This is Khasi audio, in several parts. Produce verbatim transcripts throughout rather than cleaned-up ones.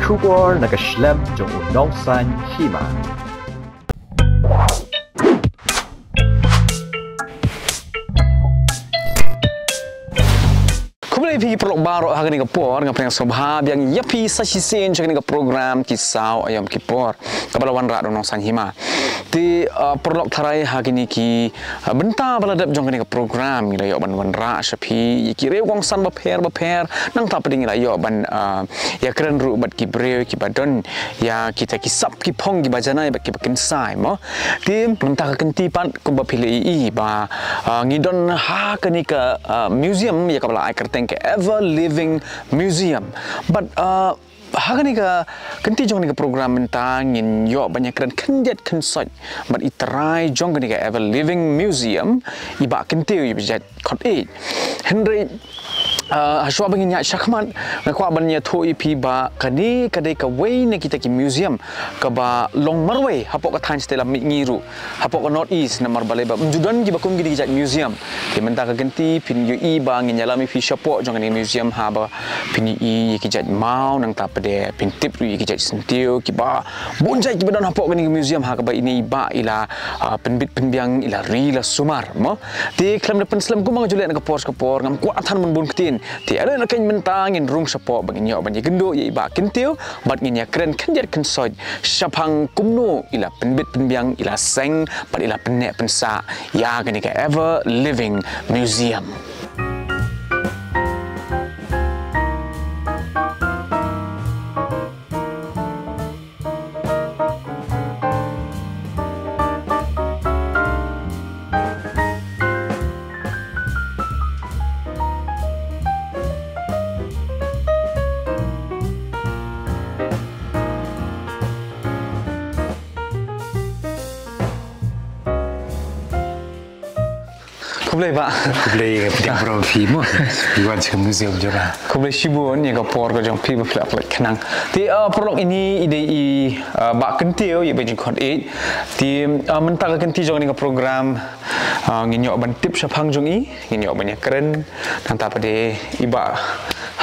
Khubor na ka shlem jong u Nongsaiñ Hima. Khublei phi ki paralok baroh ha kane ka por, nga pdiang sngewbha biang ïa phi sa shisien sha kane ka program Ki Saw Aïom Ki Por, kaba la wanrah da u Nongsaiñ Hima. Te, ah, paralok tharai ha kine ki, ah, bynta ba la dep jong kane ka program ngi la ïoh ban wanrah sha phi ïa ki riew kongsan bapher bapher, nangta pat ngi la ïoh ban, ah, ïakren ruh bad ki briew kiba don ïa kita ki sap ki phong kiba janai bad kiba kynsai mo. Te mynta ka kynti pat kumba phi la ïohi ba, ah, ngi don ha kane ka, ah, museum ïa kaba la ai kyrteng ka Ever Living Museum. Bad, ah, ha kane ka kynti jong kane ka program mynta ngin ïoh ban ïakren khyndiat khynsoit bad i trai jong kane ka Ever Living Museum, i Bah Kyntiew, i Bah Jait Khot Ïeit. Hynrei, ah, hashwa ba ngin ïaid shakhmat, nga kwah ban ïathuh ïa phi ba kane ka dei kawei na kita ki museum kaba long marwei hapoh ka thaiñ shatei lam mihngi ruh, hapoh ka North East, namar balei ba ym ju don kiba kum kine ki jait museum. Te mynta ka kynti phin ïohi ba ngin ïalam ïa phi shapoh jong kane ka museum haba phin ïohi ïa ki jait maw, nangta pat de phin tip ruh ïa ki jait syntiew kiba bun jait kiba don hapoh kane ka museum ha kaba ine i Bah i la, ah, pynbit pynbiang, i la ri la sumar mo. Te khlem da pynslem kumba nga ju leh na ka por sha ka por, ngam kwah than ban bun ktien. Te ïa leh na ka mynta ngin rung shapoh ba ngin ïoh ban ïakynduh ïa i Bah Kyntiew bad ngin ïakren khyndiat khynsoit shaphang kumno i la pynbit pynbiang, i la seng bad i la pynneh pynsah ïa kane ka Ever Living Museum. Khublei Bah. Khublei, khublei bro phi mo. Phi wan sha ka museum jong nga. Khublei shibun ïa ka por ka jong phi ba phi la pynlait khnang. Te, ah, paralok, ine i dei i, ah, Bah Kyntiew, i Bah Jait Khot Ïeit. Te, ah, mynta ka kynti jong kane ka program, ah, ngin ïoh ban tip shaphang jong i, ngin ïoh ban ïakren, nangta pat de i Bah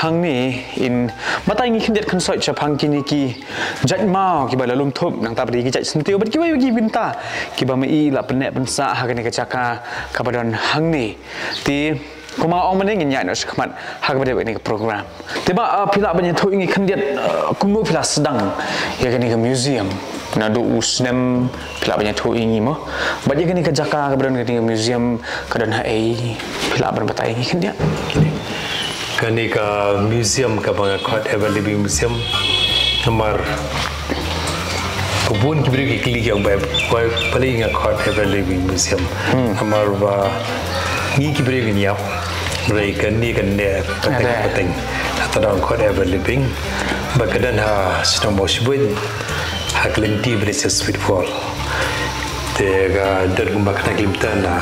hangne in batai ngi khyndiat khynsoit shaphang kine ki jait maw kiba la lum thup, nangta pat de ki jait syntiew bad kiwei ki bynta kiba ma i la pynneh pynsah ha kane ka jaka kaba don hangne. Te kumba ong mynne ngin ïaid noh shakhmat ha kaba dei bad kane ka program. Te Bah, ah, phi lah ban ïathuh ïa ngi khyndiat, ah, kumno phi la sdang ïa kane ka museum? Naduh u snem phi lah ban ïathuh ïa ngi mo. Bad ïa kane ka jaka kaba don kane ka museum ka don haei, phi lah ban batai ïa ngi khyndiat? Kane ka museum kaba nga khot Ever Living Museum, namar ka bun ki briew ki kylli ki ong ba, ba, balei nga khot Ever Living Museum. Hmm. Namar ba ngi ki briew ngin ïap, hynrei kane ka neh pateng, ada, pateng. Hata dang khot Ever Living. Ba ka don ha shnong Mawshbuit, ha ka lynti ba dei sha Sweet Fall. Te ka don kumba khatar kilometer na,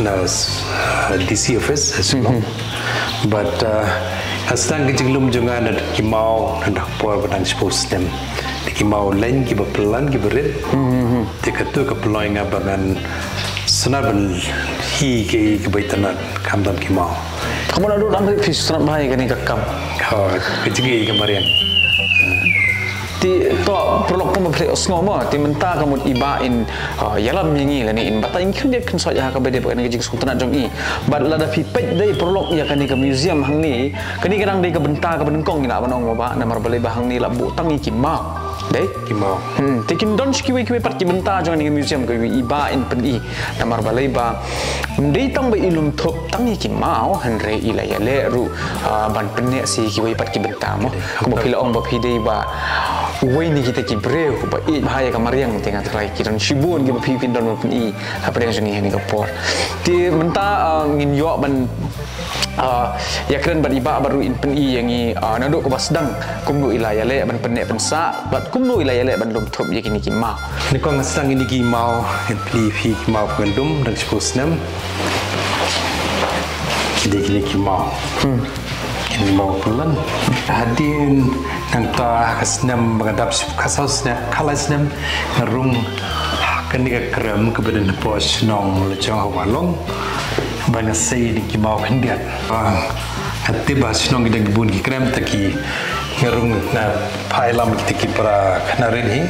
na, uh, D C office, uh, Shillong. Mhm. But, uh, nga sdang ka jinglum jong nga na ki maw, na ka por ba dang shiphew snem. Na ki maw leng kiba pynlait kiba rit. Mhm. Te kato ka pynlong ïa nga ba ngan sngewtynnat ban hi ki, kiba itynnat, khamtam ki maw. Ka mut naduh dang rit phi sngewtynnat bha ïa kane ka kam. Oh, ka jingïeit ka mariang. Te to, paralok, kumba phi la ïohsngew mo, te mynta ka mut i Bah in, ah, ïalam ïa ngi lane in batai ïa ngi khyndiat khynsoit ha kaba dei bad kane ka jingsngewtynnat jong i. Bad lada phi peit dei paralok ïa kane ka museum hangne, kane ka dang dei ka bynta kaba nyngkong ngi lah ban ong mo Bah, namar balei ba hangne la buh tang ïa ki maw. Dei? Ki maw. Hmm, te kin don shi kiwei kiwei pat ki bynta jong kane ka museum kaba i Bah in pyni. Namar balei ba ym dei tang ba i lum thup tang ïa ki maw, hynrei i la ïaleh ruh, ah, ban pynneh sa ïa kiwei pat ki bynta mo. Kumba phi la ong ba phi dei ba uwei na kita ki briew ba ïeit bha ïa ka mariang, te nga tharai ki don shibun kiba phi phin don ban pyni hapdeng jong ngi ha kane ka por. Te mynta, ah, ngin ïoh ban, ah, ïakren bad i Bah bad ruh in pyni ïa ngi, ah, naduh kaba sdang kumno i la ïaleh ban pynneh pynsah bad kumno i la ïaleh ban lum thup ïa kine ki maw. Nyngkong nga sdang ïa kine ki maw, ngan pyni ïa phi ki maw ba ngan lum dang shiphew snem. Ki dei kine ki maw. Hmm. Kine ki maw pynlait. Hadien nangta ha ka snem ba nga dap shiphew khatsaw snem, khatlai snem, nga rung ha kane ka krem kaba don hapoh shnong Lajong ha Walong. Ba nga sei ïa kine ki maw khyndiat. Ba nga tip ba ha shnong ki don ki bun ki krem, te ki Nga rung na phai lam kita ki para khynnah rit hi.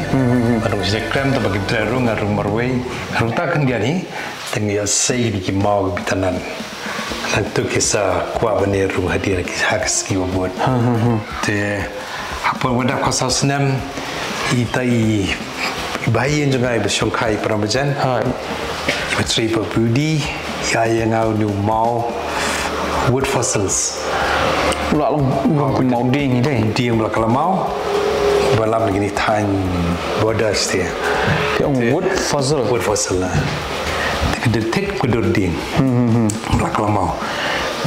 Nga rung shisha krem ta ba ki dre rung, nga rung marwei, nga rung ta khyndiat hi. Te nga ïa sei kita ki maw ki bitan. Nangtu ki sa kwah ban ïa rung hadien ki ha ki sngi ba bud. Te hapdeng wada ka saw snem, ita i bahaïing jong nga i ba shongkai para bajan. Hai. I ba trei ba budi, ïa ïa nga u maw wood fossils. La long long ki maw ding dei. Ding ba la ka la maw. Ba lam ni thaiñ borders te. Te ong wood fossil. Wood fossil la. Te ka dei thik ka dur ding. Ba la ka la maw.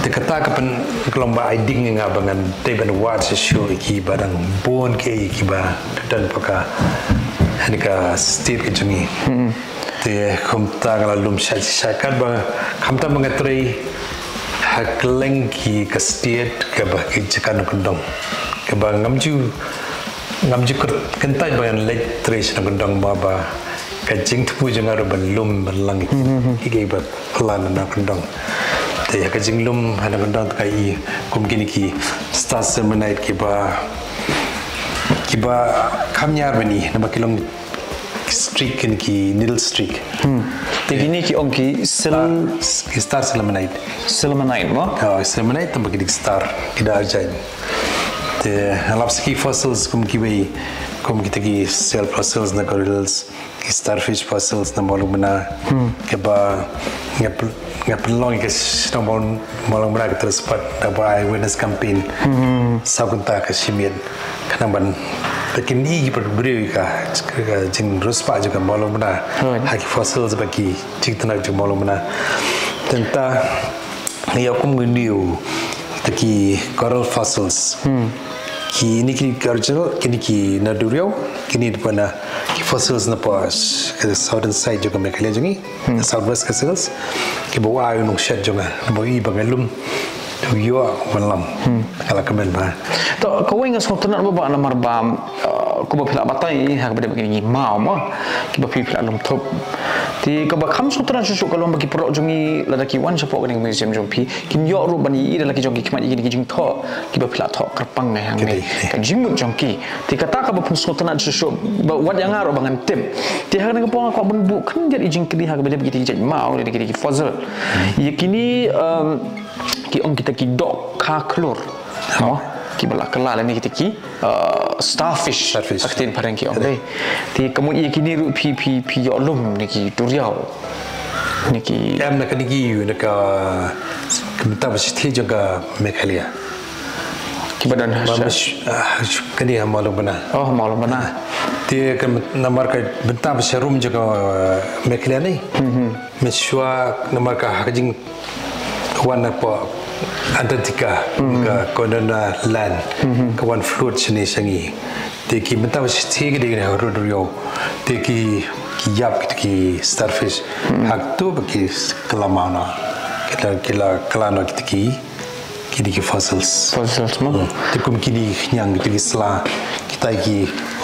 Te kata ka pyn ka long ba ai ding nga ba ngan te ban wad shisha ki ba dang bun ki ki ba don pa ka. Hani ka state ka jong ngi. Te kumta nga la lum shai shai kat ba khamtam ba nga trei ha kylleng ki ka state kaba ki jaka nongkyndong. Kaba ngam ju, ngam ju kyr-, kyntait ba ngan leit trei sha nongkyndong ba, ba ka jingthmu jong nga ruh ban lum ban lang ki, ki, ki ba plan na nongkyndong. Te ha ka jinglum ha nongkyndong te ka i kum kine ki star sillimanite kiba, kiba kham ñiar bani, namar ki long streak, kine ki needle streak. Te kine ki ong ki sil- Star, ki star sillimanite. Sillimanite mo? Oh, sillimanite tang ba ki dik star, ki da argent. Te nga lap sa ki fossils kum kiwei, kum kita ki shell fossils na corals, ki starfish fossils na mawlymbna. Kiba nga pyn-, nga pynlong ïa ka shnong mawlymbna ka tyrspad da ba ai awareness campaign. Sa kynta ka shimiet. Khnang ban, te kine ki pat briew ka, ka jingriewspah jong ka mawlymbna. Right. Ha ki fossils ba ki jingtnat jong mawlymbna. Tenta, ïa kum ngi new, te ki coral fossils. Kine ki original, kine ki na duriaw, kine pa na ki fossils na pa s-, ka southern side jong ka Meghalaya jong ngi. Southwest Khasi Hills, kiba wa ïa u nongshad jong nga, ba i ba nga lum, u ïoh ban lam, ka la kmen ba. To, kawei nga sngewtynnat ba, ba namar ba, uh, kumba phi la batai, ha kaba dei ba kine ki maw mo, kiba phi, phi la lum thup. Te kaba kham sngewtynnat shuh shuh ka long ba ki paralok jong ngi, lada ki wan shapoh kane ka museum jong phi, kin ïoh ruh ban ïohi da la ki jong ki khmat ïa kine ki jingthoh, kiba phi la thoh kyrpang ngai hangne. Ka jingmut jong ki. Te kata kaba phin sngewtynnat shuh shuh, ba wat ïa nga ruh ba ngan tip. Te ha kane ka por nga kwah ban buh khyndiat i jingkylli ha kaba dei ba kita ki jait maw, kita ki fossil. Ïa kine, um, ki ong kita ki dohkha khlur. Mo, kiba la kylla lane kita ki, uh, starfish. Starfish. Ha ka ktien phareng ki ong dei. Te ka mut ïa kine ruh phi, phi, phi ïoh lum ne ki duriaw. Ne ki em na kane ki, na ka, ka bynta ba shithi jong ka Meghalaya. Kiba don ha, ah, kane ha Mawlymbna. Oh, Mawlymbna. Te ka namar ka bynta ba sharum jong ka Meghalaya ne. Mynshuwa namar ka ha ka jingwan na poh Antarctica, ka Gondwana land, ka wan flood shane sha ngi. Te ki bynta ba shithi ki dei ha ka duriaw. Te ki, ki ïap kita ki starfish. Hangto ba ki kylla maw noh. Ki la, ki la kylla noh kita ki, kita ki fossils. Fossils mo. Te kum kine ki khñiang, kita ki sla, kita ki,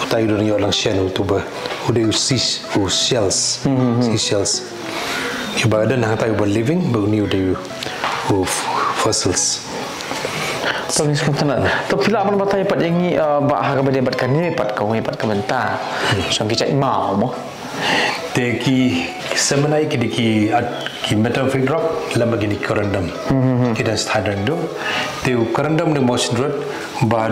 utai u don ïoh lang shen utu ba, u dei u sea, u shells. Sea shells. Kiba don hangtai uba living, ba uni u dei u f-, fossils. To, ngi sngewtynnat. To, phi lah ban batai pat ïa ngi, uh, ba ha kaba dei bad kane pat kawei pat ka bynta jong ki jait maw mo. Te ki sillimanite ki dei ki, at, ki metamorphic rock, lem bad kine ki corundum. Ki don sthai dang dum. Te u corundum ne mawshynrut ba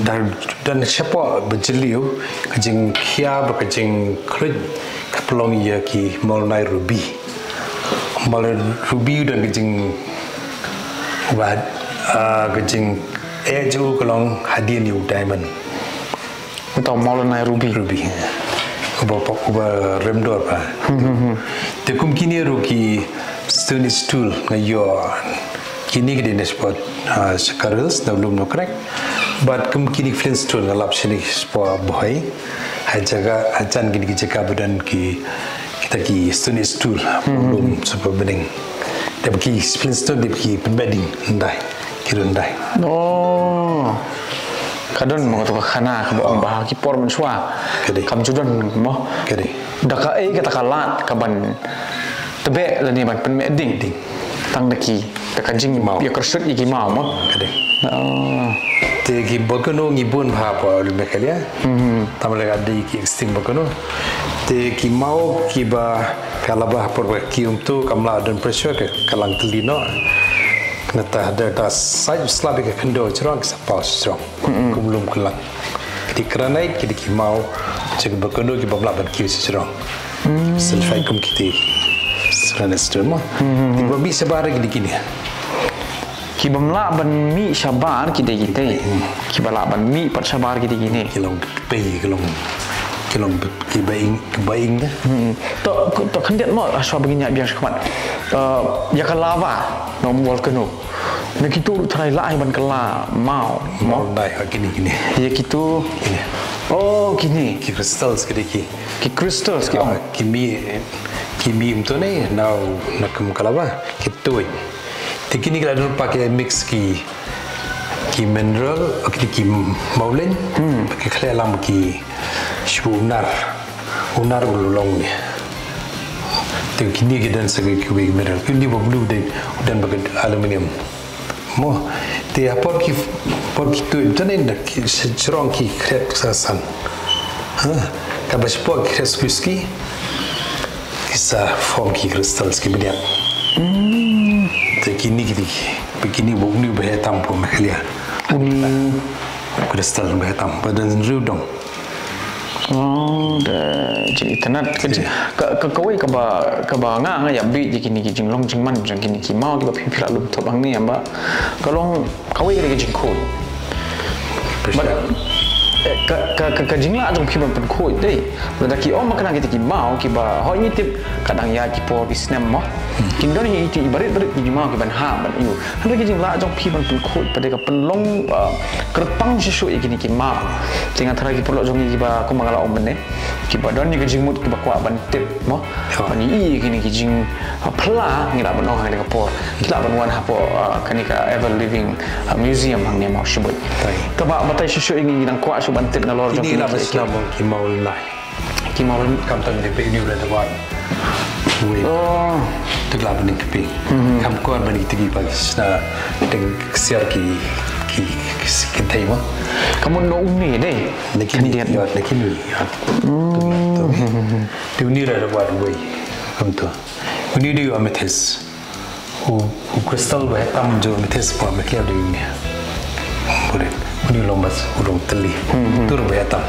da, da shapoh ba jylliew, ka jingkhia bad ka jingkhluit ka pynlong ïa ki Mawlynnai ruby. Mawlynnai ruby u don ka jing, ba, ah, ka jingeh jong u ka long hadien ïa u diamond. Uta u Mawlynnai ruby. Ruby, eh. Uba, uba rem dor ba. Te kum kine ruh ki stone stool nga ïoh. Kine ki dei na spot, ah, sha Garo Hills, na Lum Nongkrek. Bad kum kine ki flintstone nga lap shane spot Bhoi. Ha jaka, ha jan kine ki jaka ba don ki, kita ki stone stool, lum super bneng. Te ba ki flintstone te ba ki pynbeit ding, ndai. Ki don ndai. Oh. Ka don mo kato ka khana, kaba ong ba ha ki por mynshuwa. Ka dei. Kam ju don mo. Ka dei. Da kaei kata ka lad kaban tbeh lane ban pynbeit ding. Ding. Tang da ki, da ka jing maw. Ïa kyrsut ïa ki maw mo. Ka dei. Oh. Te ki volcano ngi bun bha hapoh Meghalaya. Hmm. Tang ba la dei ki extinct volcano. Te ki maw kiba ka la ba por ba ki um tu kam lah don pressure ka, ka lang tylli noh. Nangta da, da sait slap ïa ka khyndew jrong ki sa paw jrong. Hmm. Kum lum kylleng. Ki dei granite, ki dei ki maw jong ki volcano ki bym lah ban kiew sha jrong. Hmm. Sulfide kum ki dei granite stone mo. Hmm. Te ba mih shabar ki dei kine. Ki bym lah ban mih shabar ki dei kine. Hmm. Ki ba lah ban mih pat shabar ki dei kine. Ki long pei, ki long, ki long ki ba ing, ki ba ing de. Hmm. To, to khyndiat mo, hashwa ba ngin ïa biang shakhmat. Eh, ïa ka lava, no, volcano. Na kitu ruh tharai lah ai ban kylla maw, maw. Maw dei, ha kine, kine. Ïa kitu. Kine. Oh, kine. Ki crystals ki dei ki. Ki crystals ki, ah, ong. Ki mih, ki mih um tu ne, na, na kum ka lava, ki tuid. Te kine ki la don pat ki mix ki, ki mineral, ki, ki mawlin, hmm, ki khleh lang ki shu unar, unar u long ne. Te kine ki don sa ki, ki mineral, kine ba blue de, don ba ki aluminium. Mo, te ha por ki, por ki tuid, te ne da ki shrong ki khreh sa san. Ha, ka ba spot ki khreh suki suki. Ki sa form ki crystals ki bniat. Hmm. Te kine ki dei, ba kine ba uni ba heh tam hapoh Meghalaya. Uni. Crystal ba heh tam, ba don riew dong. Oh, da jingitynnad ka, ka, ka, kawei kaba, kaba nga, nga ïa bit ïa kine ki jinglong jingman jong kine ki maw kiba phi, phi la lum thop hangne ba ka long kawei ka dei ka jingkhuid. But, eh, ka, ka, ka, ka jinglah jong phi ban pynkhuid dei. Lada ki ong ma kane kita ki maw kiba hoi ngi tip ka dang ïaid ki por ki snem mo. Kin don hi iti i barit barit ki maw ki ban hap ban ïoh. Hynrei ka jinglah jong phi ban pynkhuid pat dei ka pynlong, ah, kyrpang shisha ïa kine ki maw. Te nga tharai ki paralok jong ngi kiba kumba nga la ong mynne. Kiba don ïa ka jingmut kiba kwah ban tip mo. Ban ïohi ïa kine ki jing, ah, pla ngi lah ban ong ha kane ka por. Ki lah ban wan hapoh, ah, kane ka Ever Living, ah, Museum hangne maw shibun. Te ba batai shuh shuh ïa ngi, ngi dang kwah shuh ban tip nalor jong kine ki, ki maw lai. Ki maw lai. Kam tang de pe ni udah tawar. Wei. Oh. Te lah ban ki pi. Kam kor ban ki tigi ba sna deng ksiar ki, ki, ki, ki thei mo. Kamu no uni de. Nakin dia, nakin ni. Te uni ra da wan wei. Kam tu. Uni di amethyst. U, u crystal ba heh tam jong amethyst ba me kya di uni. Boleh. Uni long bas u long teli. Tur ba heh tam.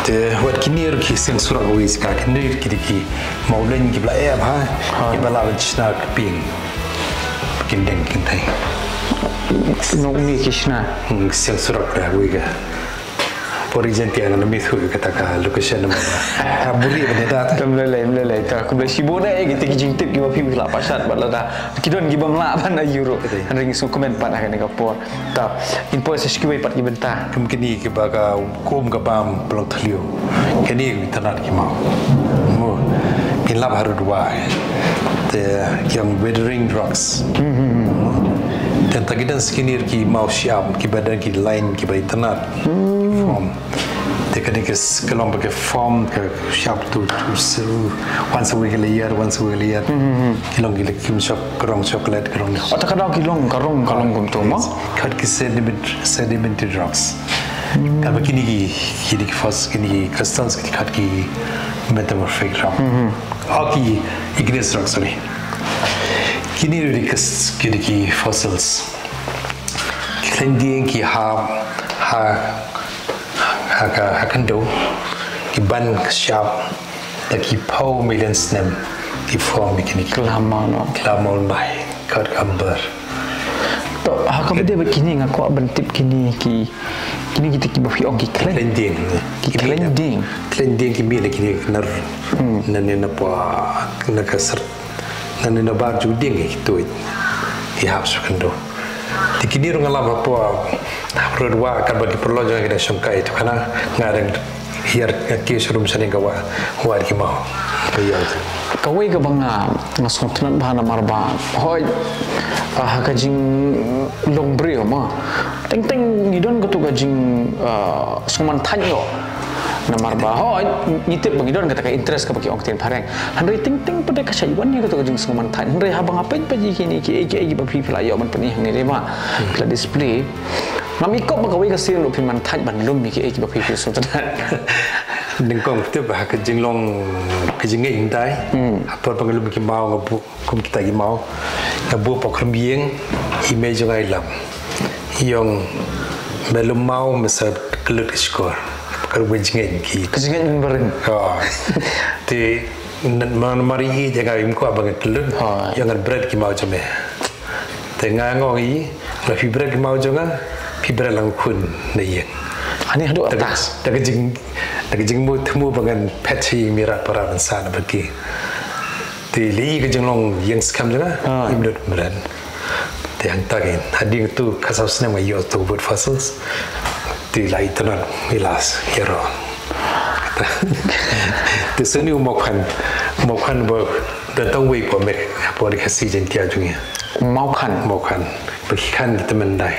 Te wat kine ruh ki seng surak wei ska kine ki di ki mawlin ki bla ep ha. Ki bla ban chna ki ping. Kin deng kin thei. No uni ki chna. Seng surak da wei ka. Por ijin tiang na mi thu kata ka location na ma. Ha buri ba ne da. Tam lele lele ta. Khublei shibun eh kita ki jingtip kiba phi la pashat bad lada ki don kiba mla ban a euro. Hynrei ngi sngewkmen pat ha kane ka por. Ta in por sa shkiwei pat ki bynta. Kum kini kiba ka kum ka bam blok thliew. Kini ki tanat ki mau. Mo. Kin lap harud wa. Te ki ong weathering rocks. Te ta ki dan skinir ki mau siam kiba dan ki line kiba internet. Form. Te ka dei ka s-, ka long ba ka form ka shap tu, tu s-, once a week layer, once a week layer. Ki long ki la kim shop, ka rong chocolate, ka rong. Oh, ta ka dei ki long, ka rong, ka long kum tu mo? Kat ki sediment, sedimentary rocks. Kat ba kini ki, kini ki fos-, kini ki crystals, ki kat ki metamorphic rock. Oh, ki igneous rock, sorry. Kini ri ki s-, kini ki fossils. Ki khlaiñ dieng ki ha, ha, ha ka, ha khyndew, ki ban shap, da ki phew million snem, ki form kini ki. Ki la maw noh. Ki la maw bai, kat ka bar. To, ha kaba dei ba kini nga kwah ban tip kini ki, kini kita kiba phi ong ki khlaiñ. Khlaiñ dieng. Ki khlaiñ dieng. Khlaiñ dieng ki mih na kini nar, na ne na pwa, na ka ser. Ngan ïa bar ju ding ïa ki tuid. Ki hap sha khyndew. Te kini ruh nga lap hapoh. Hap ruh wa kat ba ki paralok jong nga ki dang shongkai tu khana nga dang hiar nga ki sha rum sha ding ka wa. Wa ki mau. Ka ïa. Kawei kaba nga, nga sngewtynnat bha namar ba. Hoi. Ah, ha ka jinglong briew ma. Teng teng ngi don katu ka jing, ah, sngewman thait ïoh. Namar ba hooid, ngi tip ba ngi don kata ka interest kaba ki ong ktien phareng. Hynrei teng teng pat de ka shait wan ïa kata ka jingsngewman thait. Hynrei haba nga peit peit ïa kine kiei kiei kiba phi phi la ïoh ban pyni hangne, dei ma phi la display, ngam i kop ba kawei ka sien ruh phi man thait ban lum ïa kiei kiba phi phi sngewtynnat. Nyngkong tip ha ka jinglong ka jingngeit hyntai. Ha por ba nga lum ki maw nga buh kum kita ki maw. Nga buh pok rem ïing, i mei jong nga i lam. I ong, me lum maw me sa kyllut ka shkor. Ka ruh ka jingngeit ki. Ka jingngeit mynbarim. Ha. Te namar i jaka im kwah ba nga kyllut. Ha. I ong, ngan bret ki maw jong me. Te nga ong i, la phi bret ki maw jong nga, phi bret lang khun na ïing. Ani haduh atas. Da ka jing da ka jingmu thmu ba ngan phet hi mi rat para ban sa na ba ki. Te li ka jinglong ïeng skhem jong nga, im lut mren. Te hangta kein hadien tu ka saw snem nga ïoh tu wood fossils. Te la itynnad mi las ïaro. Te seni u Mawkhan, Mawkhan ba da tang wei po mek po di Khasi Jaiñtia jong ngi. Mawkhan. Mawkhan. Ba ki khan ki tymmen dai.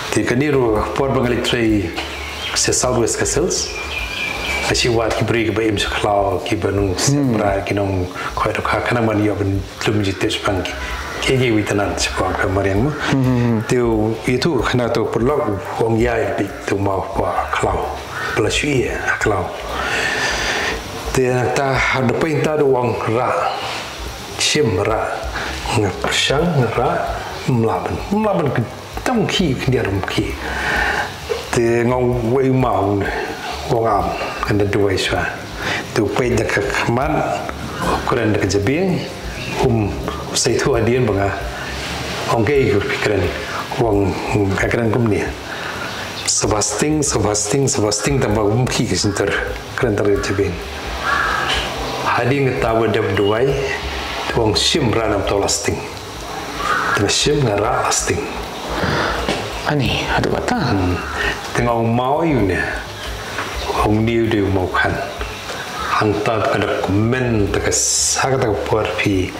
Te kane ruh por ba nga leit trei sha South West Khasi Hills. Nga shu wad ki briew kiba im sha khlaw, kiba nong sep bra, ki nong khoi dok ha khnang ban ïoh ban lum jingtip shaphang ki. Ki ki wi tanan shaphang ka mariang mo. Te u itu khana to purlok u ong ïa i pik tu maw pa khlaw. Pla shu ïa khlaw. Te ta ha da pynta da u ong ra. Shim ra. Nga pyrshang ra. Mlaban. Mlaban ke tong ki kendia rum ki. Te ngong wei mau ne. Wong am. Kan da duwai shwa. Tu peit da ka khmat. Kren da ka jabieng. Um. Sai tu adien banga. Ong ke iku kren. Wong ka kren kumni. Sebasting, sebasting, sebasting tamba um ki ki sinter. Kren tar ka jabieng. Hadien ta ba dep duwai. Wong shim ra nam to lasting. Te shim nga ra lasting. Ani, haduh kata. Te nga ong mau ïu ne. Ong niu de mau khan. Hangta ka da kmen ta ka sa ka ta ka por phi.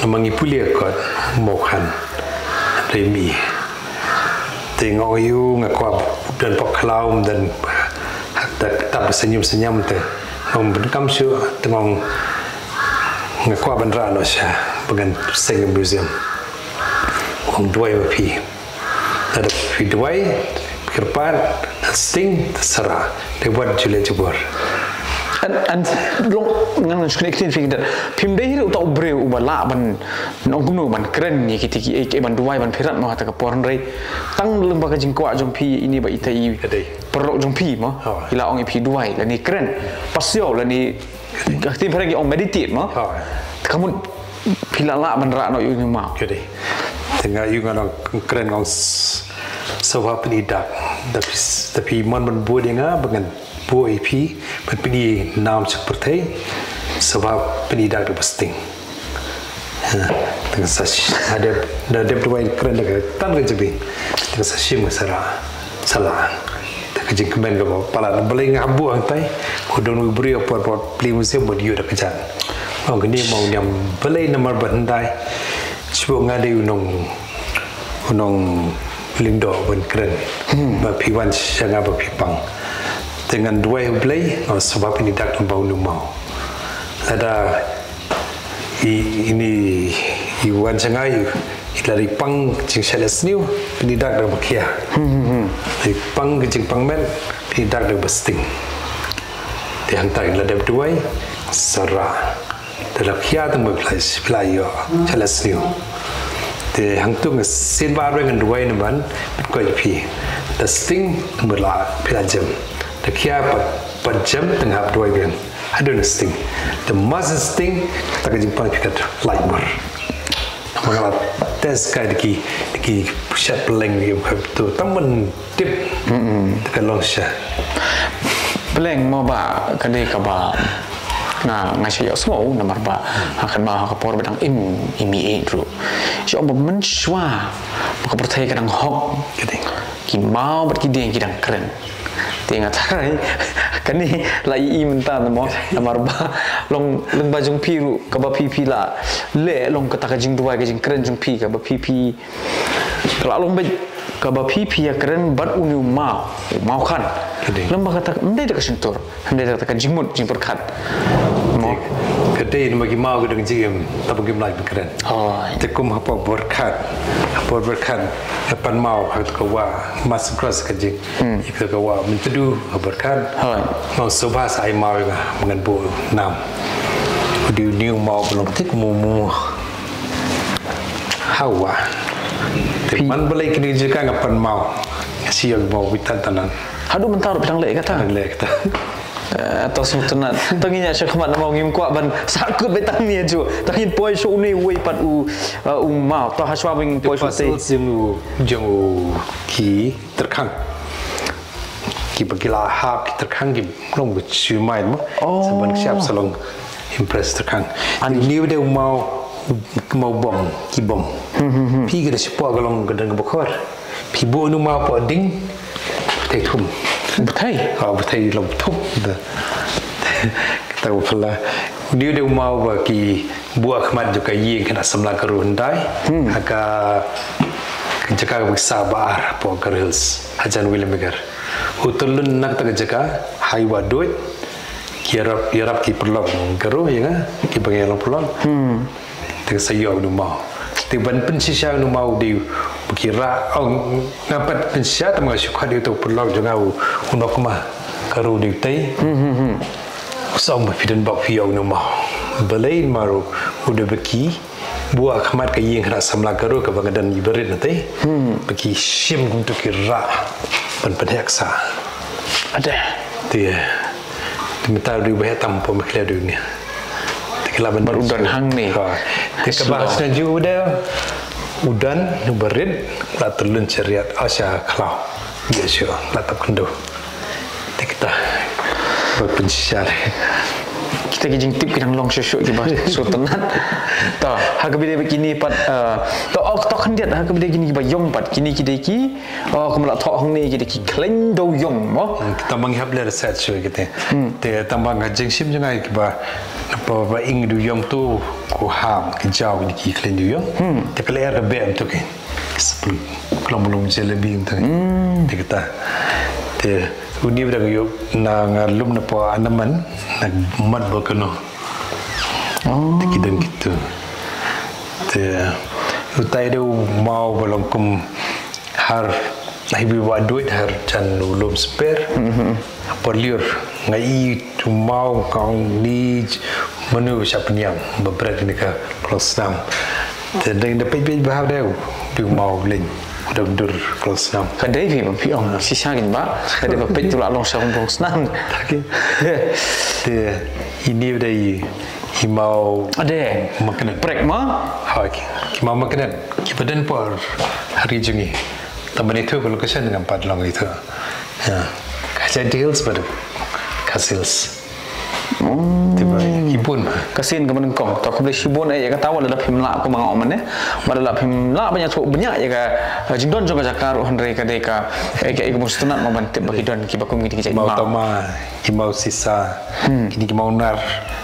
Namang i puli ka kot mau khan. Remi. Te nga ong ïu nga kwah don pok khlaw don ta ta senyum senyum te. Ngong ben kam shu te ngong nga kwah ban ra no sha ba ngan seng museum. Ong duwai ma phi. Lada phi duwai, phi kyrpad, sting, sara. Te wat jule jubor. An an long ngan ngan shkne ktin phi ktin. Phim dei ru ta u breu u ba la ban nong kumno ban kren ni kiti ki ek ban duwai ban phirat no hata ka por hynrei. Tang lem ba ka jingkwah jong phi ini ba ita i. Ka dei. Perlok jong phi mo. Ila ong i phi duwai lani kren. Pasio lani Ka ktien phareng ki ong meditate mo. Kamu phi la lah ban rah noh ïa u ma. Ka dei. Te nga ïa nga nang kren nga ong sngewbha pyni dak. Da phi da phi mon ban buh ïa nga ba ngan buh ïa phi ban pyni nam sha pyrthei. Sngewbha pyni dak da ba sting. Tang sa da dep da dep duwai kren da ka tan ka jabi. Tang sa shim nga sa rah. Sa lah. Te ka jingkmen kaba palat balei nga buh hangtai. Ko don u briew por por pli museum bad ïoh da ka jan. Ong kane ma u niam balei namar ba hyndai. Shu nga dei u nong u nong lyngdoh ban kren. Ba phi wan sha nga ba phi pang. Te ngan duwai U Blei nga sngewbha phin dak lem bad u nong mau. Lada I ini i wan sha nga i lada i pang jingshet sniew phin dak da ba khia. I pang ka jingpang met phin dak da ba sting. Te hangta i la dep duwai sa rah. Te la khia te mo phi la ïoh shet sniew. Te hangtu nga sien ba arweng ngan duwai ne ban phin koit phi. Da sting mo la phi la jem. Da khia pat pat jem te nga hap duwai biang. Haduh sting. Te mas sting ta ka jingpang phi kat lait mar. Namar nga la test kai da ki da ki shet pylleng ki tu tang ban tip. Ta ka long sha. Pylleng mo ba ka dei kaba nga nga sha ïohsngew namar ba ha kan ba ha ka por ba dang im im i ruh. Shu ba mynshuwa ba ka pyrthei ka dang hok. Ka dei. Ki maw bad ki dieng ki dang kren. Te nga tharai kane la i i mynta na mo namar ba long lyngba jong phi ruh kaba phi phi la leh long kata ka jingduwai ka jingkren jong phi kaba phi phi la long bad Kaba phi phi ïa kren bad une u maw, u maw khan. Ka dei. Lem ba kata, ym dei da ka shyntur, ym dei da ka jingmut, jingpyrkhat. Mo. Ka dei namar ki maw ka dang jingim, tang ba kim lah ban kren. Hooid. Te kum hapoh Pyrkhat, hapoh Pyrkhat, ka pan maw, ha ka wah, Master Cross ka jing. Hmm. Ïa ka wah Myntdu, ha Pyrkhat. Hooid. Maw Sobha sa ai maw ïa nga, ba ngan buh nam. U dei une u maw ba long thik mu mu. Hawa. Te man balei kine ki jaka nga pan maw. Nga shu ïoh maw beit tan tan. Haduh mynta ruh phi dang leh kata. Dang leh kata. Eh, to sngewtynnat. To ngin ïa shu khmat na maw, ngim kwah ban sahkut beit tang ne ju. To ngin poi sha une uwei pat u, eh, u maw. To hashwa ba ngin poi sha u te. Fossils jong u, jong u ki tyrkhang. Kiba ki la hap ki tyrkhang ki long ba shu mai mo. Oh. Sa ban shap sa long impress tyrkhang. Ani. Une u dei u maw, maw bom, ki bom. Hmm, hmm, hmm. Phi ka dei shapoh ka long ka dang ka ba khor. Phi buh une u maw hapoh ding, bthei thum. Bthei? Oh, bthei long thum. Da. Kata u pala. Une u dei u maw ba ki buh ha khmat jong ka ïing khynnah samla Garo hyndai. Hmm. Ha ka, ka jaka kaba sah ba ar hapoh Garo Hills. Hajan Williamnagar. U tylun na kata ka jaka, ha i wah duid, ki ïarap, ïarap ki paralok Garo ïa nga, kiba ngi long paralok. Hmm. Te sa ïoh une u maw. Te ban pynshisha une u maw u dei ba ki rah, ong, nga pat pynshisha tang ba nga shu khot ïa uto u paralok jong nga u, u Nokma, ka ruh u dei utei. Hmm, hmm, hmm. U sa ong ba phi don bok phi ïoh une u maw. Balei? Namar u, u dei ba ki buh ha khmat ka ïing khynnah samla Garo kaba nga don iba rit na tei. Hmm. Ba ki shim kumto ki rah ban pynheh ksah. Ade. Te, te mynta u dei uba heh tam hapoh Meghalaya u dei une. Te ki lah ban bad u don hangne. Ha. Te kaba sngewthuh u dei u don uba rit, la tylun sha riat, ah, sha khlaw. Ïa shu, la tap kyndu. Te kita ba pynshisha. Kita ki jingtip ki dang long shuh shuh kiba sngewtynnat. To, ha kaba ïadei bad kine pat, eh, to, ok, to khyndiat, ha kaba ïadei kine kiba ïong pat, kine ki dei ki, oh, kumba la thoh hangne ki dei ki khleiñ dewiong mo. Hmm, kita ma ngi hap leh research shuh kita. Hmm. Te tang ba nga jingshim jong nga kiba, ba, ba ing dewiong to ko ham ki jaw kine ki khleiñ dewiong. Hmm. Te ka lyer ka beh to ki. Klong ba long jalebi te. Hmm. Te kita. Te une ba dang ïoh na nga lum na poh Andaman na mat ba kano. Oh. Te ki dang kito. Te utai dei u maw ba long kum har, na hi ba duid har jan u lum sper. Mhm. Por liur nga i tu maw kong ni manu sha pynïam ba bret ni ka klong snam. Te dang da peit peit ba ha dei u, dei u maw leng. Da dur klong snam. Ka dei phi ba phi ong shisha kin ba. Ka dei ba peit tu la long sha klong snam. Taki. Te ini dei i maw. Ade. Magnet. Prek ma? Ha ki. Ki maw magnet. Ki ba don por hari jong ngi. Tang ba ni tu ka location ngam pat long itu. Ya. Ka Jaintia Hills bad Khasi Hills. Hmm. Te ba ki bun. Ka sien ka ba nyngkong. To khublei shibun eh ïa kata, wat la phim lah kumba nga ong mynne. Wat la phim lah ban ïathuh bniah ïa ka, eh, jingdon jong ka jaka ruh, hynrei ka dei ka, eh, ka, eh, ka mut sngewtynnat mo ban tip ba ki don kiba kum kine ki jait maw. Maw tama, ki maw sisa. Hmm. Kine ki maw nar.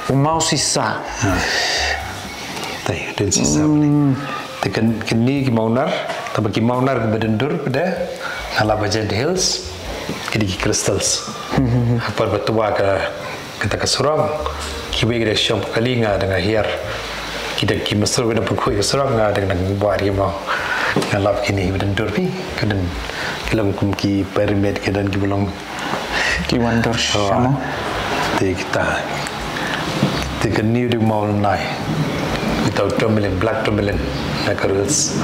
U maw sisa. Ha. Te don sisa. Hmm. Te kane ki maw nar, tang ba ki maw nar kiba don dur pat de, nga lap ha Jaintia Hills, ki dei ki crystals. Hmm, hmm, hmm. Ha por ba twa ka, kata ka surok, kiwei ki dang shong kali, nga dang hiar. Ki dang ki mestru ki dang pynkhuid ka surok, nga dang dang buaid ki maw. Nga lap kine kiba don dur phi, ki don, ki long kum ki pyramid, ki don kiba long Ki wan dur sha mo. Te kita. Te kane u dei u maw lynnai. Kita u tourmaline, black tourmaline. Na ka rules.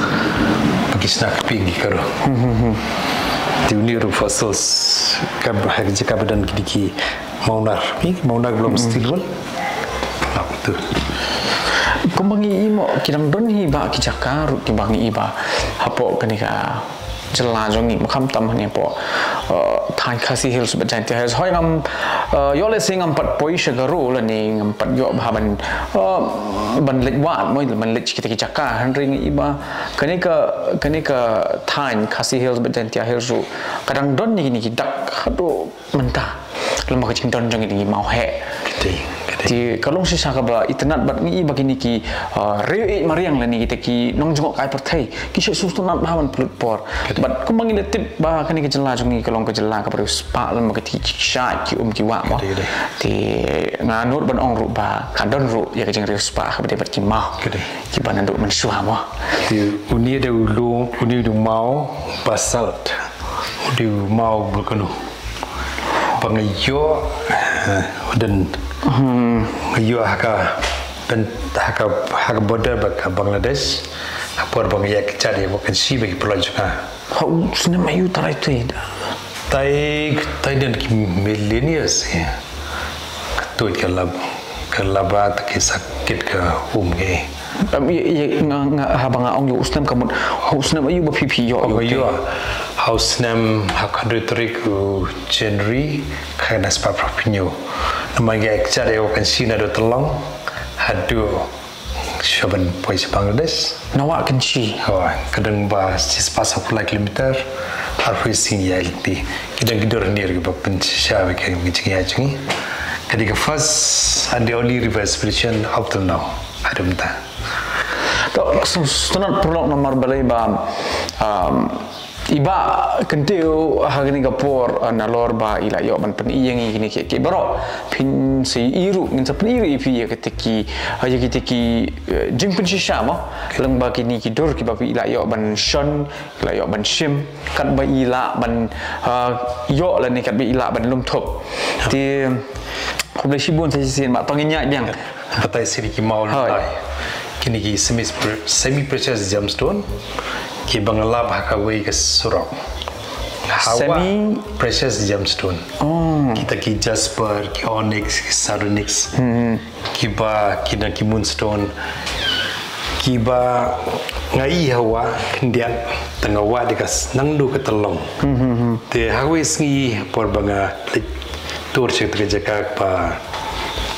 Ba ki shna kyrpang ki ka ruh. Hmm, hmm, hmm. Te une ruh fossils. Ka ba, ha ka jaka ba don ki dei ki maw nar. Ki maw nar ba long steel wool. Nap tu. Kumba ngi i mo, ki dang don hi ba ki jaka ruh kiba ngi i ba. Hapoh kane ka jylla jong ngi, ma khamtam hangne hapoh, eh, thaiñ Khasi Hills bad Jaintia Hills. Hooid ngam, eh, ïoh lehse ngam pat poi sha Garo lane ngam pat ïoh bha ban, eh, ban leit wad mo, ban leit sha kita ki jaka. Hynrei ngi i ba kane ka, kane ka thaiñ Khasi Hills bad Jaintia Hills ruh ka dang don ïa kine ki dak haduh mynta. Lem bad ka jingdon jong ngi dei ngi maw heh. Ka dei, ka Te ka long shisha kaba itynnad bad ngi i ba kine ki, ah, riew ïeit mariang lane kita ki nongjngohkai pyrthei ki shu sngewtynnad bha ban pynlut por. Bad kumba ngi la tip ba kane ka jylla jong ngi ka long ka jylla kaba riewspah lem bad kita ki shait ki um ki wah mo. Te nga nud ban ong ruh ba ka don ruh ïa ka jingriewspah kaba dei bad ki maw. Kiba naduh mynshuwa mo. Te une dei u lum, une u maw basalt. Une u maw volcano. Ba nga ïoh, eh, u don. Nga ïoh ha ka, ha ka, ha ka border bad ka Bangladesh. Ha por ba nga ïa kjat ïa ka vacancy bad ki paralok jong nga. Ha u snem aïu trai tui? Tai, tai don ki millennials, eh. Ka tui ka lab, ka laba te ki sakit ka um ki. Em, ïa, ïa, nga, nga, haba nga ong ïa u snem ka mut, ha u snem aïu ba phi, phi ïoh, ïoh, ïoh. Ha u snem, ha ka dui tarik u January, ka na spah phra phew hynñiew. Namar nga kjat ïa ka vacancy naduh Tallong haduh sha ban poi sha Bangladesh. Nawa kynshi. Hooid, ka don ba shispah saw phew lai kilometer. Arphew sngi ïa lynti. Ki don ki dur hynriew kiba pynshisha ïa ka jingïaid jong ngi. Ka dei ka first and the only river expedition up till now. Haduh mynta. To, sngewtynnad paralok namar balei ba, um, i Bah Kyntiew ha kane ka por, uh, nalor ba i la ïoh ban pyni ïa ngi kine kiei kiei baroh. Phin sa ïohi ruh, ngin sa pyni ruh ïa phi ïa kita ki, uh, ïa kita ki, uh, jingpynshisha mo. Lyngba kine ki dur kiba phi la ïoh ban shon, la ïoh ban shim, katba i lah ban, uh, ïoh lane katba i lah ban lum thup. Te, khublei shibun sa shisien, Bah, to ngin ïaid biang. Batai sini ki maw. Hooid. Kine ki semi, semi precious gemstone kiba nga lap ha kawei ka surok. Hawa semi precious gemstone. Oh. Kita ki jasper, ki onyx, ki sardonyx. Hmm. Kiba, kine ki moonstone. Kiba nga i hawa khyndiat te nga wad ïa ka s-, naduh ka Tallong. Hmm, hmm, hmm. Te ha kawei sngi por ba nga leit tour sha kata ka jaka ba,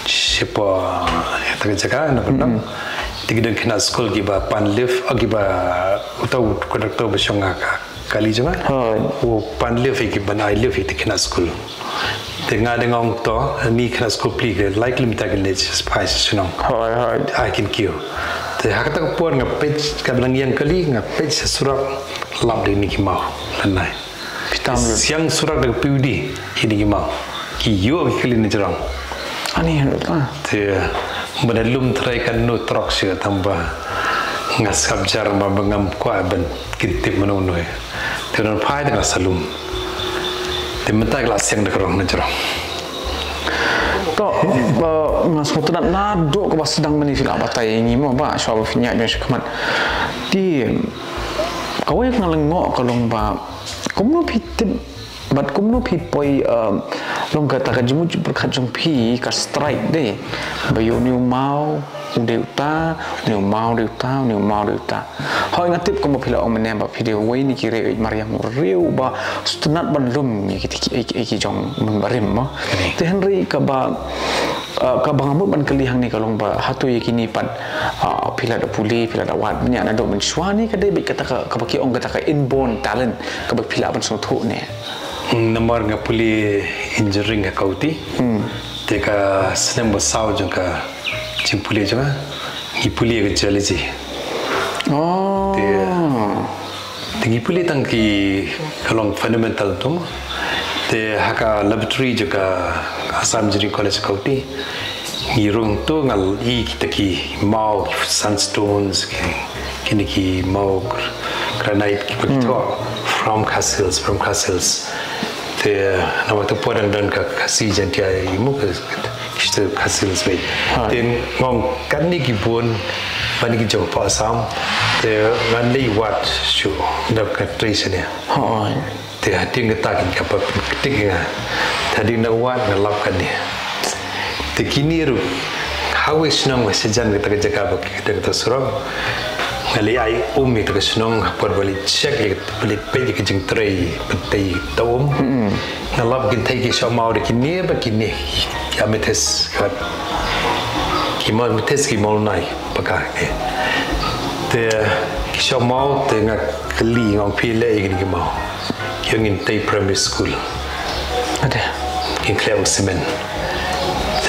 sha kata ka jaka na Bandong. Mm-mm. Te ki don ki khynnah skul kiba pan lift, oh, kiba uta u conductor ba shong ha ka kali jong nga. Hooid. U pan lift ïa ki ban ai lift ïa ki khynnah skul. Te nga dang ong to, ngi khynnah skul pli ki lai kilometer ki leit sha phai sha shnong. Hooid, hooid. Ai kin kiew. Te ha kata ka por nga peit, kaba dang ïeng kali, nga peit sha surok, lap da kine ki maw. Lane. Phi tam lut. Siang surok da ka P W D, kine ki maw. Ki ïoh ki kylli na jrong. Ani haduh ta. Te, ba da lum trai kan nu trok sha tang ba nga sngap jar ba, ba ngam kwah ban kyntip mano mano. Te don phai da nga sa lum. Te mynta ka la siang da ka rong na jrong. To, ba nga sngewtynnad naduh kaba sdang mynne phi la batai ïa ngi mo Bah, shuwa ba phin ïaid biang sha khmat. Te, kawei ka nga lyngngoh ka long ba, kumno phi tip bad kumno phi poi, um, long kata ka jingmut jingpyrkhat jong phi ka strike de. Ba ïoh une u maw u dei uta, une u maw u dei uta, une u maw u dei uta. Hooid nga tip kumba phi la ong mynne ba phi dei uwei na ki riew ïeit mariang u riew ba sngewtynnad ban lum ïa ki, ki, ki, ki jong mynbarim mo. Te hynrei kaba Ah, kaba nga mut ban kylli hangne ka long ba hato ïa kine pat, ah, phi la da pule, phi la da wad bniah naduh mynshuwa ne ka dei beit kata ka, kaba ki ong kata ka inborn talent kaba phi lah ban sngewthuh ne? Namar nga pule engineering ha Guwahati. Hmm. Te ka snem ba saw jong ka jingpule jong nga, ngi pule ïa ka geology. Oh. Te Te ngi pule tang ki ka long fundamental tu. Te ha ka laboratory jong ka Assam Engineering College Guwahati ngi rung tu nga i kita ki maw, ki sandstones, ki, kine ki maw granite kiba ki thoh from Khasi Hills, from Khasi Hills. Te namar tu por dang don ka Khasi Jaintia, i mo ka, ka, ka Khasi Hills Range. Te nga ong kane ki bun ba ne ki jong ka Assam. Te ngan leit wad shuh da ka trei shane. Te hadien kata kin ka pat ktik nga. Te hadien nga wad nga lap kane. Te kine ruh ha kawei shnong ba shajan kata ka jaka ba kata ka surok. Nga leit ai um ïa kata ka shnong ha por ba leit check ïa kata, ba leit peit ïa ka jingtrei ba tei kata um. Nga lap kin tei ki shoh maw da kine ba kine ki amethyst, ki maw amethyst, ki maw nai ba ka, eh. Te ki shoh maw te nga kylli nga ong phi leh ïa kine ki maw. Ki ong ngin tei primary school. Ade. Ngin khleh u cement. Te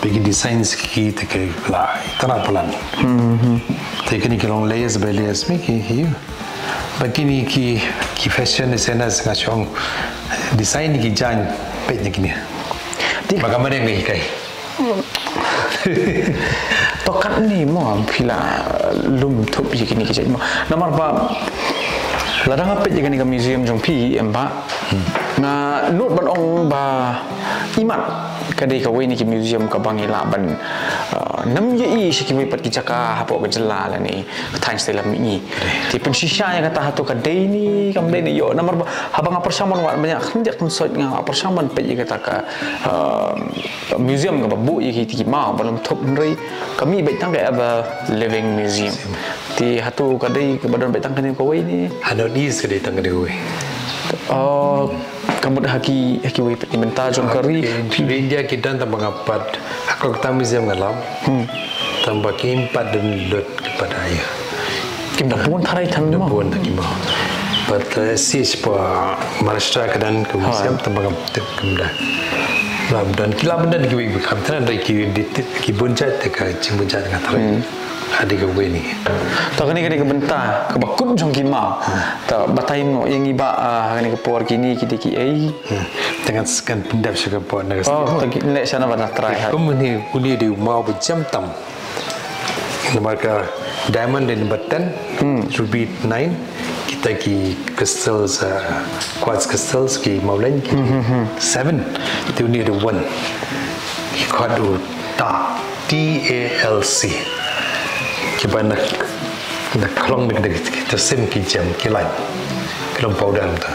peit ki designs ki te ki la tara palan. Te kini ki long layers by layers me ki ïa. Ba kini ki ki fashion designers nga shong design ki jan peit ni kini. Ba ka mane ngi kai. To katni mo phi la lum thup ïa kini ki jait mo. Namar ba lada nga peit ïa kani ka museum jong phi em ba Nga nud ban ong ba imat ka dei kawei na ki museum kaba ngi lah ban, uh, nam ïa i sha kiwei pat ki jaka hapoh ka jylla lane ka thaiñ sha lam ngi. Te pynshisha ïa kata hato ka dei ne kam dei ne ïoh namar ba haba nga pyrshang ban wad ba ïa khyndiat khynsoit nga pyrshang ban peit ïa kata ka, uh, museum kaba buh ïa ki, ki maw ba lam thup hynrei ka mih beit tang ka ever living museum. Te hato ka dei kaba don beit tang kane kawei ne? Ha North East ka dei tang kane kawei. Oh, ka mut ha ki, ha kiwei pat ki bynta jong ka ri. Ki ri India ki don tang ba nga pat ha ka kata museum nga lam. Hmm. Tang ba kim pat don lut ki pat ha ïa. Kim da bun tharai tang da mo. Bun tang ki mo. Pat, eh, si sha pa Maharashtra ka don ka museum tang ba nga tip kim da. Lam don ki lam don kiwei ki kam tharai ki di ki bun jait te ka jing bun jait nga tharai. Hmm. Adi ka weni. Ta kane kane ka bynta kaba kut jong ki maw. Ta batai mo ïa ngi ba, ah, kane ka por kine ki dei ki ei. Hmm. Tang kan pyndep sha ka por na ka. Oh, ta ki leh sha na ba na trai ha. Kum ni uni dei maw ba jam tam. Namar ka diamond dei number ten, hmm, ruby nine, kita ki crystals, uh, quartz crystals ki mawleng ki seven, te uni dei one. Ki khot u ta. T A L C. Kiba na, na klong na, na, na sim ki jem ki lain. Ki long powder ta.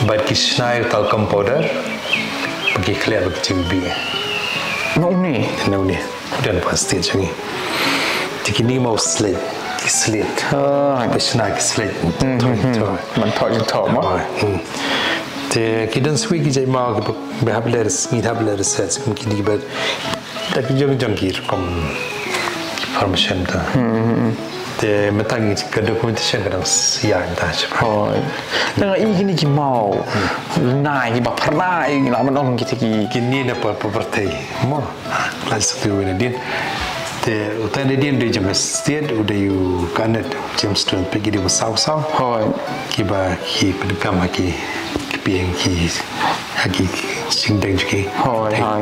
Bad ki shna ïa u talcum powder. Ba ki khleh ba ki jingbi. Na une. Na une. Udan pa stage ngi. Te kini maw slate. Ki slate. Ah. Ba shna ki slate. Hmm, hmm, hmm. Man thok jingthok mo. Hmm. Te ki don swi ki jai maw ki ba hap le res, ngi hap le research kini ba Da ki jong jong ki rukom ki formation ta. Hmm, hmm, hmm. Te mynta ngi ka documentation ka dang sia ta. Hoi. Nang i kini ki mau. Nai ki ba pernah i la man ong kita ki. Kini na pa pa pyrthei. Mo. La satu wi na din. Te utai na din de jong state u de u kanet Jamestown pe ki de saw saw. Hoi. Ki ba ki pedekam ha ki ki pieng ki ha ki singdeng jong ki. Hoi, hoi.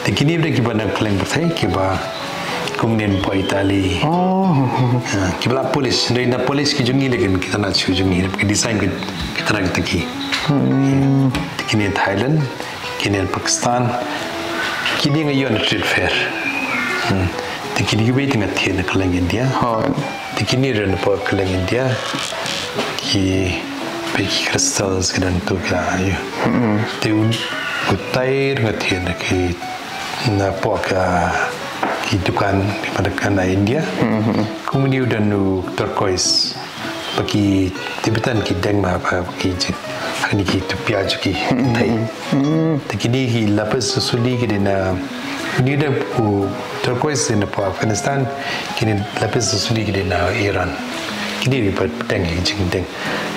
Te kini de ki ba na kylleng pyrthei ki ba kum nin po Italy. Oh. Ha, ki ba la polish, de na polish ki jong ngi lekin kita na shu jong ngi ki design ki kita na kita ki. Hmm. Te kini Thailand, kini Pakistan, kini nga ïoh na trade fair. Hmm. Te kini ki ba tengah thied na kylleng India. Hoi. Te kini ren po kylleng India ki pe ki crystals ki don tu ka ayu. Mm-mm. Te un utai nga thied na ki na po ka ki dukan ki pa dukan na India. Mm-hmm. Kumni u don u turquoise. Ba ki Tibetan ki deng ma ba ki jit. Ani ki tupia juki. Mm-hmm. Thai. Hmm. Te kini ki lapis lazuli ki dei na, kini de u turquoise dei na po Afghanistan, kini lapis lazuli ki dei na Iran. Kini ki ba deng ki jingdeng.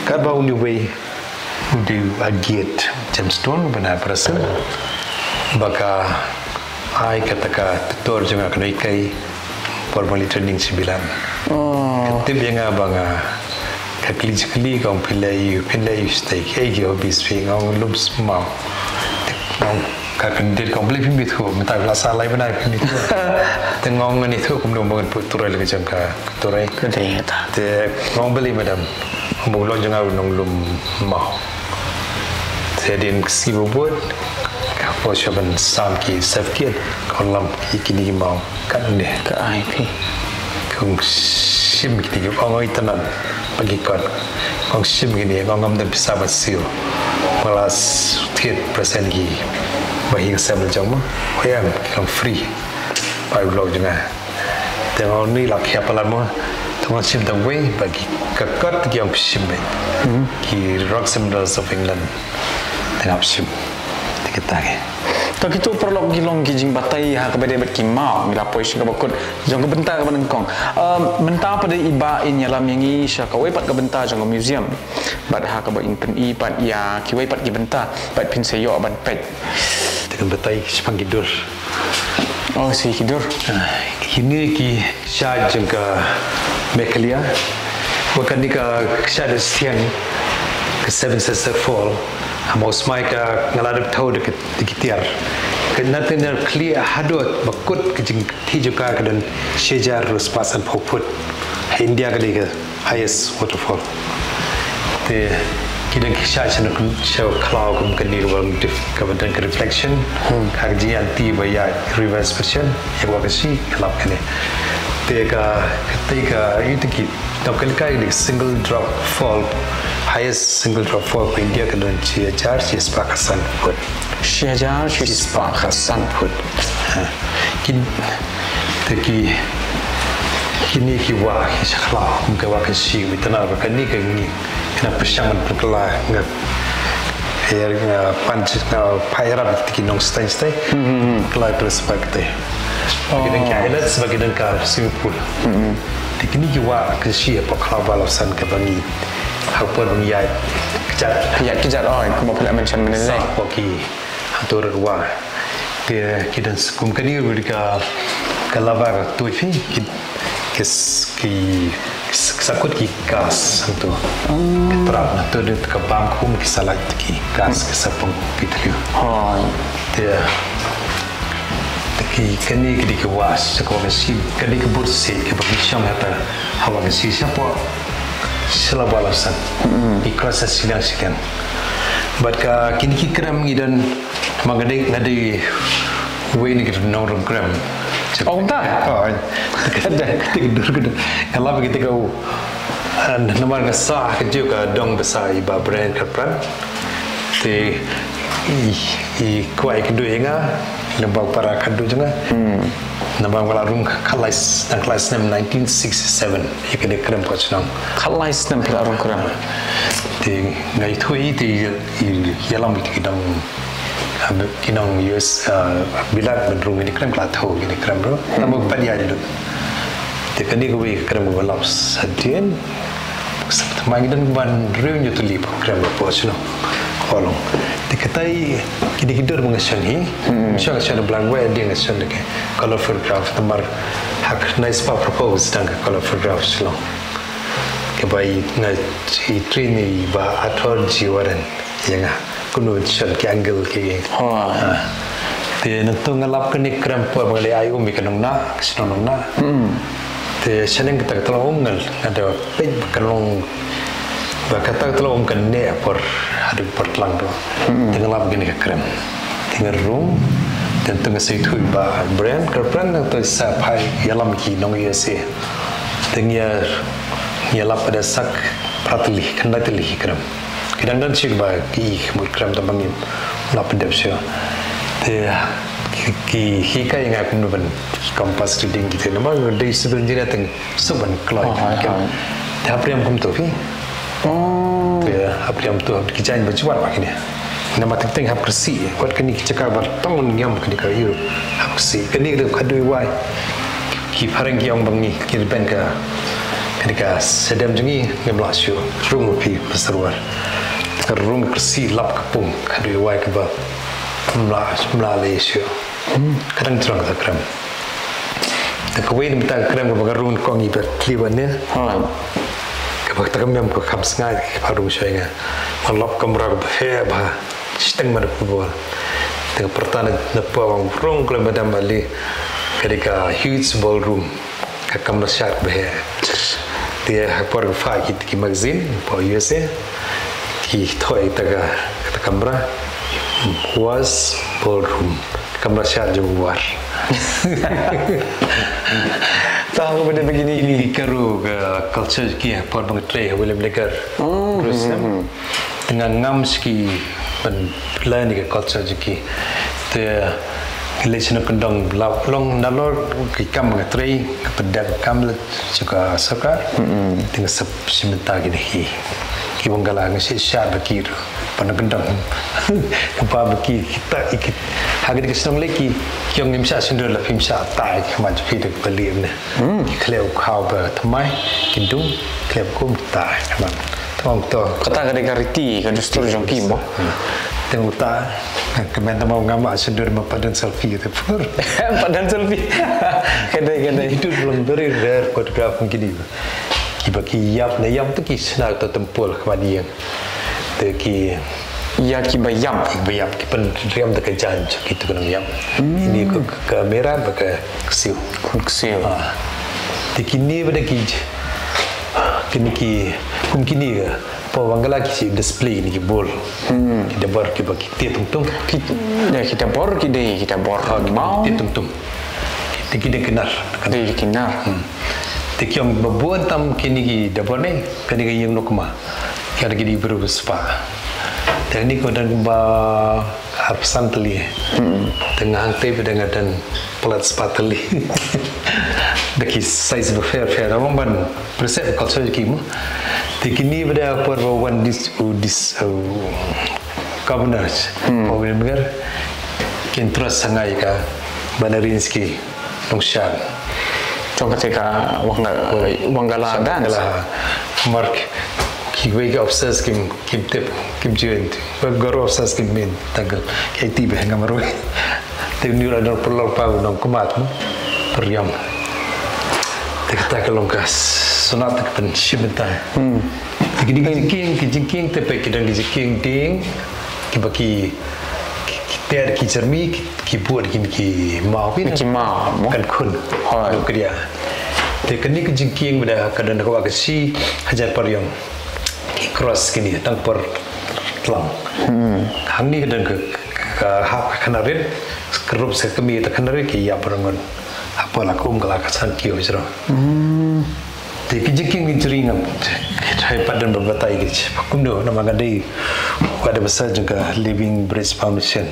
Kat ba uni wei u dei agate gemstone ba na Brazil. Ba ka ai kata ka tutor jong nga kano kai por mali training sibilan. Oh. Ka tip ïa nga ba nga ka kli kli kong phi leh ïa u, phi leh ïa u stei ki ei ki hobbies phi ngong lum smau. Ngong ka kyndit kong phi leh phi mit ko mynta la sa lai bnai phi mit ko. Te ngong ngani thu kum dong bangan put turai lagi jong ka turai. Ka dei ta. Te ngong beli madam. Bung long jong nga u nong lum mau. Te din ka sngi ba bud ka po sha ban sam ki certificate ka ong lam ki kini ki mau. Kat ne. Ka ai phi. Kong shim kini ki ong oi tanan ba ki kot. Kong shim kini kong ngam da pisa ba siew. Ba la thied percent ki ba hi ka sem jong mo. Ko em ki kong free. Ba u lok jong nga. Te ngong ni la khia palan mo. Te ngong shim tang wei ba ki ka kot ki ong shim wei. Hmm. Ki Rocks and Minerals of England. Te ngap shim. Te kita ke. To kitu paralok ki long ki jingbatai ha kaba dei bad ki mau ngi la poi sha kaba kut jong ka bynta kaba nyngkong. Em, mynta pat dei i Bah in ïalam ïa ngi sha kawei pat ka bynta jong ka museum. Bad ha kaba in pyni pat ïa kiwei pat ki bynta bad phin sa ïoh ban peit. Te kan batai shaphang ki dur. Oh, shi ki dur. Ah, kine ki shad jong ka Meghalaya. Wa kane ka shad Stiang ka Seven Sister Fall. Ha Mawsmai ka nga la dep thaw da ki tiar. Ka na te na khlieh haduh ba kut ka jingthih jong ka ka don shi hajar arspah sanphew phut. Ha India ka dei ka highest waterfall. Te Ki dang ki shai sha na khlaw kum kane ka ba dang dif-, ka ba dang ka reflection. Ka jingïaid ba ïa reverse version ïa ka wah ka shi ka lap kane. Te ka kata ka ïa ki dang ka lehkai single drop fall, highest single drop fall ka India ka don shi hajar shi spah ka san foot. Shi hajar shi spah ka san foot. Ha. Kin te ki kine ki wah ki sha khlaw kum ka wah ka shi, wi tana ba kane ka ngi kina pyrshang ban pyrkla nga er nga pan nga phai rap ki nong stay stay. Kla pyrshang ba kite. Ba ki dang ka island ba ki dang ka swimming pool. Te kine ki wah ka shi pa khlaw ba la san ka ba ngi ha por ba ngi ïa kjat. Ïa kjat, oh, kumba phi la mention mynne. Sa pa ki ha to rwa. Te ki dang kum kane ka ka lava ka tu phi ki ki ki sakut ki gas tu. Ka trap na tu de ka bam kum ki salat ki gas ki sapung ki tliu. Hoi. Te te ki kane ki di ki was sa ko ka si kane ki bur si ki ba ki shong hata hawa ka si sa po sila bala san. Ki cross sa silang sikan. But ka kini ki krem ngi don ma nga dei nga dei wei ni ki nong rong krem. Oh, ta? Oh, ka dei ka dei ka dei ka dei. Ka lap ka dei ka u. Namar nga sa ka ju ka dong basa i ba brand ka pran. Te i i kwai ka dui nga lembang para ka dui nga. Namar nga la rung ka lais nang ka lais nem nineteen sixty-seven. I ka dei krem ka chnong. Ka lais nem ka la rung krem. Te ngai thui te i yalam i te ki dong Ki nong U S, ah, bilat ban rung ini krem kla tho ini krem ro. Tamo pat ya lut. Te kani ko wi krem ko lap sadien. Ma ngi dan ban rung nyu tuli krem ko sino. Kolong. Te katai kini ki dur mengesan hi. Sio sio blang we dia ngesan de ke. Color photograph tamar hak nice pa propose dan ke color photograph sino. Ke bai na i trini ba athor jiwaren. Yang ah kunu chal ki angle ki. Ha. Te nang tu ngalap kini krem por bang le ai umi kanong na, kanong na. Te seneng kita tolong um ngal ada pek kanong ba kata tolong um kan ne por ada por telang tu. Te ngalap kini krem. Te ngerung dan tu ngasih thui ba brand ke brand nang tu sa phai yalam ki nong U S A. Te ngia ngia lap pada sak pratli kandai tli krem. Ki dang don sik ba ki mut krem ta bangim la pdep sio. Te ki ki kai nga kum ban kompas reading ki te nama dei sibin jira teng suban kloi. Te hapriam kum tu phi. Te hapriam tu ki jain ba juar ba kini. Nama teng teng hap kersi wat kini ki cakar ba tong ngiam kini ka yu hap kersi kini ka dui wai. Ki phareng ki ong bangi ki ben ka kini ka sedem jengi ngam la sio. Rung phi pasarwar. Ka rung kersi lap ka pung ka dui wai ka ba mla mla le sio. Ka dang jrong ka krem. Ta ka wei ta ka krem ka ba ka rung kong i ba tli ba ne. Ka ba ta ka mem ka kham sngai ka ba rung shoi nga. Ka lap kamra ka ba he ba. Siteng ma da football. Te ka pyrta na pa wang rung kle madam ali. Ka dei ka huge ballroom. Ka kamra shark ba he. Te ha por ka fa ki ki magazine pa U S A. Ki thoi ta ka ta kamra. Was ballroom. Kamra shark jong war. Ta ko bade begini ni karu ka culture ki por bang trei William Decker. Terus kan. Te nga ngam siki ban plan ïa ka culture jong ki. Te ki leit sha kyndong lap long nalor ki kam ka trei ka pdeng kam leit sha ka sorkar. Te nga sep shi mynta ki dei ki. Ki bang ka la nga shi sha ba ki ruh. Pan kyndong. Ka ba ba ki kita ki ha ka dei ka shnong leit ki. Ki ong ngim sha shindur la phim sha tai ka man phi dei ka liam ne. Ki khlem khaw ba thymmai ki dung khlem kum tai ka man. Tong to. Kata ka dei ka riti ka dustur jong ki mo. Teng uta ka men tama ngam a sendor ma padan selfie te pur. Padan selfie. Ka dei ka dei. Itu belum dari rare photograph mungkin ini. Ki ba ki yap na yam tu ki sna ta tempul ka man yang. Te ki ya ki ba yam. Ki ba yam ki pen riam te ka jan ki tu kena yam. Ini ka kamera ba ka ksiu. Ksiu. Te kini ba da ki Kini ki Kini ka, po Wangala ki display ni ki bor. Ki dabor ki ba ki te tung tung. Ki, ya, ki dabor ki dei, ki dabor. Ha, ki ba ki te tung tung. Te ki dei ki nar. Dei ki nar. Hmm. Te ki ong ba bun tam kini ki dabor ni, kini ki ïing nukma. Ki ada ki dei bru ba spah. Te ni ko dang ba arphew san tylli. Hmm. Te nga hangtei ba dang dang palat spah tylli. Da ki size ba fair fair, da ban preserve culture ki mo. Te kini ba da por ba wan dis, u dis, u governor. Hmm. Ba wan ker. Kin trust sangai ka Banarinski nongshad. Jong kata ka Wangala, Wangala dance. Mark. Ki wei ka officers kim, kim tip, kim join. Wei gor officers kim min, tanggal. Ki ti be nga marwei. Te ni la dor pelor pa nong kumat mo. Periam. Te kata ka long ka sunat te ka pen shim ta. Hmm. Te ki ding ki jingkieng, ki jingkieng te pe ki dang ki jingkieng ding. Ki ba ki, ki, ki ter ki jermi, ki, ki buat ki, ki mau ki. Ki mau, mo? Kan khun. Hoi. Duk dia. Te kani ka jingkieng ba da ka dang ka wa ka shi hajar periam. Ki cross kini tang por tlang. Hmm. Hangni ka dang ka, ka hap ka khana rit, ka rup sa kami ta khana rit ki ïa barangon. Apa la ka um ka la ka san ki ujro. Hmm. Te ki jingkieng ni jri ngam. Hai padan ba batai ki. Kumno nama nga dei. Ka da basa jong ka Living Bridge Foundation.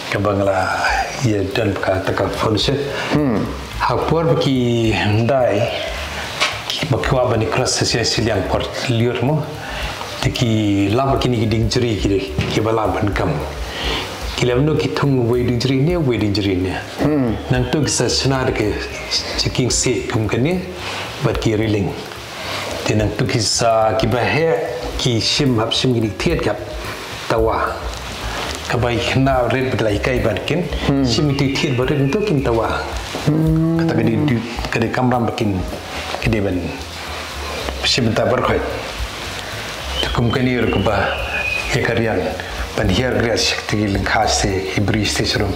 Ka ba nga la ïa don ka ta ka foundation. Hmm. Ha por ba ki ndai, ki ba ki wa ba ni cross sa sia siliang por liur mo. Te ki lap ba kini ki ding jri ki, ki ba lap ban kam. Ki lap no ki thung wei ding jri ne, wei ding jri ne. Hmm. Nangtu ki sa shna da ki jingkieng se kum kane, bad ki railing. Te nangtu ki sa ki ba heh, ki shim hap shim ki thied kap tawa. Ka ba khana rit ba la kai ban kin, hmm, shim ki thied ba rit nangtu kin tawa. Hmm. Kata ka dei, ka dei kamram ba kin, ka dei ban shim ta bar khoi. Te kum kani ruh ka ba, ïa ka rian, ban hiar grias shakti ki lyngkha se, i bri se shrum.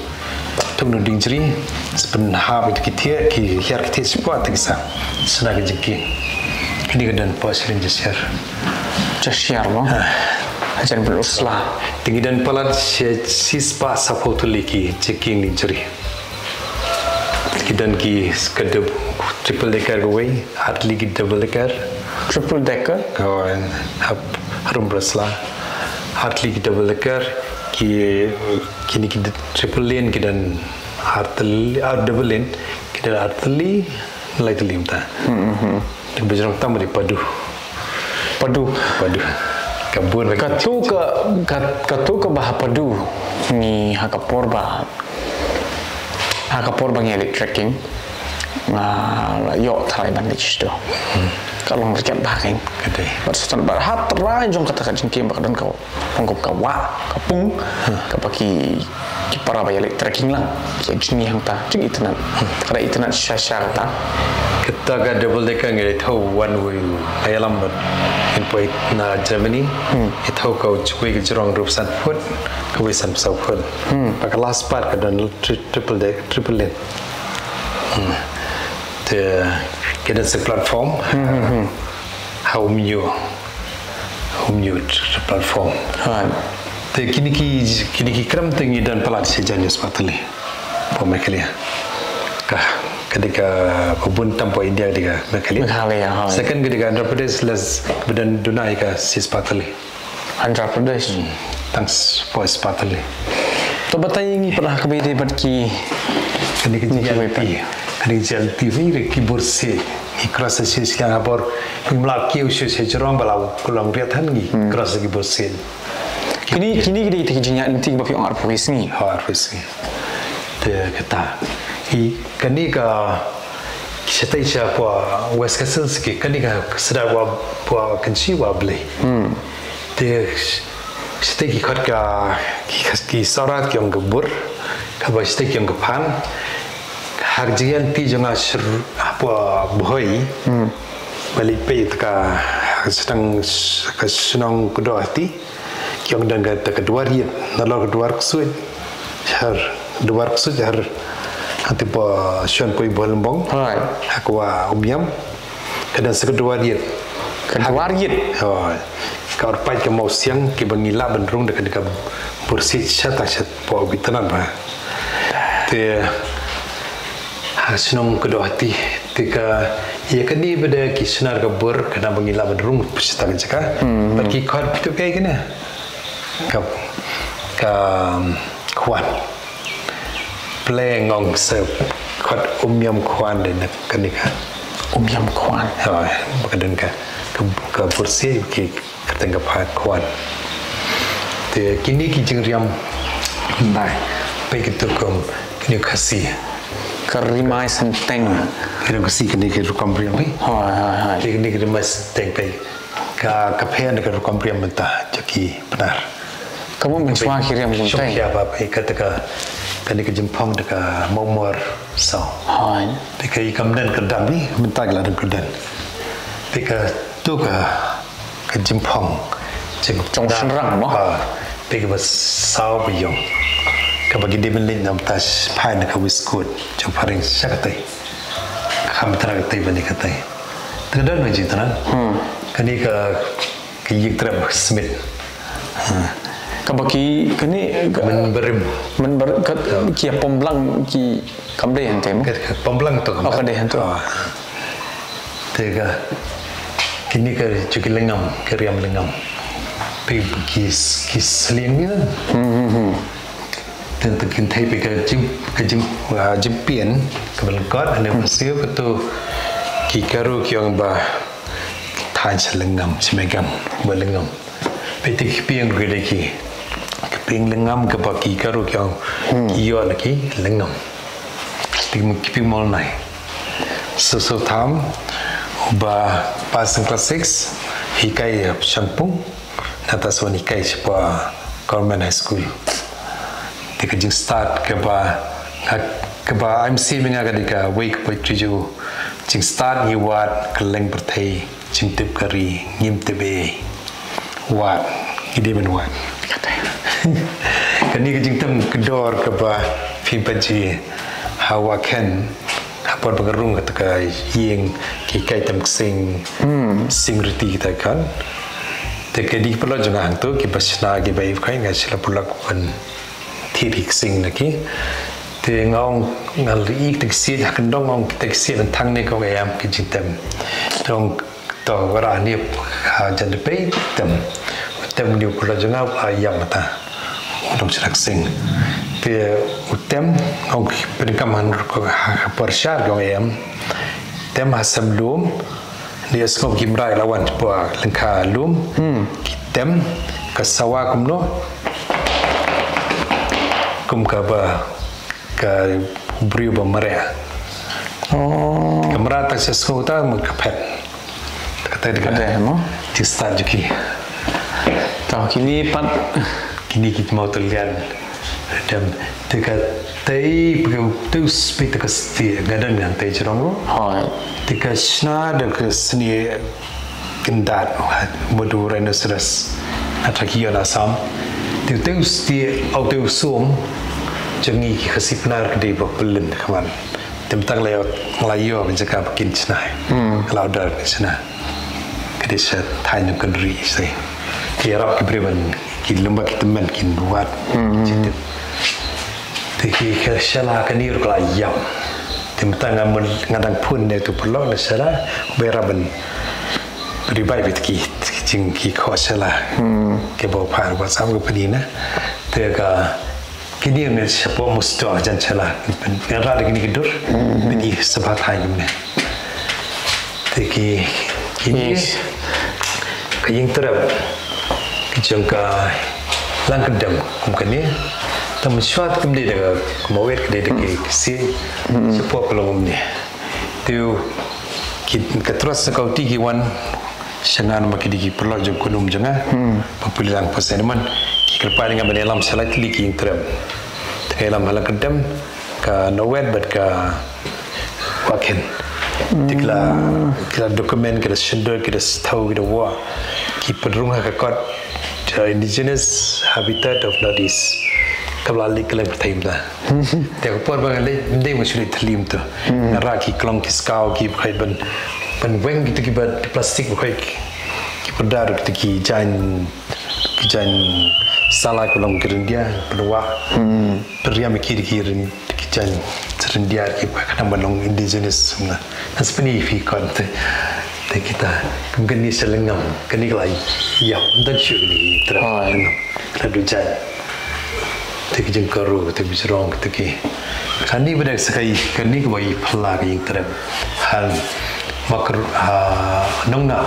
Tuk nu ding jri, sepen hap ïa ki thied, ki hiar ki thied sepa te ki sa. Sna ka jingkieng. Kini ka don pa sirin jasiar. Jasiar mo? Ha. Ajan bel usla. Te ki don palat si, si spah saphew tylli ki jingkieng ding jri. Ki don ki ka dub-, triple decker ka wei, ar tylli ki double decker. Triple decker? Oh, hap harum bresla. Ar tylli ki double decker, ki, kini ki d-, triple lane ki don ar tylli, ar double lane, ki don ar tylli, lai tylli mynta. Hmm, hmm, hmm. Te bajrong tam di padu. Padu. Padu. Ka bun. Katu ka, ka, katu ka ba ha padu. Ni ha ka por ba Ha ka por ba ngi leit trekking, nga la ïoh tharai ban leit shisha. Hmm. Ka long ryngkat bha kein. Ka dei. Bad satan bad ha tharai jong kata ka jingkieng ba ka don ka long kum ka wah, ka pung, hmm, kaba ki, ki para ba ïa leit trekking lang. Ki ïa jngi hangta, jingitynnad. Hmm. Ka da itynnad shisha shisha kata. Kata ka double decker ngi leit thew one way. Ka ïalam bad ngin poi na Germany. Hmm. Ïa thew ka u jukwi ka jrong rup san foot, ka wei san saw foot. Hmm. Ba ka last part ka don tri-, triple deck, triple lane. Hmm. Te, ka don sa platform. Hmm, hmm, hmm. Ha Umñiu. Ha Umñiu platform. Right. Te kini ki, kini ki krem te ngi don palat shi hajar spah tylli. Hapoh Meghalaya. Ka, ka dei ka bun tam hapoh India ka dei ka Meghalaya. Meghalaya, right. Second ka dei ka Andhra Pradesh, last ba don duna ïa ka shi spah tylli. Andhra Pradesh. Hmm. Tang s-, poi spah tylli. To batai ngi pat ha kaba ïadei bad ki. Kane ka jingïaid lynti. Kane ka jingïaid lynti hi ki bor siej. Ngi cross sa shisha sliang ha bor. Ngim lah kiew shisha jrong ba la u kulong riat than ngi. Hmm. Cross ki bor siej. Kine, kine ki dei ki jingïaid lynti ba phi ong arphew sngi. Ha, arphew sngi. Te kata. Hi, kane ka Ki shatei sha pwa West Khasi Hills ki kane ka sdang wa pwa kynshi wa Blei. Hmm. Te shatei ki khot ka ki, ki Sohra ki ong ka bur, kaba shatei ki ong ka phan. Ha ka jingïaid lynti jong nga sha pwa Bhoi. Hmm. Ba leit peit ka sdang ka shnong Kdohti. Ki ong dang ka, ka Dwar Ïit, nalor ka Dwar Ksuid, har Dwar Ksuid, har hangtei ba shon poi Bhoilymbong. Hai. Ha ka wa Umiam, ka dang sa ka Dwar Ïit. Ka dwar yit. Hoi. Ka ur paid ka mawsiang kiba ngi lah ban rung da ka, da ka bursiej sha ta sha poh ki tnat ba. Te ha shnong ka doh ti, te ka, ïa kane ba da ki snar ka bur ka na ba ngi lah ban rung sha ta ka jaka. Bad ki khot phi to kai kane. Ka, ka khwan. Pleng ong se khot um yam khwan de na kane ka. Um yam khwan. Ha, ba ka don ka, ka, ka bursiej ki kyrteng ka phad khwan. Te kine ki jingriam. Bai. Peit ki tukum kine Khasi. Ka rimai senteng. Kine Khasi kine ki rukom riam peit. Hoi, hoi, hoi. Kine ki rimai senteng peit. Ka, ka pher na ka rukom riam mynta jong ki Pnar. Ka mut mynshwa ki riam kumtai. Shong khia ba peit kata ka, kane ka jingphong da ka mawmor saw. Hoi. Te ka i kam don kyrdan ni, mynta ka la don kyrdan. Te ka tu ka, ka jingphong. Jong shynrang mo? Ha. Te kaba saw ba ïong. Kaba ki dei ban leit na mynta phai na ka waistcoat. Jong phareng sha katei. Kham tynrai katei bad katei. Te ka don ba jingtynrai. Kane ka Ka ïing trep Smith. Ha. Kaba ki, kane ka, mynbarim. Mynbar-, ka, ki ïa pom blang ki kam dei hangtei mo? Ka, ka pom blang to kam. Oh, ka dei hangto. Ha. Te ka, kine ka jong ki lyngngam, ki riam lyngngam. Peit ki, ki slieng ni. Hmm, hmm, hmm. Te, te kynthei peit ka jing, ka jing, ah, jingpien, kaba lyngkot, ane ba siew ka tu ki karu ki ong ba Thaiñ sha lyngngam, sha megang, ba lyngngam. Peit ki pieng ruh ki dei ki. Ki pieng lyngngam kaba ki karu ki ong, ki ïoh na ki lyngngam. Ki pieng, ki pieng mol nai. So, so tham, ba pass in class six, hikai ïa Shangpung, nangta sa wan hikai sha pa Government High School. Te ka jingstad kaba, kaba M C me nga ka dei kawei kaba ju ju. Jingstad ngi wad kylleng pyrthei, jingtip ka ri ngim tip ei. Wad, ngi dei ban wad. Kane ka jingtem kdor kaba phim pat ji ha Wah Khen, ha por ba nga rung kata ka ïing ki kai tem ksing, sing riti kita kan. Te ka dei ki paralok jong nga hangto kiba shna kiba ïeit, nga shu la paralok ban thied ki ksing na ki. Te nga ong nga la ïohi kita ki ksiej ha kyndong, ong kita ki ksiej ban thang ne, ka ong em, ki jingtem. Te ong to wanrah ne ha jan dpei, tem. Tem ne u paralok jong nga u la ïam mynta. U dang shna ksing. Te u tem, ong ki pyndonkam ha, ha, ha por shad, ka ong em. Tem ha sem lum. Ngi ïa sngewbha ki mrad la wan shapoh lyngkha lum. Hmm. Ki tem ka sawa kumno. Kum kaba ka briew ba mareh. Oh. Ka mrad ta shisngew ta mut ka phet. Kata dei ka. Kata mo? Jingstad jong ki. To kine pat. Kine ki mawtylliat. Dem, te katei, peit, peit te ka stieh, nga don hangtei jrong ruh. Hooid. Te ka shna da ka snieh kyndat, mut u rhinoceros. Hangta ki ïoh na Assam. Te, te u stieh, u te u sum jong ngi ki Khasi Pnar ka dei ba pyllen khmat. Te mynta nga la ïoh, nga la ïoh ka jaka ba kin shna. Hmm. Nga la order kin shna. Ka dei sha thaiñ Nongkynrih shisha. Ki ïarap ki briew ban, ki lum bad ki tymmen kin wad. Hmm. Te ki, ka shala kane ruh ka la ïap. Te mynta nga mut nga dang phone ïa utu u paralok na shala, u ïarap ban revive ïa ki, ki jing ki khoh shala. Hmm. Kiba u phah WhatsApp ka pynïna. Te ka Kine ne shapoh Mosto jan shala. Ngan rah da kine ki dur. Hmm. Peit ki sngewbha thaiñ kumne. Te ki, kine, yes, ka ïing trep. Ki jong ka Langkyndem kum kane. Tang mynshuwa te kam dei da ka, kumba wad ka dei da ki, hmm, ksiej. Hmm. Shapoh ka long kumne. Te ki, ka trust na ka U T ki wan sha nga namar ki dei ki paralok jong ka um jong nga. Hmm. Ba pule lang pa sha Sentiment. Ki kyrpad ïa nga ban ïalam sha lai tylli ki ïing trep. Te nga ïalam ha Langkyndem, ka Nowet bad ka Wah Khen. Te ki la, hmm, ki la document, ki la shyntur, ki la sngewthuh, ki la wad. Ki pynrung ha ka kot, uh, Indigenous Habitat of Northeast. Kaba la leit kylleng pyrthei mynta. Te ka por ba nga leit, ym dei ba nga shu leit thylli mynta. Hmm. Nga rah ki klong ki skaw ki ba khait ban, ban weng kito kiba plastik ba khait. Pyrda ruh kita ki jaiñ, ki jaiñ sala ki long ki ryndia, pynwah. Pynriam ïa ki da ki ryn-, da ki jaiñ ryndia ki ba khnang ban long indigenous. Nga, nga sngewpynïaid ïa phi kon te. Te kita, kum kane sha lyngngoh, kane ka la ïap, ym don shuh kane ka trep lyngngoh. Ka la duh jaiñ. Te ki jingkyrkhu, te ki jrong, te ki. Kane ba dang sa ka i, kane kaba i phylla ka ïing trep. Han, ma ka ru-, ha, Nongna.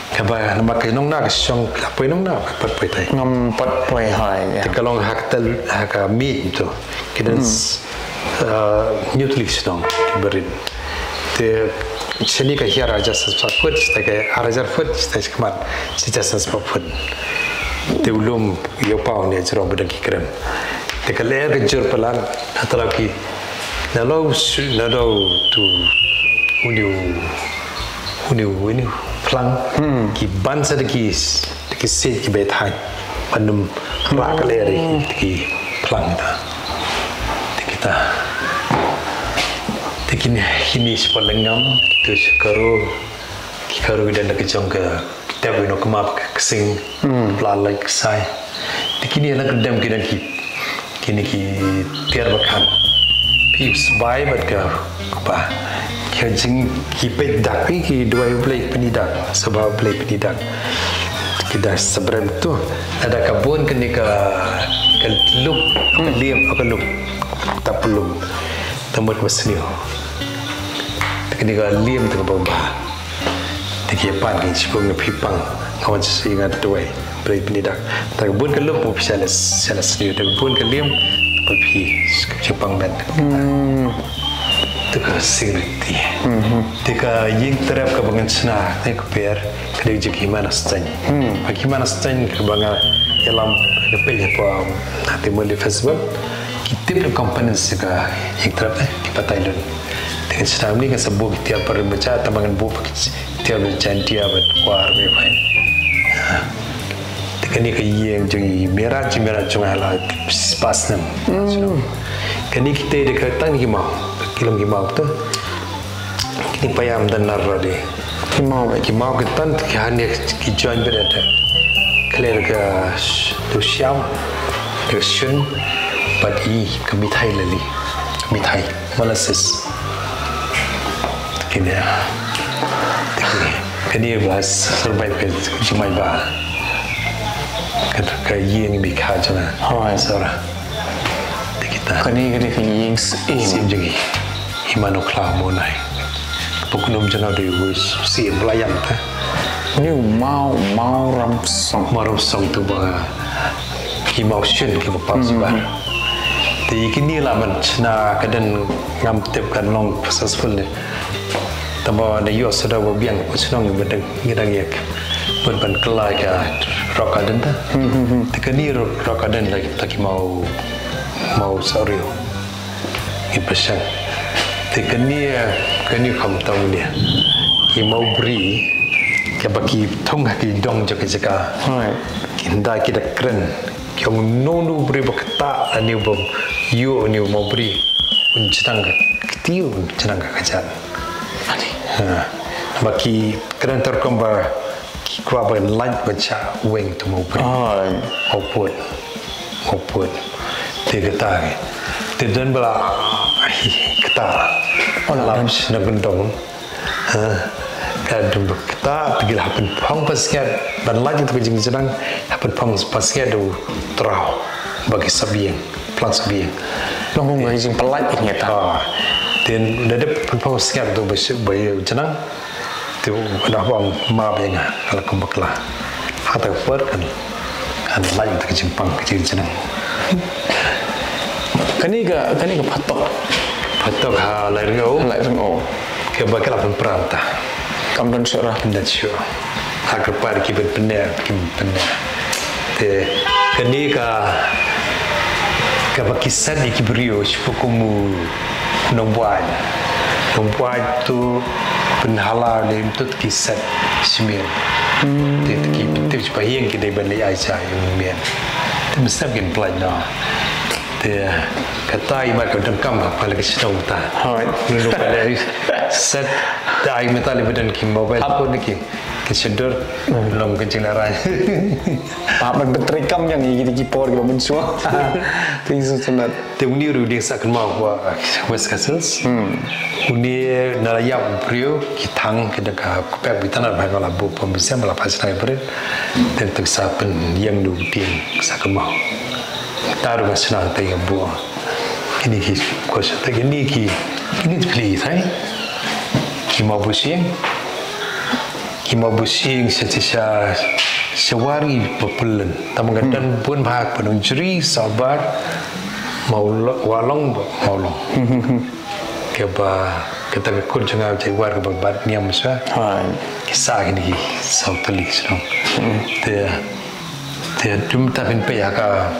Kaba, na ma ka Nongna ka shong, ka poi Nongna, ka pat poi tai. Ngam pat poi hai, ya. Te ka long ha ka tel, ha ka miej to. Ki don s-, uh, hynñiew tylli ki shnong, ki barit. Te shane ka hiar hajar san spah phut, shata ka ar hajar phut, shata shakhmat, shi hajar san spah phut. Te u lum ïa u paw ne jrong ba dang ki krem. Te ka lyer ka jur palat, ha tlaw ki, na law shu, na law tu, uni u, uni u, uni u phlang, ki ban sa da ki, da ki siej ki beit thaiñ. Ban ym rah ka lyer ïa ki phlang kita. Te kita. Te kine, kine shapoh lyngngoh, kito sha ka ru, ki ka ru ki don da ka jong ka, ki tep ïa u nongkmie ka ksing, pla lait ksai. Te kine la ka dem ki don ki, kine ki tiar ba khan. Phi sbai bad ka Ba, ki jing, ki peit dak, ki, ki duwai U Blei pynïaid dak, sngewbha U Blei pynïaid dak. Ki da sbrem to, lada ka bun kane ka, ka lup, ka liam, ka lup, ta pynlup, ta mut ba sniew. Te kane ka liam te kaba bha. Te ki pan ki shipang, nga phi pang, nga wan shisha nga duwai. Blei pynïaid dak. Te ka bun ka lup mo phi sa la, sa la sniew. Te ka bun ka liam, te phi shipang met. Te ka sing riti. Te ka ïing trep kaba ngan shna, te ka per, ka dei jong ki hima Nongstoiñ. Ki hima Nongstoiñ kaba nga ïalam, nga peit hapoh, ha Ri Bhoi Festival. Ki tip na components ka ïing trep, eh, ki batai lun. Te ngan shna mynne ngan sa buh ki tiar ba rim ba jia, tangba ngan buh ba ki tiar ba jaiñtia bad kwar ba rim. Te kane ka ïing jong i Mira, jong i Mira jong nga la spah snem. Kane kita dei ka tang ki maw, ki long ki maw to. Kine payam da nar ra de. Ki maw, ki maw ki tan ki hane ki join bad da. Kler ka sh-, tu siam, ka shun, bad i ka mithai lali. Mithai, molasses. Kine. Kine. Kine ba survive ka jumai ba. Ka, ka ïing mi kha jana. Hoi. Sora. Te kita. Kane, kane ka ïing syiem. Syiem jong i. Hima Nongkhlaw mo nai. Puknum jana de wis syiem la ïam ta. Ni u Maw, Maw Ramsong. Maw Ramsong tu ba ki maw shin ki ba pam sbar. Te kine la ban shna ka dang ngam tip kan long successful ne. Tangba da ïoh sdang ba biang ba shnong ba dang ngi dang ïa ka. Ban ban kylla ka rock garden ta. Te kane rock, rock garden la ta ki maw, maw sawriew. Ki pyrshang. Te kane, kane kham tang ne. Ki maw bri, kaba ki thung ha ki dong jong ka jaka. Hoi. Ki hynda ki da kren. Ki ong no no bri ba kata, ani ba yu, ani maw bri. Un jnang ka kti, un jnang ka kjat. Ani. Ha. Ba ki kren ter kum ba Ki kwah ban lait ban shah weng tu maw put. Ai. Maw put. Maw put. Te kata ke. Te don ba la kata. Oh, la dang. Na kyndong. Ha. Ka dang ba kata, te ki la pynphong paskhet. Ban lait tu ka jingjnang, la pynphong paskhet u trau. Ba ki sabieng. Plang sabieng. Long kum ka jingpynlait ki ngeta. Ah. Te da dep pynphong paskhet tu ba shi-, ba ïa jnang. Te u, u da bang map ïa nga, ka la kum bakla. Hata ka por kan, kan lait ka jingpang ka jingjnang. Kane ka, kane ka phatok. Phatok ha Lairyngew. Lairyngew. Kaba ka la pynpra ta. Kam don shuh ra. Kam don shuh. Ha ka par ki pynpyneh, ki pynpyneh. Te kane ka, kaba ki set ïa ki briew, shipor kum u Nongbuaid. Nongbuaid tu pynhala ne mtut ki set shimian. Te ki tip shipor ïing ki dei ban leit ai sha ïing mian. Te mynstep kin pynlait noh. Te kata i mat ka donkam ha pale ka shnong ta. Hoi. Nunu pale set ta i meta le ba don ki mobile phone ki. Sendor long ka jinglarai. Pap ban betrei kam yang igi di kipor ki ba mynshuwa. Te ïa sngewtynnat. Te uni ruh ding sa kynmaw wa West Castles. Uni na la ïap briew ki thang ki da ka kpep bi tanat ba ka la bu pom bi sem la pas na briew. Te te sa pynïeng du ding sa kynmaw. Ta ruh ka sna te ïa bu. Kini ki question te kini ki kini te pli thai. Ki ma bu sing. Ki ma bu sing sha sha sha sha wari ba pyllen. Tama ka dan bun bhag ba nong jri sabar. Mau lo- walong ba mau long. Ke ba kita ke kun janga jai war ke ba bat niam sha. Hai. Ki sa kini ki sau tali shnong. Te te dum ta phin pe ya ka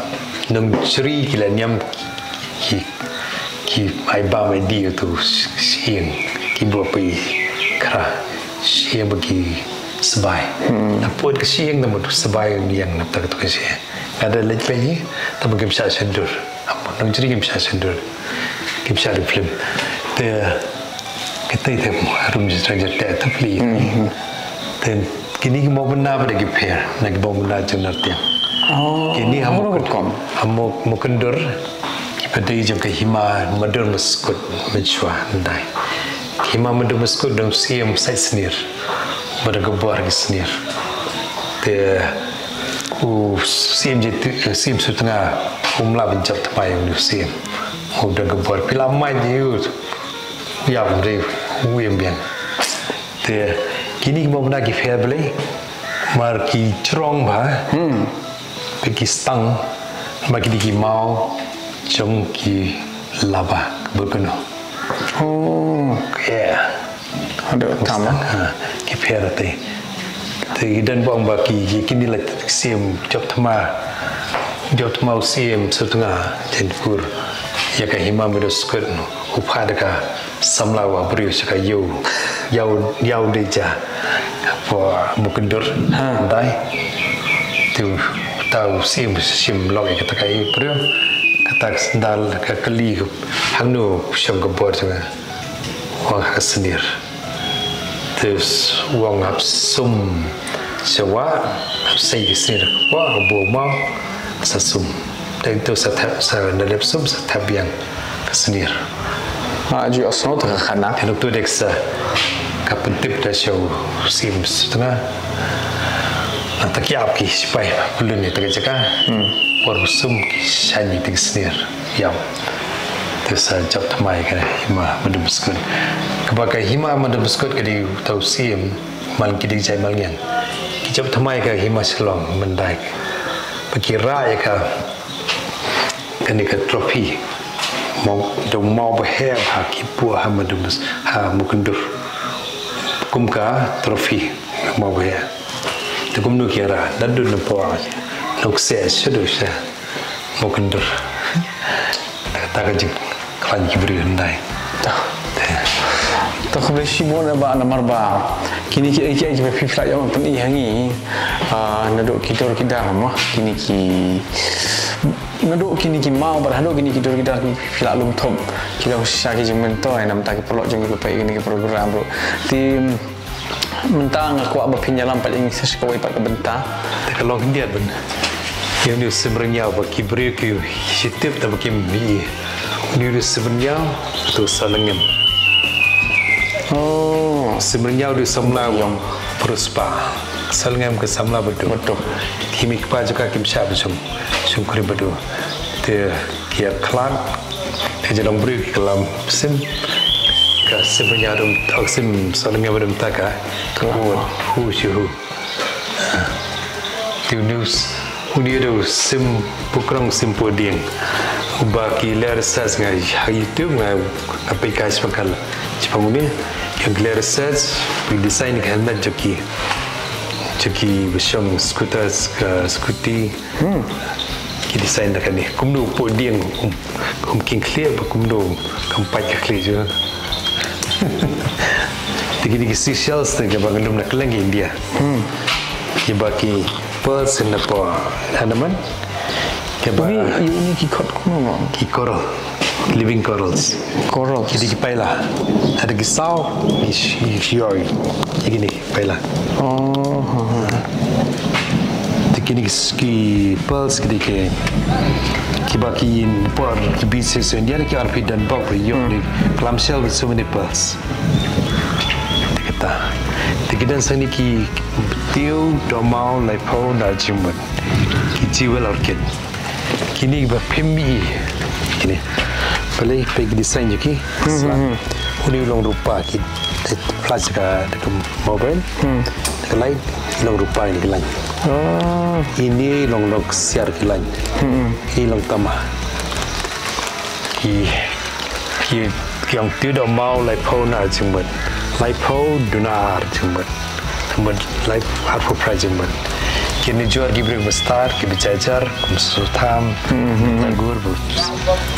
nong jri ki la niam ki ki ai ba mai di tu sing ki bu pe kra sing ba ki sbai. Na put ka sing na mut sbai yang na ta ka tu ka sing. Ada lek pe ni ta ba kim sha sendur. Nong jri kim sha sendur. Kim sha di film. Te kita te rum jri jri te te pli. Te kini ki mo benda pada ki pher na ki mo benda jeng na tiang. Oh, kini hamo hamo mo kendur. Ki pada jong ka hima madur meskut menchua ndai. Hima madur meskut dong siem sai senir. Pada ka bor ki senir. Te u siem je tu siem sutnga um la benjap tmai u siem. U da ka bor pila mai je u ya bri u em biang. Te kini ki mo benda ki fair play mar ki jrong ba. Pe ki stang mar ki di ki mau jong ki laba berkeno. Oh, yeah. Ada tam. Ha, ki pher te. Te i dan bong ba ki ki kini la sim jop thma. Jop thma u sim sutnga jen kur. Ya ka hima medo skut no. U pha da ka samla wa briew sha ka yau. Yau yau de ja. Po bukendur. Ha. Dai. Tu tau sim sim lok ya kata ka i briew. Kata sendal ka kali hangno sham ka bor sha. Wang ha ka snier. Te wang hap sum sewa hap sei ka snier. Wa ka bo mau sa sum. Te tu sa thap sa na lep sum sa thap yang ka snier. Ha ju asno ta ka khana. Te tu dek sa ka pentip da show sim setengah. Na takiap ki sipai belun ni takiap jaka. Por sum ki shani ting snier. Yam. Te sa jop thamai ka hima madam skut. Kaba ka hima madam skut ka di tau siem mal ki ding jai mal ngian. Ki jop thamai ka hima Shillong mandai. Ba ki ra ya ka kani ka trophy. Mau dong mau ba he ha ki pu ha madam ha mukundur. Kum ka trophy mau ba he. Te kum nu ki ra da dun na po. Nuk se shudu sha. Mo kendur. Ta ka jing klan ki bri ndai. Ta. Ta khublei shibun ba namar ba kini ki ki ki ba phi fla yong pun i hangi. Ah, naduk ki dor ki dar ma kini ki naduk kini ki mau ba haduk kini ki dor ki dar ki fla lum thop. Ki long sha ki jing mentoi nam ta ki pelok jong ki lepai kini ki program bro. Tim Mynta nga kwah ba phin ïalam pat ïa ngi sa shi kawei pat ka bynta. Te ka long khyndiat ban. Ïa u Simrynñiaw ba ki briew ki shi tip da ba kim hi. Uni u Simrynñiaw tu Salengem. Oh. Simrynñiaw du samla wa Prospa. Salengem ka samla badu. Badu. Ki mi kpa juga kim sha bajum. Shukri badu. Te Ki ïa khlad. Ki jadong briew ki klam sim. Ka sim nya dong thok sim Salengem dong ta ka. Klam. Hu shi hu. Ti news. Uni do sim pukrong sim podieng. Uba ki ler sas nga ha YouTube nga nga pe ka sipakal. Sipang uni. Ki ler sas ki design ka helmet joki. Joki bishong scooters ka scooty. Hmm. Ki design da kane. Kumno podieng kum kum king clear ba kumno kam pat ka clear ju. Ti ki ki seashells te ba ngam na keleng India. Hmm. Ki ba ki pearls na po anaman. Ki ba ini ki kot kumno. Ki coral. Living corals. Corals. Ki di ki paila. Ada ki saw, ki shioi. Kine, paila. Oh, ha, ha. Te kine ki, ki pearls kine ki, kiba ki por ki B C S India ki arphi don bok ri yo ni clamshell with so many pearls. Te kita. Te ki don sani ki tiew, dohmaw, laiphew, na jingmut. Ki jewel orchid. Kine ba phim i. Kine. Balei peit ki design jong ki. Uni u long rupa ki. Plastik ka dekat mobile. Dekat lain i long rupa ini ki lain. Oh. Ini long long siar ki lain. Ini long tama. Ki ki ki ong tiew, dohmaw, laiphew, na jingmut. Laiphew, duna, ar jingmut. Jingmut lai, arphew phra jingmut. Kine jor ki briew ba star, ki ba jajar, kum Sutram, Tagore, bu,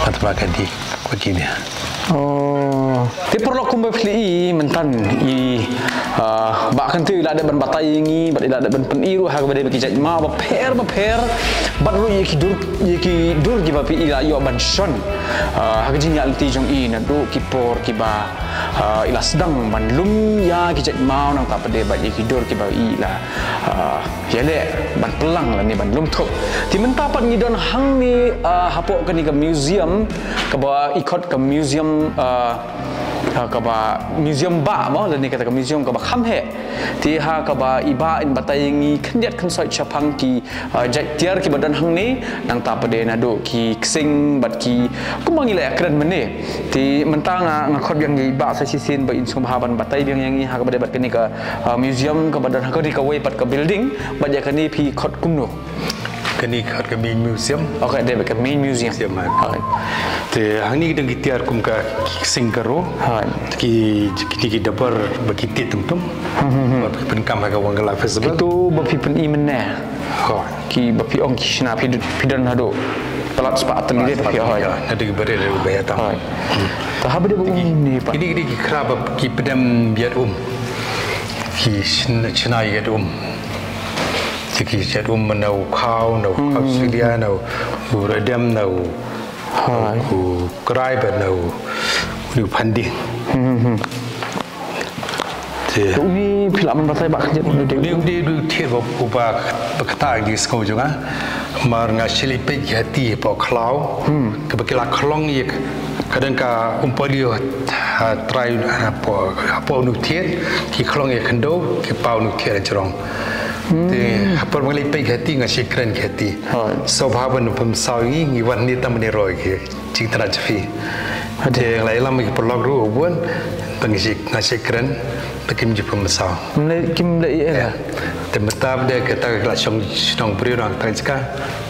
Mahatma Gandhi, ba kine. Oh. Te paralok, kumba phi la i mynta i, ah, Bah Kyntiew i la dep ban batai ïa ngi, bad i la dep ban pyni ruh ha kaba dei ba ki jait maw bapher bapher, bad ruh ïa ki dur, ïa ki dur kiba phi i la ïoh ban shon. Ah, ha ka jingïaid lynti jong i naduh ki por kiba, ah, i la sdang ban lum ïa ki jait maw, nangta pat de bad ïa ki dur kiba i la, ah, ïaleh ban pynlang lane ban lum thup. Te mynta pat ngi don hangne, ah, hapoh kane ka museum, kaba i khot ka museum, ah, ah, kaba museum bah mo, lane kata ka museum kaba kham heh. Te ha kaba i bah in batai ïa ngi khyndiat khynsoit shaphang ki, ah, jait tiar kiba don hangne, nangta pat de naduh ki ksing bad ki, kumba ngi la ïakren mynne. Te mynta nga, nga khot biang ïa i bah sa shisien ba in sngewbha ban batai biang ïa ngi ha kaba dei bad kane ka, ah, museum kaba don ha kane kawei pat ka building, bad ïa kane phi khot kumno? Kane ka, ka main museum. Okay, dei bad ka main museum. Museum, ha. Okay. Te hangne ki don ki tiar kum ka, ki ksing ka ro. Hai. Ki, kine ki dabar ba ki tied tum tum. Ba phi pynkam ha ka Wangala Festival. Kito ba phi pyni mynne. Hai. Ki ba phi ong ki shna phi d-, phi don haduh palat spah tylli de phi, hai. Ïa, naduh ki barit ruh ba ïa tam. Hai. Te haba dei ba um ni pat. Kine, kine ki khra ba ki pdem ïat um. Ki shna, shna ïat um. Te ki ïat um na u khaw, na u khaw sulia, na u, u radem, na u, hai, u krai bad na u, u phanding. Te uni phi lah ban batai bah khyndiat uni de. Uni, uni u thied ba, ba, ba kata ki sngew jong nga. Mar nga shim leit peit ki hati hapoh khlaw. Kaba ki la khlong ïa ka don ka umpolio ha trai hapoh, hapoh uni u thied, ki khlong ïa khyndew, ki paw uni u thied ha jrong. Te ha por ba nga leit peit ki hati nga shait kren ki hati. Hooid. Sngewbha ban pynsaw ïa ngi, ngi wan hangne tang ban ïaroh ïa ki. Jingthrang jong phi. Te nga la ïalam ïa ki paralok ruh bun, ba ngi shait, nga shait kren, ba kim ju pynsaw. Kim leh, kim leh ïa. Te mynta ba dei kata ka la shong shnong briew na kata ka jaka,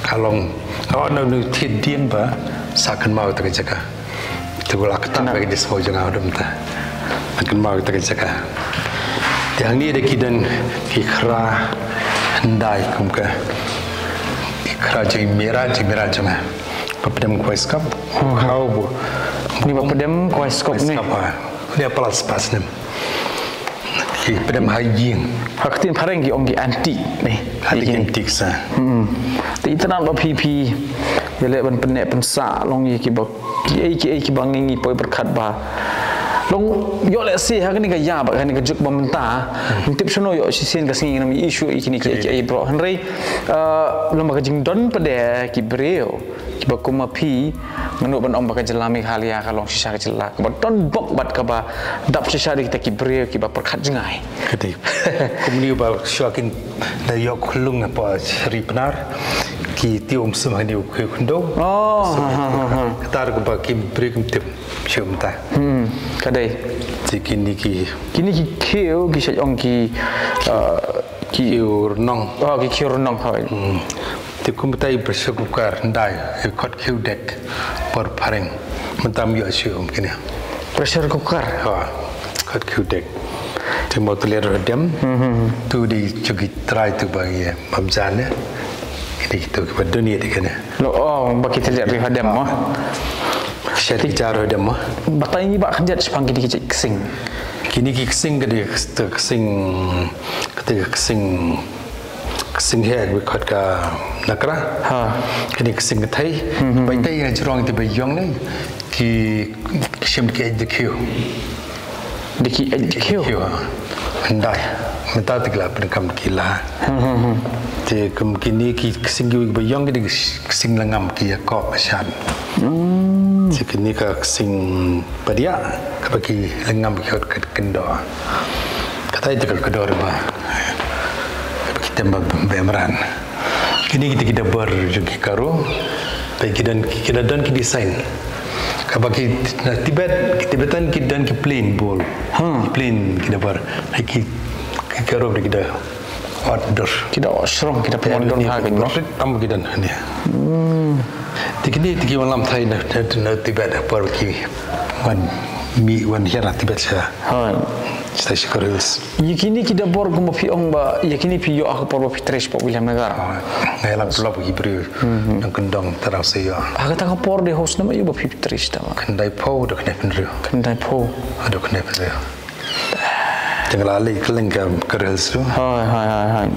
ka long, ka wan na uni u thied dieng ba sa kynmaw kata ka jaka. Te ka la kata ba ki dei sngewbha jong nga u dum ta. Kynmaw kata ka jaka. Te hangne de ki don ki khra hyndai kum ka. Ki khra jingmira, jingmira jong nga. Ba pdem kwai skop. Khaw bu. Ni ba pdem kwai skop ni. Kwai skop, ha. Ni palat spah snem. Ki pdem ha ïing. Ha ktien phareng ki ong ki antique ni. Antique, antique sa. Hmm. Te itynnad ba phi phi ïaleh ban pynneh pynsah long ïa kiba kiei kiei kiba ngi ngi poi pyrkhat ba long ïoh lehse ha kane ka ïa ba kane ka juk ba mynta. Ngim tip shano ïoh shisien ka sngi ngin ym ïoh ïa kine kiei kiei baroh hynrei, eh, long ba ka jingdon pat de ki briew kiba kum ma phi, nga nud ban ong ba ka jylla Meghalaya ka long shisha ka jylla kaba don bok bad kaba dap shisha da kita ki briew kiba pyrkhat jngai. Ka dei. Kumne ba shuwa kin da ïoh khlung hapoh Ri Pnar, ki tiew um sum ha une u khiew khyndew. Oh, ha, ha, ha, ha. Kata ruh ba ki briew kim tip shuh mynta. Hmm, ka dei. Te kine ki, kine ki khiew ki shait ong ki, uh, ki khiew rnong. Oh, ki khiew rnong, hooid. Hmm. Te kumta i pressure cooker hyndai, i khot khiew dek por phareng. Mynta ym ïoh shuh kum kine. Pressure cooker? Ha, khot khiew dek. Te mo tylliat ruh hadem. Hmm, hmm, hmm. Tu dei jong ki trai tu ba ngi bam jan ne. Kine kitu kiba dun ïa de kine. Lo, oh, ba ki tylliat ruh hadem mo. Shet ki jar ruh hadem mo. Batai ngi ba khyndiat shaphang kine ki jait ksing. Kine ki ksing ka dei ka ksing, ka dei ka ksing Ksing heh, ba khot ka nakra. Ha. Kane ksing kthei. Hmm, hmm, hmm. Ba ïa ktei ha jrong te ba ïong ne. Ki, ki shim ki eit da khiew. Da ki eit da khiew. Khiew, ha. Hyndai. Mynta te ki la pyndonkam ki la. Te kum kine ki ksing kiba ïong ki dei ki ksing lyngngam ki ïa kop ba shan. Te kine ka ksing padiah kaba ki lyngngam ki hot ka kyndoh. Kata ïa ka kyndoh ba ki tem ba bemran. Kine kita ki dabar jong ki Garo. Te ki don ki don ki design. Kaba ki na Tibet, ki Tibetan ki don ki plain bol. Ki plain ki dabar. Hai ki ki Garo ki da outdoor. Ki da shrong, ki da pynwan don ha ki no. Tam ki don ni. Te kine te ki wan lam thai na na Tibet por ki wan mi wan hiar na Tibet sha. Hai. Sha Shikar Hills. Ïa kine ki dabar kumba phi ong ba ïa kine phi ïoh ha ka por ba phi trei sha Williamnagar. Ngai lang pulop ki briew nang kyndong tarang se ïoh. Ha kata ka por de hos nama ïoh ba phi trei sha ma. Khyndai phew da khyndai phew hynriew. Khyndai phew. Da khyndai phew hynriew. Te nga la leit kylleng ka Garo Hills tu. Hai hai hai hai.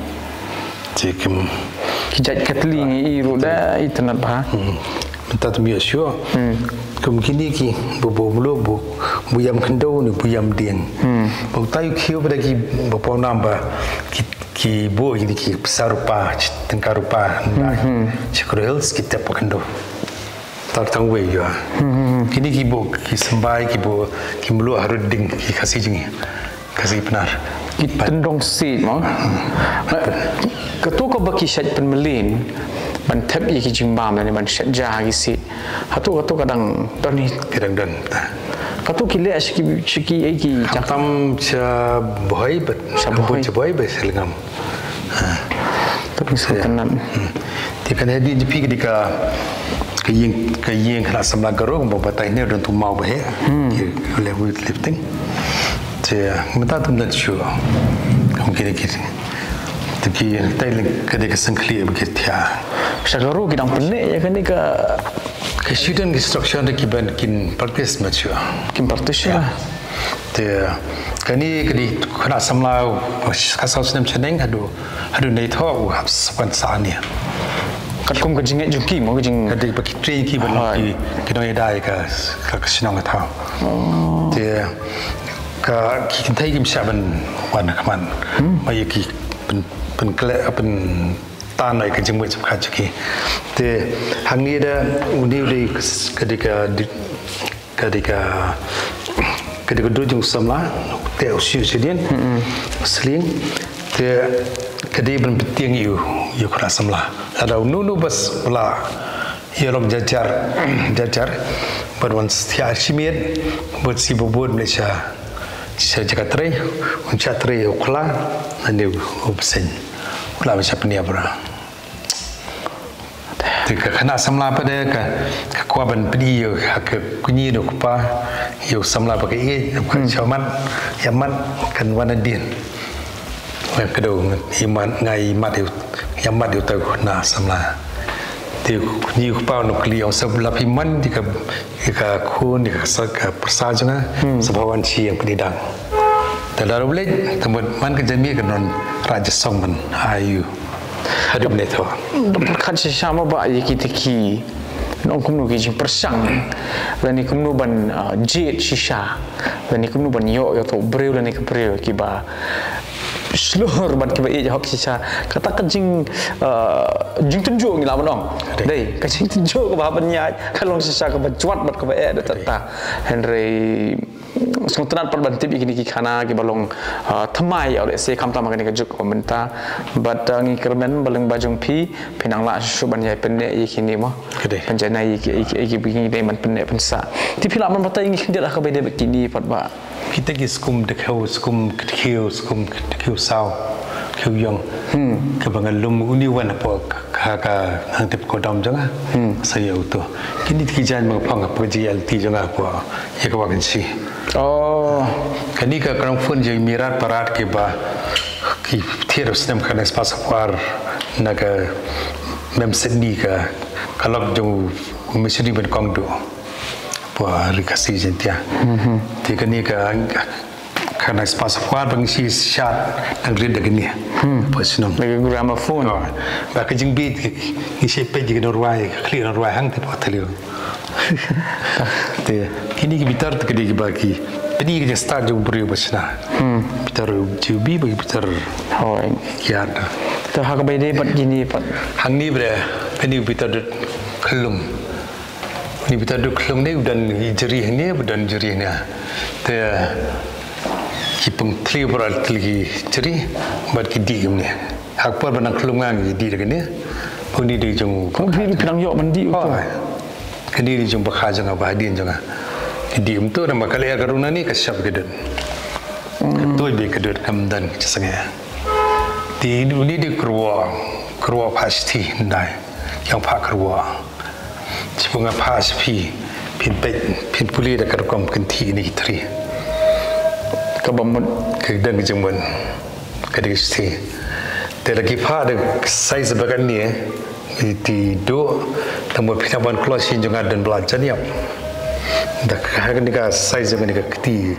Te kim. Ki jait katli ngi i ruh da i tnat bha. Mynta te ym ïoh shuh. Kum kine ki ba bu mluh bu bu ïam khyndew ne bu ïam dieng. Ba utai u khiew ba da ki ba paw nam ba ki ki bu kine ki pisa rupa, tyngka rupa. Shikar Hills ki tep ba khyndew. Tar tang wei ïa. Kine ki bu ki symbai ki bu ki mluh harud ding ki Khasi jong ngi. Khasi Pnar. Ki tyndong siej mo. Kato kaba ki shait pynmlien ban thep ïa ki jingbam lane ban shait ja ha ki siej. Hato kato ka dang don hi. Ki dang don. Kato ki leh sha ki sha ki ei ki jaka. Tam sha Bhoi bad sha Bhoi. Sha Bhoi bad sha Lyngngam. Kato ki sngewtynnat. Te kane dei jong phi ka dei ka ka ïing ka ïing khynnah samla Garo ba batai ne don tu maw ba he. Ki leh weightlifting. Te mynta tum da shu. Kum kine ki. Te ki tai leng ka dei ka sengkhlieh ba ki thia. Sha Garo ki dang pynleh ïa kane ka ka student ki structure da ki ban kin practice ma shu. Kin practice. Te kane ka dei khynnah samla ka saw snem shaneng haduh haduh nei thoh u hap sapan sa ne. Katkum ka jingngeit jong ki mo ka jing ka dei ba ki train ki ban ki ki nong ïa dai ka ka shnong ka thaw. Te ka ki kynthei kim shah ban wan khmat. Ma ïa ki pyn pyn kle pyn tan ïa ka jingmut jingpyrkhat jong ki. Te hangne da uni u dei ka dei ka Ka dei ka ka dei ka dujong samla te u shu shu dien sling te ka dei ban pyntieng ïa u ïa u khynnah samla. Lada u nu nu bas u la ïa long jar jar jar jar bad wan stia shimet bad si bubud ne sha sha jaka trei un sha trei u khla ane u bseiñ u khla ba sha pynïap ra. Te ka khynnah samla pat de ka ka kwah ban pynïoh ha ka kñi da u kpa ïa u samla ba ka ïeit ka shamat ïa mat kan wan hadien. Nga kdew ïa mat nga ïa mat ïa mat ïa u tau khynnah samla. Te u kñi u kpa u kylli ong sa lap hi man ïa ka Ïa ka khun ïa ka sa ka pyrsa jong nga sa ba wan shi ïa ka pynidang. Te lada u leit te mut man ka jingmih ka don rah jingshong ban ai ïa u. Haduh mynne to. Pyrkhat shisha ma ba ïa kita ki nong kumno ki jingpyrshang lane kumno ban jied shisha lane kumno ban ïoh ïa to briew lane ka briew kiba shlur bad kiba ïeit hok shisha kata ka jing jingtynjuh ngi lah ban ong. Dei ka jingtynjuh kaba hap ban ïaid ka long shisha kaba jwat bad kaba eh da ta ta. Hynrei sngewtynnat pat ban tip ïa kine ki khana kiba long thymmai ïa u lehse khamtam ha kane ka juk kaba mynta. Bad ngi kyrmen ba lyngba jong phi phi nang lah shuh ban ïai pynneh ïa kine mo. Ka dei ban janai ïa ki ïa ki ïa ki ban pynneh pynsah. Te phi lah ban batai ïa ngi khyndiat ha kaba ïadei bad kine pat ba. Kita ki skum dkhiew skum dkhiew skum dkhiew saw dkhiew ïong. Kaba nga lum uni wan hapoh ka ka hangtip ko dam jong nga. Sa ïa uto kini ki jan ma phong hapoh G L T jong nga hapoh ïa ka wa kan shi. Oh. Kani ka krong phun jong Mirat Parat ki ba ki thier snem ka next pass of war na ka mem Sydney ka ka lok jong missionary ben kong do. Pua ri Khasi Jaintia. Te kane ka ka na spa sa kwar bang shi shat nang rit da kane. Pua shnong. Like a gramophone. Ba ka jingbit ngi shi peit ka norwai ka khlieh norwai hang te pua taliu. Te kini ki bitar te kini ki ba ki Pynï ka jingstad jong u briew ba shna. Hmm. Bitar jiw bi ba bitar. Hooid. Kiad. Te ha kaba ïadei bad kine pat. Hangne ba, pynï bitar dud khlung. Ni bitar dud khlung ne u don i jri hangne, u don jri hangne. Te ki pynthli baroh tylli ki jri bad ki dih kumne. Ha ka por ba nang khlung ngan ki dih da kane. Pynï dei jong. Kong phi phi nang ïoh ban dih uto. Hooid. Kane dei jong bakha jong nga, ba hadien jong nga. Ki dih kumto namar ka lyer ka rung nangne ka shop ka dud. Ka tuid beit ka dud kam don ka sngewbha. Te une dei kyrwoh, kyrwoh pha shithi hyndai. Ïang pha kyrwoh. Shu nga pha sha phi, phin peit, phin pule da ka rukom kynthih ne ki thri. Kaba mut. Ka dang ka jingmut. Ka dei ka shithi. Te la ki pha da ka size ba kane, i ti duh, tang ba phi nang ban kloi shin jong nga don ba la jan ïap. Da ka ha kane ka size jong kane ka kti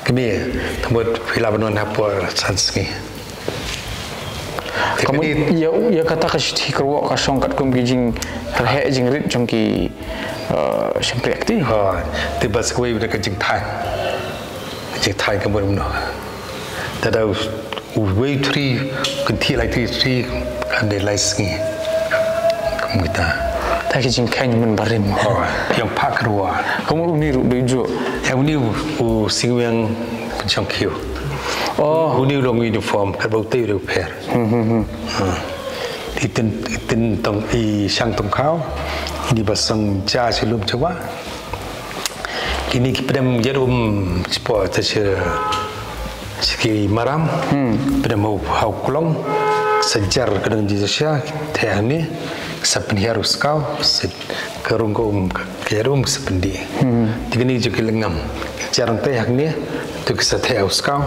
kmie, tang ba phi lah ban wan hapoh san sngi. Te ka mut kane ïa, ïa kata ka shithi kyrwoh ka shong katkum ki jingrheh jingrit jong ki, eh, shympriah kti. Ha, te bad sa kawei da ka jingthaiñ. Jingthaiñ ka mut kumno. Te da u, uwei u thri, kynthih lai thri thri, kan dei lai sngi. Kum kita. Te ki jingkheiñ mynbarim. Oh, ïang pha kyrwoh. Ka mut une ruh dei juh. Ïa une u, u singwiang pynshong khiew. Oh. Une u long uniform, katba utei u dei u pher. Hmm, hmm, hmm. Ha. I tin, i tin tong, i shang tong khaw. Ini ba song ja shi lum chawa. Kine ki pdem ïaid um shapoh te sha, sha ki maram. Hmm. Pdem ha u, ha u klong. Sa jar ka dang jia sha, te hangne, sa pynhiar u skaw, sa ka rung ka um, ka ïaid um, sa pyndih. Hmm. Te kine jong ki lengam. Jar te hangne, te ki sa te ha u skaw,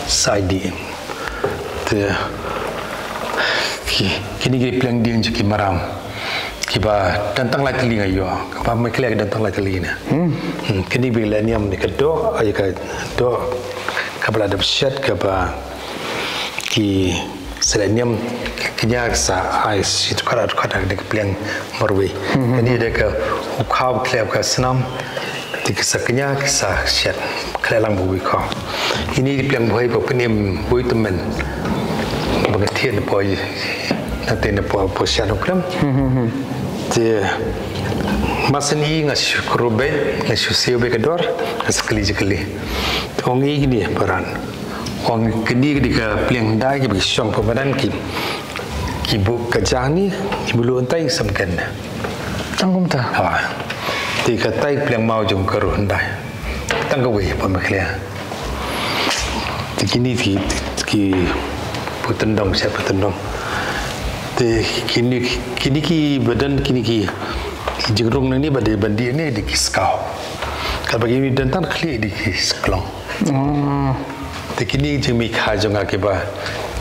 sa dih. Te, ki, kine ki pliang dieng jong ki maram. Kiba don tang lai tylli nga ïoh. Kaba Meghalaya ka don tang lai tylli ne. Hmm. Hmm, kine ba leh niam ne ka doh, ai ka doh. Kaba la dep shet kaba ki sa leh niam kñia sa ai shi dkhot dkhot ne ka pliang marwei. Hmm. Kine da ka u khaw khlem ka snam. Te ki sa kñia ki sa shet khleh lang ba wei khaw. Ini dei pliang bhoi ba pynim wei tymmen. Ba ka thied na poi na te na poi poi shet u krem. Te masan i nga shu kru beit nga shu siew beit ka dor nga sa kli ji kli. Te ong i kini paran. Ong kini dei ka pliang dai ki ba ki shong pa madan ki ki bu ka jani ki bulu entai sam ken. Tang kumta. Ha. Te katai pliang maw jong ka ruh hyndai. Tang kawei pa Meghalaya. Te kini ki, ki putendong, shet putendong. Te kini, kini ki badan, kini ki jingrung nani ba dei ban dih ne dei ki skaw. Kaba kini don tang khlieh dei ki sklong. Hmm. Te kini jingmih kha jong nga kiba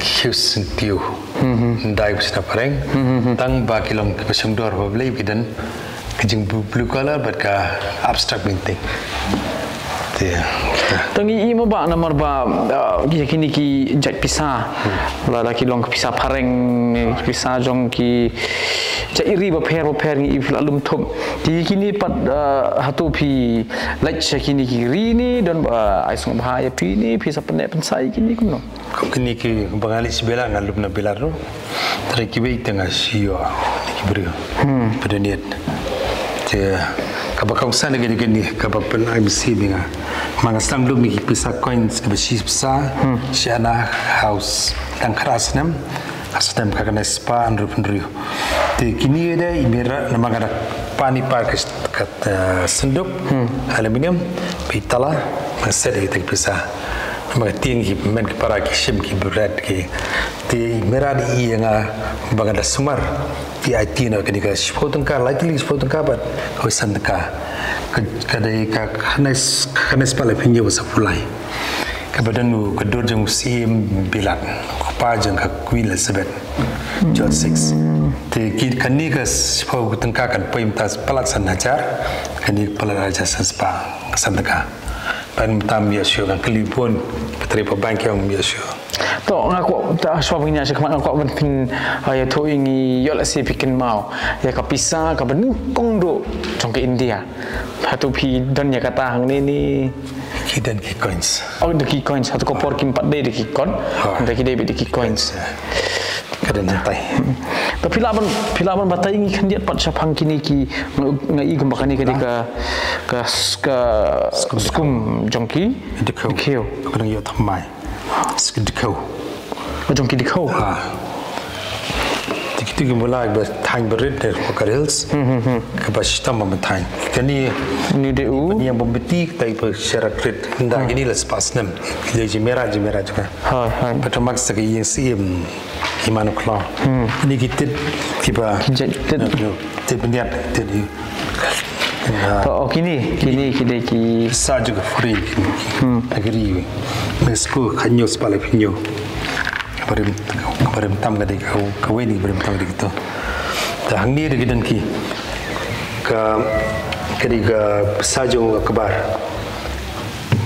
khiew syntiew. Hmm, hmm. Ndai ba shna phareng. Hmm, hmm, hmm. Tang ba ki long kiba shongdor ba blei ki don ka jing blue, blue collar bad ka abstract painting. Te, te. Tang i, i ma ba namar ba, ah, ki, kini ki jait pisa. Hmm. Lada ki long ki pisa phareng, ki pisa jong ki jait ri bapher bapher ngi i phi la lum thup. Te kini pat, ah, hato phi lait sha kini ki ri ne don ba ai sngewbha ïa phi ne phi sa pyneh pynsai kini kumno? Kum kini ki ba nga leit sha Bilat nga lum na Bilat ruh. Trai kiwei te nga shu ïoh ki briew. Hmm. Pyndonkam. Te kaba kongsan ïa kini kaba pynai mynsiem ïa nga. Ma nga sdang lum ïa ki pisa coins kiba shi pisa. Hmm. Shi ana house dang khra snem. Ar snem ka kane spah hynriew hynriew. Te kini de i mih rad namar nga da pan i par ka, ka, eh, synduk, hmm, aluminium, ba i tala, nga set ïa kita ki pisa. Namar ka tieng ki men ki para ki shim ki bret ki. Te i mih rad i ïa nga ba nga da sumar. Te ai tieng na kane ka shiphew tyngka, lai tylli shiphew tyngka bad kawei san tyngka. Ka, ka dei ka kane s-, ka kane spah lai pynïaw sa pulai. Kaba don u ka dur jong u Syiem Bilat, u kpa jong ka Queen Elizabeth, George six. Te ki kane ka shiphew tyngka kan poi mynta palat san hajar, kane palat hajar san spah, san tyngka. Ban mynta ym ïoh shuh kan kylli bun, pyntrei pa bank ym ïoh shuh. To nga kwah ta shwa bang ïa shi khmat nga kwah ban pyn, ah, ïathuh ïa ngi ïoh lehse phi kynmaw ïa ka pisa kaba nyngkong duh jong ka India. Hato phi don ïa kata hangne ne? Ki don ki coins. Oh, da ki coins. Hato ka por kim pat dei da ki kot. Hooid. Da ki dei beit da ki coins. Ka don jingtai. To phi lah ban, phi lah ban batai ngi khyndiat pat shaphang kine ki, nga, nga i kumba kane ka dei ka, ka, ka skum jong ki. Dkhiew. Dkhiew. Ka dang ïoh thymmai. Skum dkhiew. Ka jong ki dkhiew. Ha. Te kito ki mula ba thaiñ barit ne Walker Hills. Kaba shitom ba thaiñ. Kane, ni de u, ni yang ba meti tai ba sharak rit. Nda kini la spas nem. Ki jai jimera, jimera juga. Hai, hai. Ba tamak sa ki ïing siem. Ki manu klo. Ni ki tit kiba. Ki jai tit. Tit bniat, tit. To, oh, kini, kini, kini ki sa juga free. Agri. Mesko kanyo spale pinyo. Barim, barim tam ka dei ka, ka weni barim tam ka dei to. Da hangne da ki don ki ka, ka dei ka pisa jong akbar.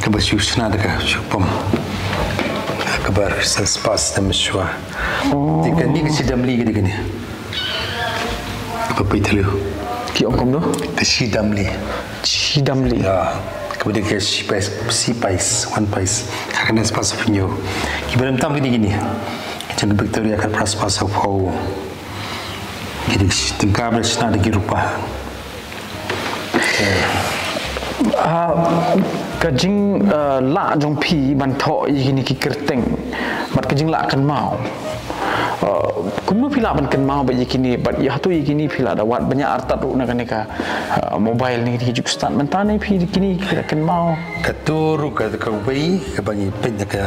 Kaba shu shna da ka shu pom. Akbar sa spas da mishwa. Te kane ka shi damli ka dei kane. Kaba peit thliew. Ki ong kumno? Ka shi damli. Shi damli. Ya. Kaba dei ka shi pice, shi pice, one pice. Ka kane spas of new. Ki barim tam kine kine. Jong ka Victoria ka pras spas of how. Ki dei shi tyngka ba shna da ki rupa. Ah, ka jing, ah, lah jong phi ban thoh ïa kine ki kyrteng. Bad ka jinglah kynmaw. Ah, kumno phi lah ban kynmaw bad ïa kine, bad ïa hato ïa kine phi lah da wad ban ïa artat ruh na kane ka, ah, mobile ne ki juk stad mynta ne phi kine ki lah kynmaw. Kato ruh ka, kawei kaba ngi peit na ka,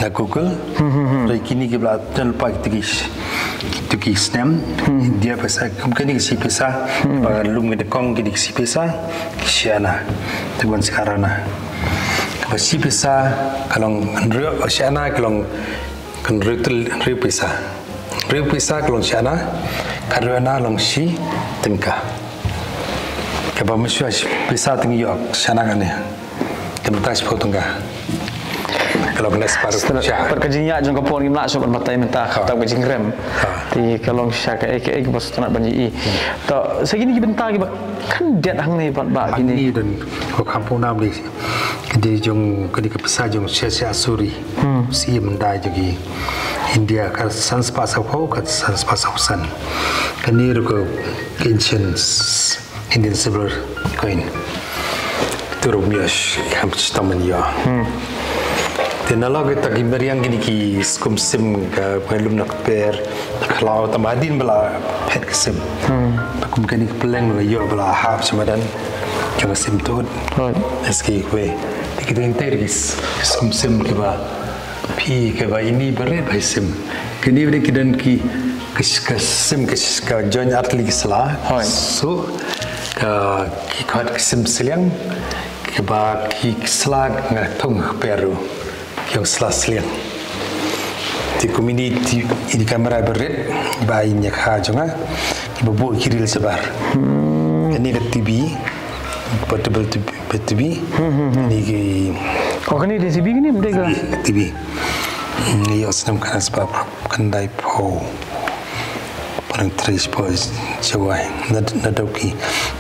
na Google. Dei kine kiba la don lypa kito ki, kito ki snem. India pisa, kum kane ki shi pisa. Ba lum kane kong kine ki shi pisa. Ki shi ana. Te ban sekarang na. Kaba shi pisa ka long hynriew, shi ana ka long hynriew tyl, hynriew pisa. Hynriew pisa ka long shi ana. Ka hynriew ana long shi tyngka. Kaba mynshuwa shi pisa te ngi ïoh shi ana kane. Te mynta shiphew tyngka. Ka long kane separuh pisa. Pat ka jingïaid jong ka por ngim lah shuh ban batai mynta. Ha. Tang ka jingrem. Ha. Te ka long sha kaei kaei kaba sngewtynnat ban ïohi. To, sa kine ki bynta kiba khyndiat hangne pat ba kine. Hangne don ko khampu nam dei. Ka dei jong, ka dei ka pisa jong Shah Shah Suri. Shi ïa mynta jong ki India ka san spah saw phew, ka san spah saw san. Kane ruh ka ancient Indian silver coin. Te ruh miosh kam chitam ïa. Te nalor kita ki mariang kine ki skum sim ka pynlum na ka per, na ka khlaw, tang ba hadien ba la phet ka sim. Ba kum kane ka pylleng ba ïoh ba la hap sha madan jong ka sim tut. Right. Eski kwe. Te ki dang ter ki skum sim kiba phi kiba ini ba rit ba sim. Kine ba ki don ki, ki, ki sim ki, ki join artylli ki sla. Hooid. So ka, ki khot ki sim sliang, kiba ki sla nga thung peru. Ki ong sla sliang. Te kum ini, te ini kamera ba rit ba ini kha jong nga. Kiba buh ki reel shabar. Kane ka T V. Portable T V, T V. Ni ki. Oh, kane dei T V kane, mdei ka? T V. Ni ïoh snem kane spah khyndai phew. Parang tris phew jawai. Na, na dau ki.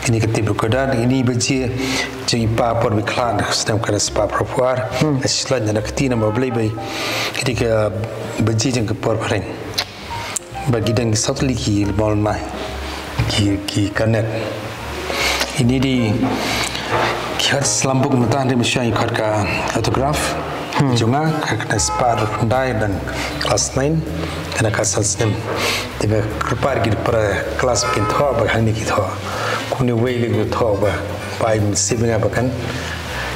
Kine ka tape recorder, ini baje jong i pa por bi khlad snem kane spah phew. Ka shlad na kti na ma blei bai. Kine ka baje jong ka por phareng. Ba ki dang sotli ki mol mai. Ki, ki connect. Ini dei ki khot slam book mynta dei mynshuwa ki khot ka autograph. Jong nga ka kane spah khyndai dang class nine. Kane ka san snem. Te nga kyrpad ki para class kin thoh ba hangne ki thoh. Kumne wei le ki thoh ba. Ba im sip nga ba kan.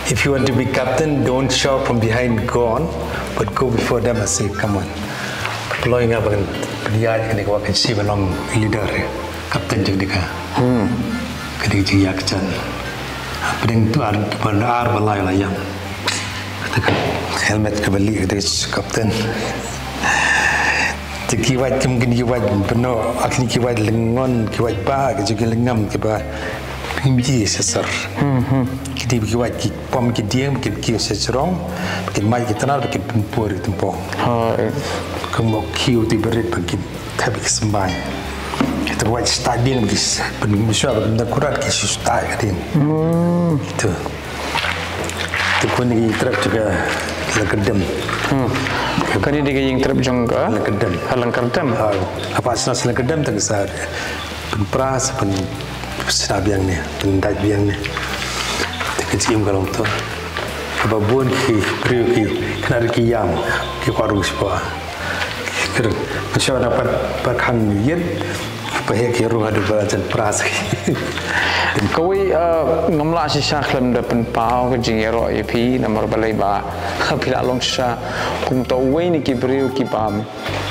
If you want to be captain, don't shout from behind, go on, but go before them and say, "Come on." Pynlong nga ba kan pynïaid kane ka wa kan shi ba long leader, captain jong dei ka. Ka dei jingïaid ka jan. Pdeng tu ar, pdeng ar ba lai la ïam. Kata ka helmet ka bali ka dei captain. Te ki wait kum kine ki wait bno, ak ni ki wait lengon, ki wait ba, ki jong ki lengam kiba pynji sesar. Ki dei ki wait ki pom ki dieng, ki ki sesrong, ki mai ki tanar, ki pynpur ki tempong. Ha, eh. Kum mo kiu ti berit ba ki thep ki sembai. Kita wait sta dieng ki pynmyswa ba da kurat ki shu sta ka dieng. Itu. Kane ka ïing trep jong ka Lyngkyrdem. Hmm. Kane dei ka ïing trep jong ka Lyngkyrdem. Ha Lyngkyrdem. Ha, ha, pa sna sna Lyngkyrdem tang sa pynpra sa pyn sna biang ne, pyndait biang ne. Te ka jingim ka long to. Kaba bun ki briew ki kynad ki ïam ki kwah rung spa. Kyrng. Sha na pat pat khang ïit. Pahek ïa ruh haduh ba la jan pras. Kawei, eh, ngam lah shisha khlem da pynpaw ka jingïaroh ïa phi namar balei ba phi la long shisha kum uta uwei na ki briew kiba,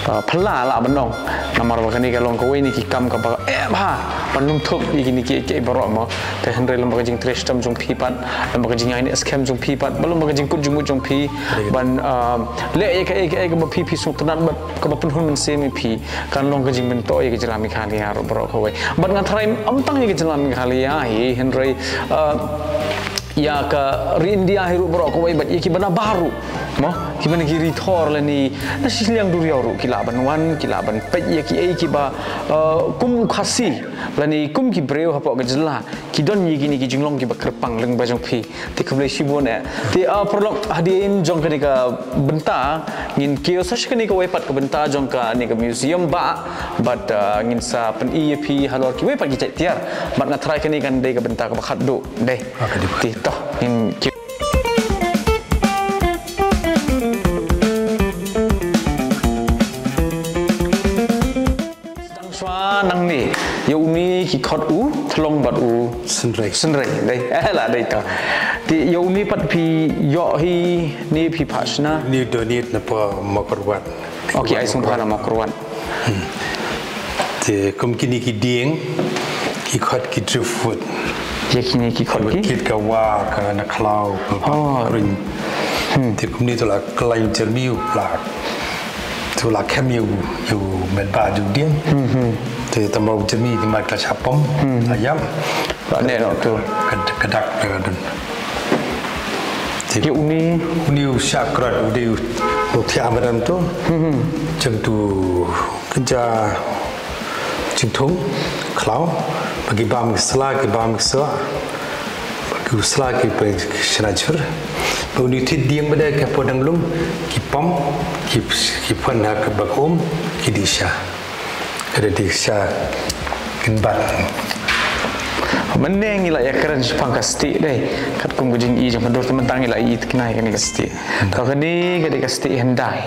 eh, phylla lah ban ong. Namar ba kane ka long kawei na ki kam kaba eh bha ban nym thup ïa kine kiei kiei baroh mo. Te hynrei lem bad ka jingtrei shitom jong phi pat, lem bad ka jingïaineh skhem jong phi pat, bad lem bad ka jingkut jingmut jong phi ban, eh, leh ïa kaei kaei kaba phi phi sngewtynnat bad kaba pynhun mynsiem ïa phi. Kan long ka jingmyntoi ïa ka jylla Meghalaya ruh baroh kawei. Bad nga tharai ym tang ïa ka jylla Meghalaya hi hynrei, uh, ïa ka ri India hi ruh baroh kawei bad ïa kiba na baroh. Mo, kiba na ki ri thor lane na shiliang duriaw ruh ki lah ban wan, ki lah ban peit ïa kiei kiba, uh, kum u Khasi lane kum ki briew hapoh ka jylla. Ki don ïa kine ki jinglong kiba kyrpang lyngba jong phi. Te khublei shibun eh. Te, ah, paralok hadien jong kane ka bynta ngin kiew sa sha kane kawei pat ka bynta jong kane ka museum ba bad, ah, ngin sa pyni ïa phi halor kiwei pat ki jait tiar. Bad nga tharai kane kan dei ka bynta kaba khatduh dei. Ah, ka dei. Te to ngin kiew. Sdang shuwa nangne, ïa une ki khot u Thlong bad u Synrei. Synrei, dei. Eh, la dei to. Te ïa une pat phi ïoh hi ne phi phah shna? Une u donate na pdeng Mawkyrwat. Okay, ai sngewbha na Mawkyrwat. Hmm. Te kum kine ki dieng, ki khot ki driftwood. Ïa kine ki khot ki? Kit ka wa, ka na khlaw, ka Oh. Ring. Hmm. Te kumne to la khlaiñ jermi u la. To la khem ïa u, ïa u met ba ju dien. Hmm, hmm. Te tang ba u jermi te mat ka shah pom. Hmm. Ayam. Ba ne no to. Ka, ka dak ka dun. Te ïa une. Une u shah krot u dei u, u thiah madan to. Hmm, hmm. Jong tu ka ja jingthung, khlaw, ba ki bam ki sla, ki bam ki soh, ba ki sla ki pe ki shna jhur, ba une u thied dieng ba dei ka podang lum, ki pom, ki, ki phan ha ka ba ka um, ki dih sha. Ka dei dih sha kin bat. Mynne ngi la ïa kren shaphang ka stieh dei, katkum ka jingïohi jong ka dur te mynta ngi la ïohi tang kane ka stieh. To kane ka dei ka stieh hyndai.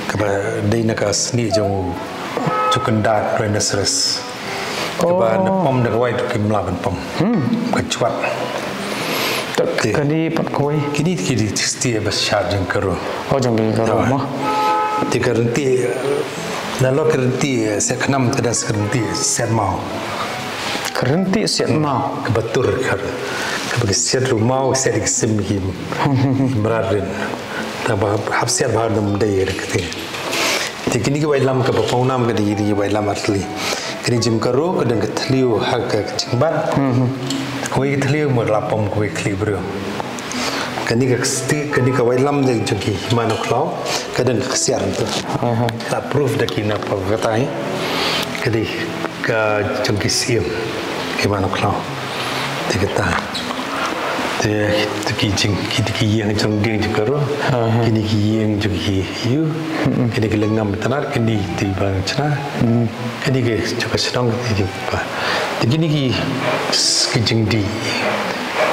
Kaba dei na ka snieh jong u, jong u kyndat rhinoceros. Kaba Oh. na pom da kawei to kim lah ban pom. Hmm. Ka chwat. Te. Kane pat kawei. Kine, kine ki stieh ba shad jong ka Garo. Oh, jong ka Garo mo. Te ka ryntieh, na lok ka ryntieh, set khnam te da ka ryntieh, set maw. Ka ryntieh set maw. Kaba tur ka. Kaba ki set ruh maw, set ki sim ki. Mrad rin. Tang ba hap, hap siat ba nym dei ïa kata. Te kine ki waitlam kaba pawnam ka dei kine ki waitlam artylli. Kane jong ka Garo ka don ka thliew ha ka jingbat. Hmm, hmm. Kawei ka thliew mo la pom kawei ka thliew briew. Kane ka stieh, kane ka waitlam dei jong ki hima na khlaw ka don ka ksiar to. Aha. La proof da ki na pa katai. Ka dei ka jong ki siem, ki hima na khlaw. Te kata. Te, te ki jing, ki, ki ïing jong dieng jong ka Garo. Aha. Kine ki ïing jong ki ïew. Mm-mm. Kine ki lyngngoh tynnad, kine te ba chna. Mm. Kine ki jong ka shnong, kine ki ba. Te kine ki, ki jingdih.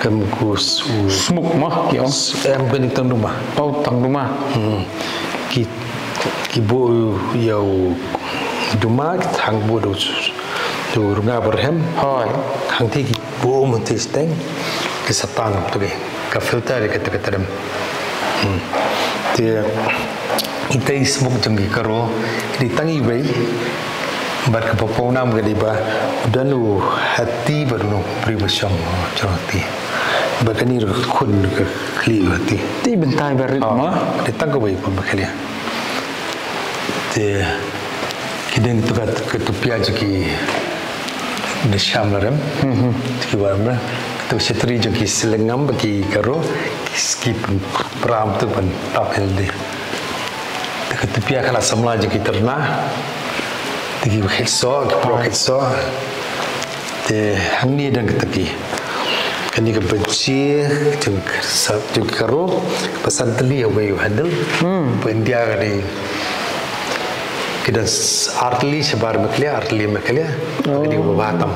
Kum ku s-, u smuk ma, ki ong. S-, em kine tang duma. Oh, tang duma. Hmm. Ki Ki buh ïa u duma, ki thang buh da u, da u rnga ba rhem. Hooid. Hangtei ki buh um hangtei shteng, ki sa tang to ki. Ka filter ïa kata ka trem. Hmm. Te, ita i smuk jong ki Garo, ki dei tang iwei, bad kaba pawnam ka dei ba, u don u hati bad u nongbriew ba shong, shong hati. Bad kane ruh khun ka khlieh u hati. Te bynta ba rit mo? Dei tang kawei pynban ba khlieh. Te, ki don tu ka, ka tupia jong ki nisham la rem. Mhm. Ki wa rem. Tu shatri jong ki slengam ba ki Garo, ki skip pram tu ban tap helde. Te ka tupia ka la samla jong ki terna. Te ki khit so, ki pro khit so. Te hangne don ka tapi. Kane ka baje jong ka sa-, jong ka Garo, ba san tylli ha uwei u handle. Hmm. Ba India ka dei, ki don s-, ar tylli shabar Meghalaya, ar tylli Meghalaya. Oh. Kane ka ba tam.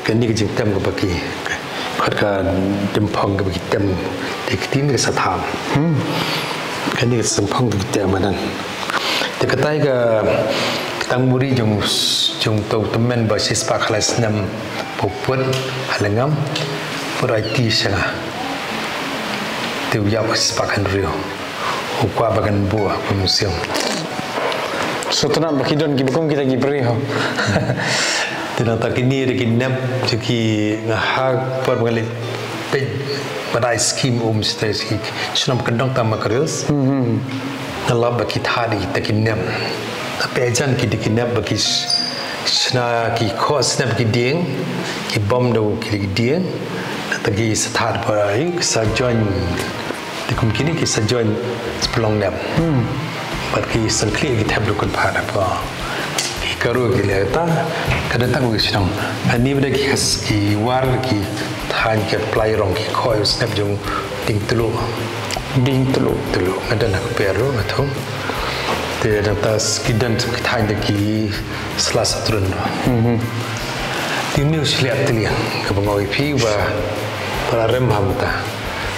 Kane ka jingtem kaba ki, kot ka dymphong kaba ki tem, te ki tim ka sa tham. Hmm. Kane ka dymphong kaba ki tem madan. Te katai ka, ka tang muri jong, jong uto u tymmen ba shispah khatlai snem ba u put ha lyngngoh, put aiti sha nga. Te u ïap shispah khathynriew. U kwah ba kan buh ha ka museum. Sngewtynnat ba ki don kiba kum kita ki briew. Te nangta kine de ki nep, te ki, nga ha por ba nga leit peit ba dei skim um shisha, ki shnong kyndong tang ma ka reels. Hmm, hmm. Nga lap ba ki thad ïa kita ki nep. Te peit jan ki de ki nep ba ki sh-, shna ki khoh snep ki dieng, ki bam da ki dieng. Te ki sa thad ba ïa ki sa join, te kum kine ki sa join spelong nep. Hmm. Bad ki sngewkhlieh ki thep ruh kynphad hapoh. Ki Garo ki leh ta, ka dei tang ki shnong. Ani ba dei ki khas ki war ki thaiñ ki Plai Rong ki khoh snep jong Dieng Tluh. Dieng Tluh. Tluh. Nga don ha ka per ruh nga thung. Te nangta s-, ki don ki thaiñ de ki sla satrun ruh. Mhm. Te une u shliah tlieng kaba nga ong ïa phi ba, ba la rem ha mynta.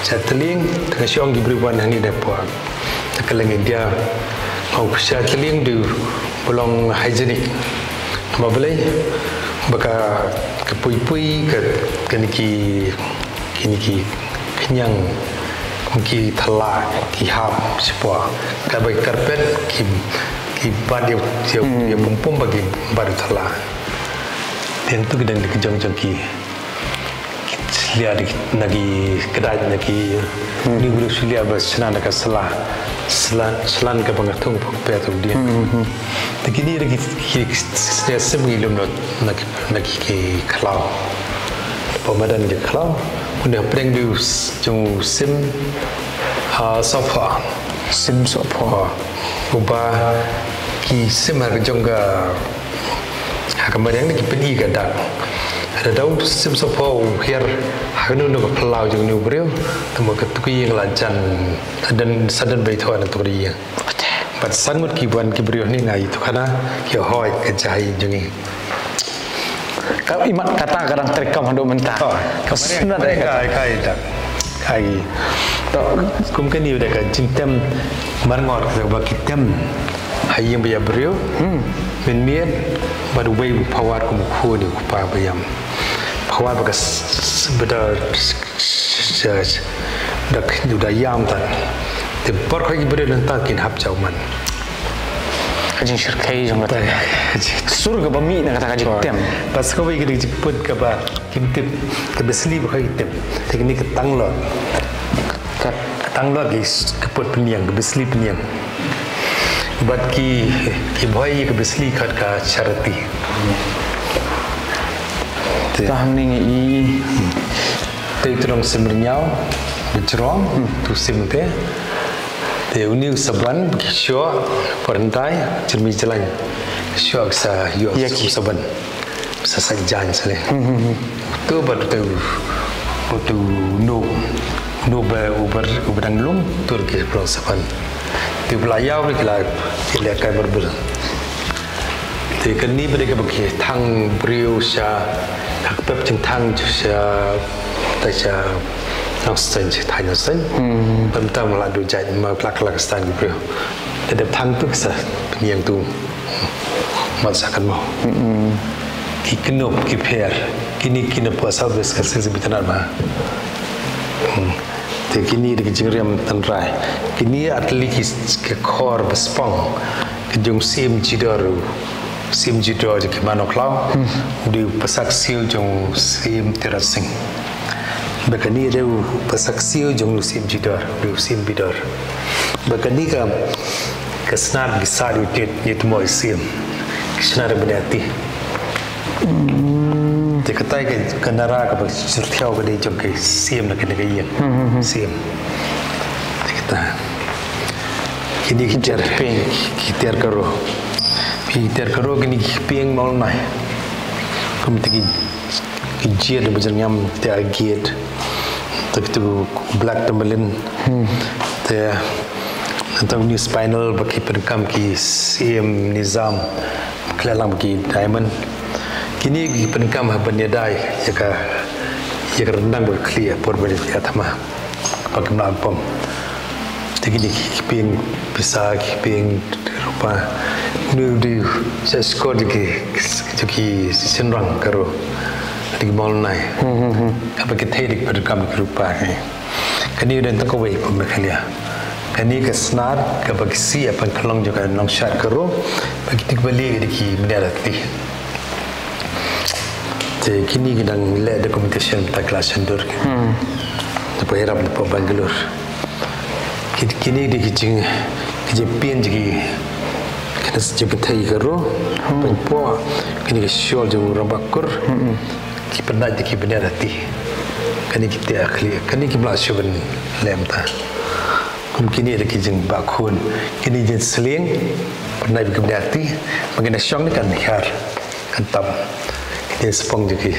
Shliah tlieng, te nga shu ong ki briew ban hangne da poi. Te ka leng India, nga ong shliah tlieng dei ba long hygienic. Namar balei, ba ka, ka pui pui, ka, kine ki, kine ki khñiang, kum ki thyllah, ki hap shapoh. Ka bai carpet, ki, ki bat ïa, ïa, hmm, ïa pum pum ba ki bat ïa thyllah. Te hangtu ki don ki jong jong ki. Ki shliah de na ki kdait na ki, hmm, ni u shliah ba shna na ka sla. Sla, sla kaba nga thung pek pek tu dia. Hmm, hmm, hmm. Te kine de ki, ki, ki shliah sim ngi lum na, na ki, na ki, ki khlaw. Ba madan ki khlaw. Une hapdeng de u s-, jong u sim, ah, sohphoh. Sim sohphoh. Uba ki sim ha ka jong ka Ha ka mariang ne ki pyni ka dak. Lada u sim sohphoh u hiar ha kano kano ka phyllaw jong une u briew, te mo ka tuki ïing la jan, sa don, sa don ba ïathuh na tuki ïing. Bad san ngut ki wan ki briew ne nga ïathuh khana ki hoi ka jai jong ngi. Ka imat kata ka dang treikam haduh mynta. Oh, ka mariang, ka mariang ka, ka, ka, ka. Ai. To, kum kane u dei ka jingtem marngot kaba ki tem ha ïing ba ïa briew. Hmm. Mynmiet bad uwei u phawar kum u khun u kpa ba ïam. Phawar ba ka s-, s-, ba da s-, s-, s-, da k-, da ïam tan. Te por kha ki briew nangta kin hap jaw man. Ka jingshyrkhei jong kata. Sur kaba mih na kata ka jingtem. Bad sa kawei ka dei jingput kaba Kim tip, ka Besli ba ka tip. Te kine ka tanglot. Ka, ka tanglot ki s-, ka put pynïeng, ka Besli pynïeng. Bad ki, ki bhoi ka Besli kat ka charity. Te. Ka hangne ngi i. Te u Tnong Sim Rynñiaw, ba jrong, tu sim te. Te une u Saban, ki shoh, Parentai, Jyrmi Jlain. Shoh ka sa ïoh u Saban. Sa sa jan sa le. Hmm, hmm, hmm. Tu ba tu, ba tu no, no ba uber, uber dang lum, tu ki pro sapan. Tu ba la ïaw ki la, ki la kai ber ber. Te kane ba dei kaba ki thang briew sha, ha ka pep jingthang sha, ta sha, Nongstoiñ sha thaiñ Nongstoiñ. Hmm. Bad mynta ma la du jait, ma la ka la ka staiñ briew. Te dep thang tu ki sa, pynïeng tu. Mat sa kan mo. Mm-mm. Ki kynop, ki pher. Kine ki kynop ka South West ka sisi bitana ba. Hmm. Te kine de ki jingriam tynrai. Kine ar tylli ki, ki khor ba spong. Ki jong Syiem Jidor. Syiem Jidor jong ki Mano Khlaw. Hmm. U dei u pasak siew jong Syiem Tirot Sing. Ba kane dei u pasak siew jong u Syiem Jidor, u dei u Syiem Bidor. Ba kane ka, ka snar ki sar u tit, ngi tmo i Syiem. Ki snar bniati. Hmm. Te katai ka, ka nara kaba syrthiaw ka dei jong ki Syiem na kane ka ïing. Hmm, hmm, hmm. Syiem. Te kata. Kine ki tiar, ki tiar karo. Ki tiar karo kine ki pieng mol nai. Kum te ki Ki jied ba jyrngam te a gied. Te kitu black tourmaline. Te nangta uni spinel ba ki pyndonkam ki siem nizam. Khleh lang ba ki diamond. Kine ki pyndonkam ha ban ïada ïa ka, ïa ka ryndang ba ka khlieh por ba ka thma. Ba ka mla pom. Te kine ki pieng pisa, ki pieng rupa. Nu di sa skor di ki, ki shynrang ka ruh. Di ki mawlynnai. Kaba ki thei di ki pyndonkam ki rupa ki. Kane dei tang kawei pum Meghalaya. Kane ka snar kaba ki siew ha pynkyllong jong ka nongshad ka ruh. Ba ki tik ba lieh di ki bniat lynti. Te kine ki dang leh documentation ta ki la shon dur. Te pa ïarap na pa Bangalore. Ki, kine dei ki jing, ki jingpynjah ki, kine jingpynthei ka ruh. Pynpoh kine ki shawl jong u Rangbah Kur. Ki pynnait da ki bniat lynti. Kane ki te a khlieh, kane ki mla shuh ban leh mynta. Kum kine dei ki jingbakhuid, kine jingsliang, pynnait da ki bniat lynti, ba kine shong ne kan hiar. Kan tam. Kine spong jong ki,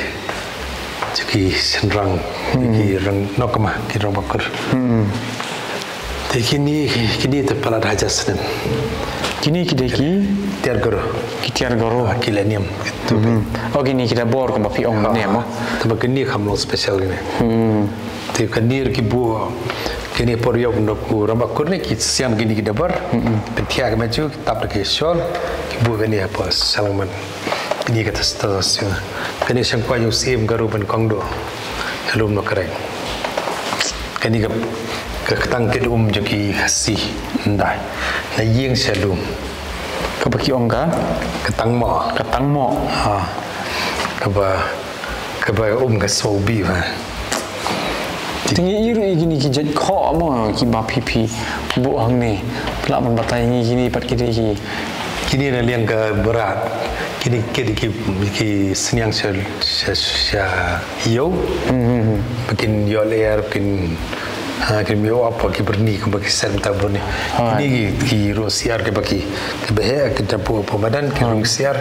jong ki shynrang, jong ki rang nokma, ki Rangbah Kur. Te kine, kine te palat hajar snem. Kine ki dei ki? Tiar garo. Ki tiar garo. Ah, ki la niam. Oh, kine ki da bor kumba phi ong ne mo. Te ba kine kham long special kine. Te kane ki buh, kine por ïoh u Rangbah Kur ne ki siam kine ki dabar. Pynthiah ki ma ju, ki tap da ki shawl, ki buh kane ha pa Salangman. Kane ka tas tas. Kane shang kwai u siem ka ruh ban kong do. Ka lum Nongkrek. Kane ka, ka ktang kit um jong ki Khasi. Ndai. Na ïing sha lum. Kaba ki ong ka? Ka tang mo. Ka tang mo. Ha. Kaba Kaba um ka sobi ba. Te ngi ïohi kine ki jait khoh mo kiba phi phi buh hangne. Phi lah ban batai ngi kine pat ki dei ki. Kine na liang ka brat. Kine ki dei ki, ki sniang sha, sha, sha ïew. Ba kin ïoh lyer, ba kin, ha, kin ïoh apa ki byrni, kumba ki set mynta byrni. Kine ki, ki rung siar kiba ki, kiba heh, ki da buh pa madan, ki rung siar,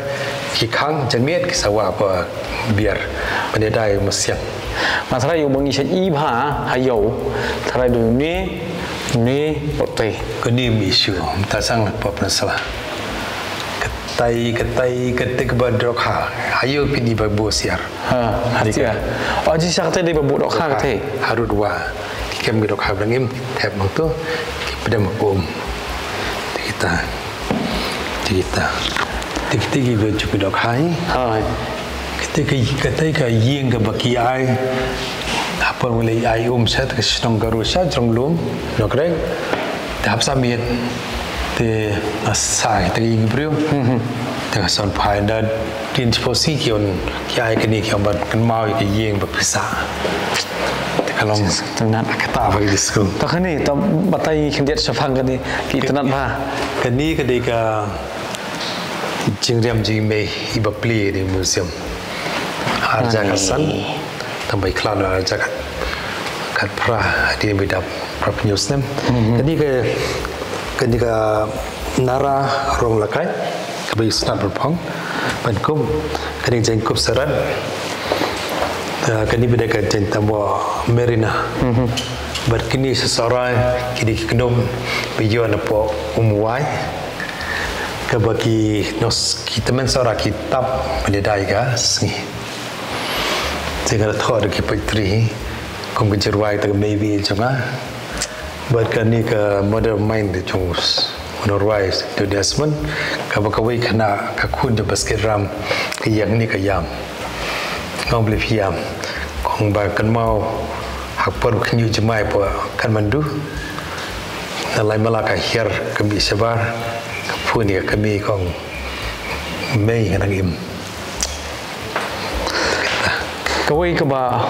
ki khang, janmiet, ki sawa pa biar. Ban ïada ïa u mynsiem. Nga tharai ïa u ba ngi shait i bha ha ïew. Tharai da une, une, u te. Kane ym issue. Mynta sdang la pop na sla. Katai, katai, katai kaba dohkha. Ha ïew phin i ba buh siar. Ha, ha ïew. Oh, jingshisha katai dei ba buh dohkha katai. Harud wa. Ki kem ki dohkha ba dang im, thep nangto. Ki pdem ha um. Te kita. Te kita. Te kita ki ba ju ki dohkha hi. Hai. Kita ki, kita ka ïing kaba ki ai. Hapdeng ba la ai um sha, te ka shnong ka ruh sha jrong lum. Nongkrek. Te hap sa miet. Te nga sa kita ki ïing briew. Te ka son phai da tin sipos ki on ki ai kane ki ong ban kynmaw ïa ka ïing ba pisa. Te ka long. Tang nat. Kata ba ki disku. Ta kane, ta batai khyndiat shaphang kane, ki itynnad bha. Kane ka dei ka jingriam jingmei iba plie ha museum. Arja ka san, tang ba i khlad arja ka, ka phra, hadien ba i dap phra phew snem. Kane ka, kane ka Nara Rong Lakai, kaba i sngap ban phong, ban kum, kane ka jingkup sarat. Ah, kane ba dei ka jingtambua Merina. Bad kine sa Sohra, kine ki kynum, ba ïoh na pdeng Umwai. Kaba ki nos, ki tymmen Sohra ki tap, ba dei dei ka sngi. Te nga la thoh da ki poetry, kum ka jingrwai ta ka maybe jong nga. Bad kane ka Mother of Mine jong u nongrwai Dewdesmond, kaba kawei ka na ka khun jong Basketram, ka ïeng ne ka ïam. Nga ong balei phi ïam. Kong ba kynmaw ha ka por ba kynjoh jingmai ha Kathmandu. Na lai mala ka hiar ka mih shabar, ka phone ïa ka kmie kong mei nga nang im. Kawei kaba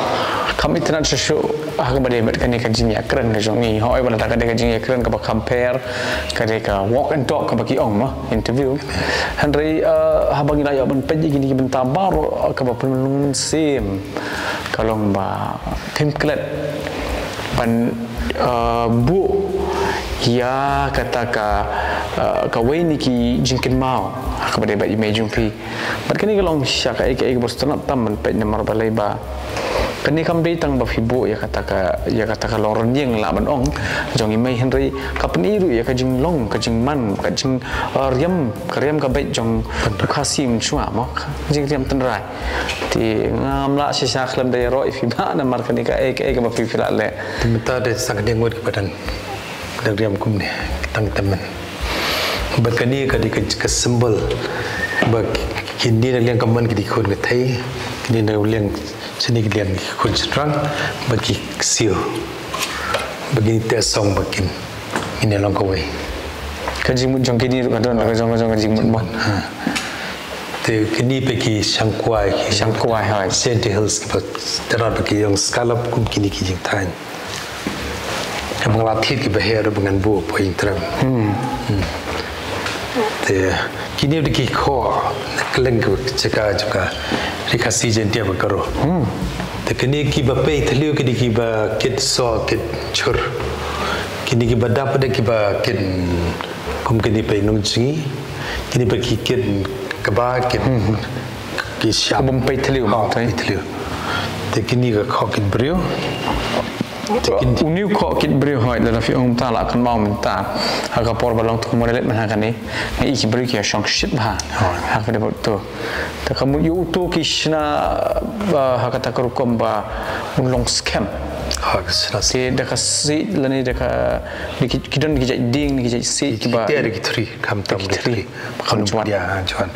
kham itynnad shuh shuh ha kaba dei bad kane ka jingïakren ka jong ngi. Hooid ba lada ka dei ka jingïakren kaba compare, ka dei ka walk and talk kaba ki ong mo, interview. Hynrei, eh, haba ngi la ïoh ban peit ïa kine ki bynta baroh, eh, kaba pynlong mynsiem ka long ba phim klet ban, eh, buh ïa kata ka, eh, kawei na ki jingkynmaw kaba dei ba i mei jong phi. Bad kane ka long shisha kaei kaei kaba sngewtynnat tam ban peit namar balei ba kane kam dei tang ba phi buh ïa kata ka, ïa kata ka long rynïeng lah ban ong jong i mei, hynrei ka pyni ruh ïa ka jinglong, ka jingman, ka jing, uh, riam, ka riam ka beit jong u Khasi mynshuwa mo, ka jingriam tynrai. Te ngam lah shisha khlem da ïaroh ïa phi ba namar kane kaei kaei kaba phi, phi la leh. Te mynta dei sa kane ngut kaba dang, dang riam kumne, dang tymmen. Bad kane ka dei ka, ka symbol ba kine na liang ka mon ki dei khun ka thei, kine na liang shane ki liang ki khun shynrang, ba ki ksiew, ba kine te song ba kin, kine long kawei. Ka jingmut jong kine ruh ka don ka jong, ka jong ka jingmut mo. Ha. Te kine pat ki shangkwai, ki shangkwai, hooid. Jaintia Hills kiba, te ruh pat ki ïong scallop kum kine ki jingthaiñ. Ka bang la thied kiba heh ruh ba ngan buh poi ïing trem. Hmm. Te kine dei ki khoh kylleng ka jaka jaka Ri Khasi Jaintia bad Garo. Hmm. Te kine kiba pei thliew ki dei kiba kit soh kit chur. Kine kiba dap dei kiba kit kum kine pei nong jngi. Kine pei ki kit kaba kit ki shap. Kaba pei thliew. Ha, pei thliew. Te kine ka khoh kit briew. Te kin- Une u khoh kit briew hooid, lada phi ong mynta la kynmaw mynta. Ha ka por ba long tymmen leh mynta ha kane. Nga i ki briew ki ïa shong shit bha. Hooid. Ha ka dei ba uto. Te ka mut ïa uto ki shna ba ha kata ka rukom ba un long skhem. Ha ka shna. Te da ka sih lane da ka, da ki, ki don ki jait dieng, ki jait sih, ki ba. Ki te da ki thri, kham tam da ki thri. Kham juan. Ïa, juan.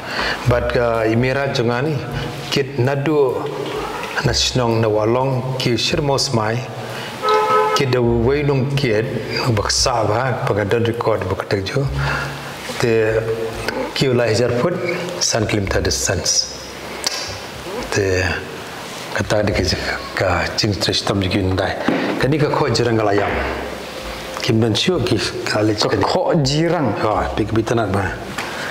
Bad ka i mei jong nga ni, kit naduh na shnong na Walong, ki shyrmo smai, kit da wei nong kit, ba ka sah ba, ba ka don record, ba ka teg ju. Te ki lai hajar foot, san kilometer distance. Te kata dei ka, ka jingtrei shitom jong ki hyndai. Kane ka khoh jirang ka la ïam. Kim don shuh ki, ka leh ka khoh jirang. Ha, phi, phi tnat ba.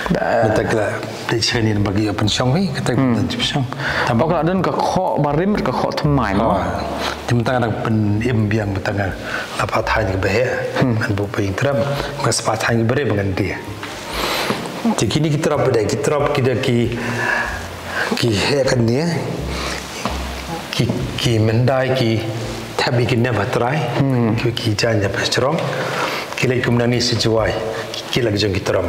Mynta ka leh shane ba ki ïa pynshong hi, kata ki don pynshong. Tang ba ka la don ka khoh barim, ka khoh thymmai mo. Ha. Te mynta nga dang pynim biang mynta nga la pat thaiñ kiba heh. Ngan buh poi ïing trem. Nga sa pat thaiñ kiba rit ba ngan die. Te kine ki trap dei, ki trap ki dei ki, ki heh kane, ki, ki myndai ki thep ïa ki nep ha trai, ki, ki jaiñ ha pyrshah, ki leit kumne shi jwai, ki, ki la ki jong ki trap.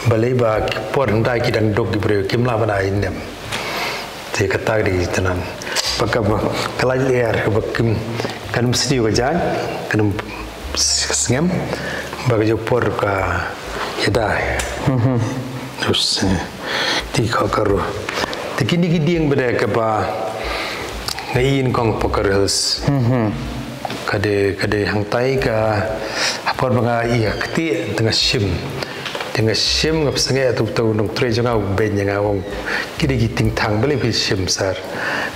Balei ba ki por hyndai ki dang duk ki briew, kim lah ban ai nep. Te kata ka dei ka jingtynnan. Ba ka, ba ka lait lyer, ba kim, kan ym sniew ka jaiñ, kan ym s-, sngem, ba ka jong por ka ïada. Us, eh, te ka, ka ruh. Te kine ki dieng ba dei kaba nga ïohi kong Pakur Hills. Ka dei, ka dei hangtai ka, ha por ba nga ïa kti, te nga shim. Te nga shim, nga pyrshang ïa tu tu nongtrei jong nga u beiñ ïa nga, ong, ki dei ki tingthang, balei phi shim sir.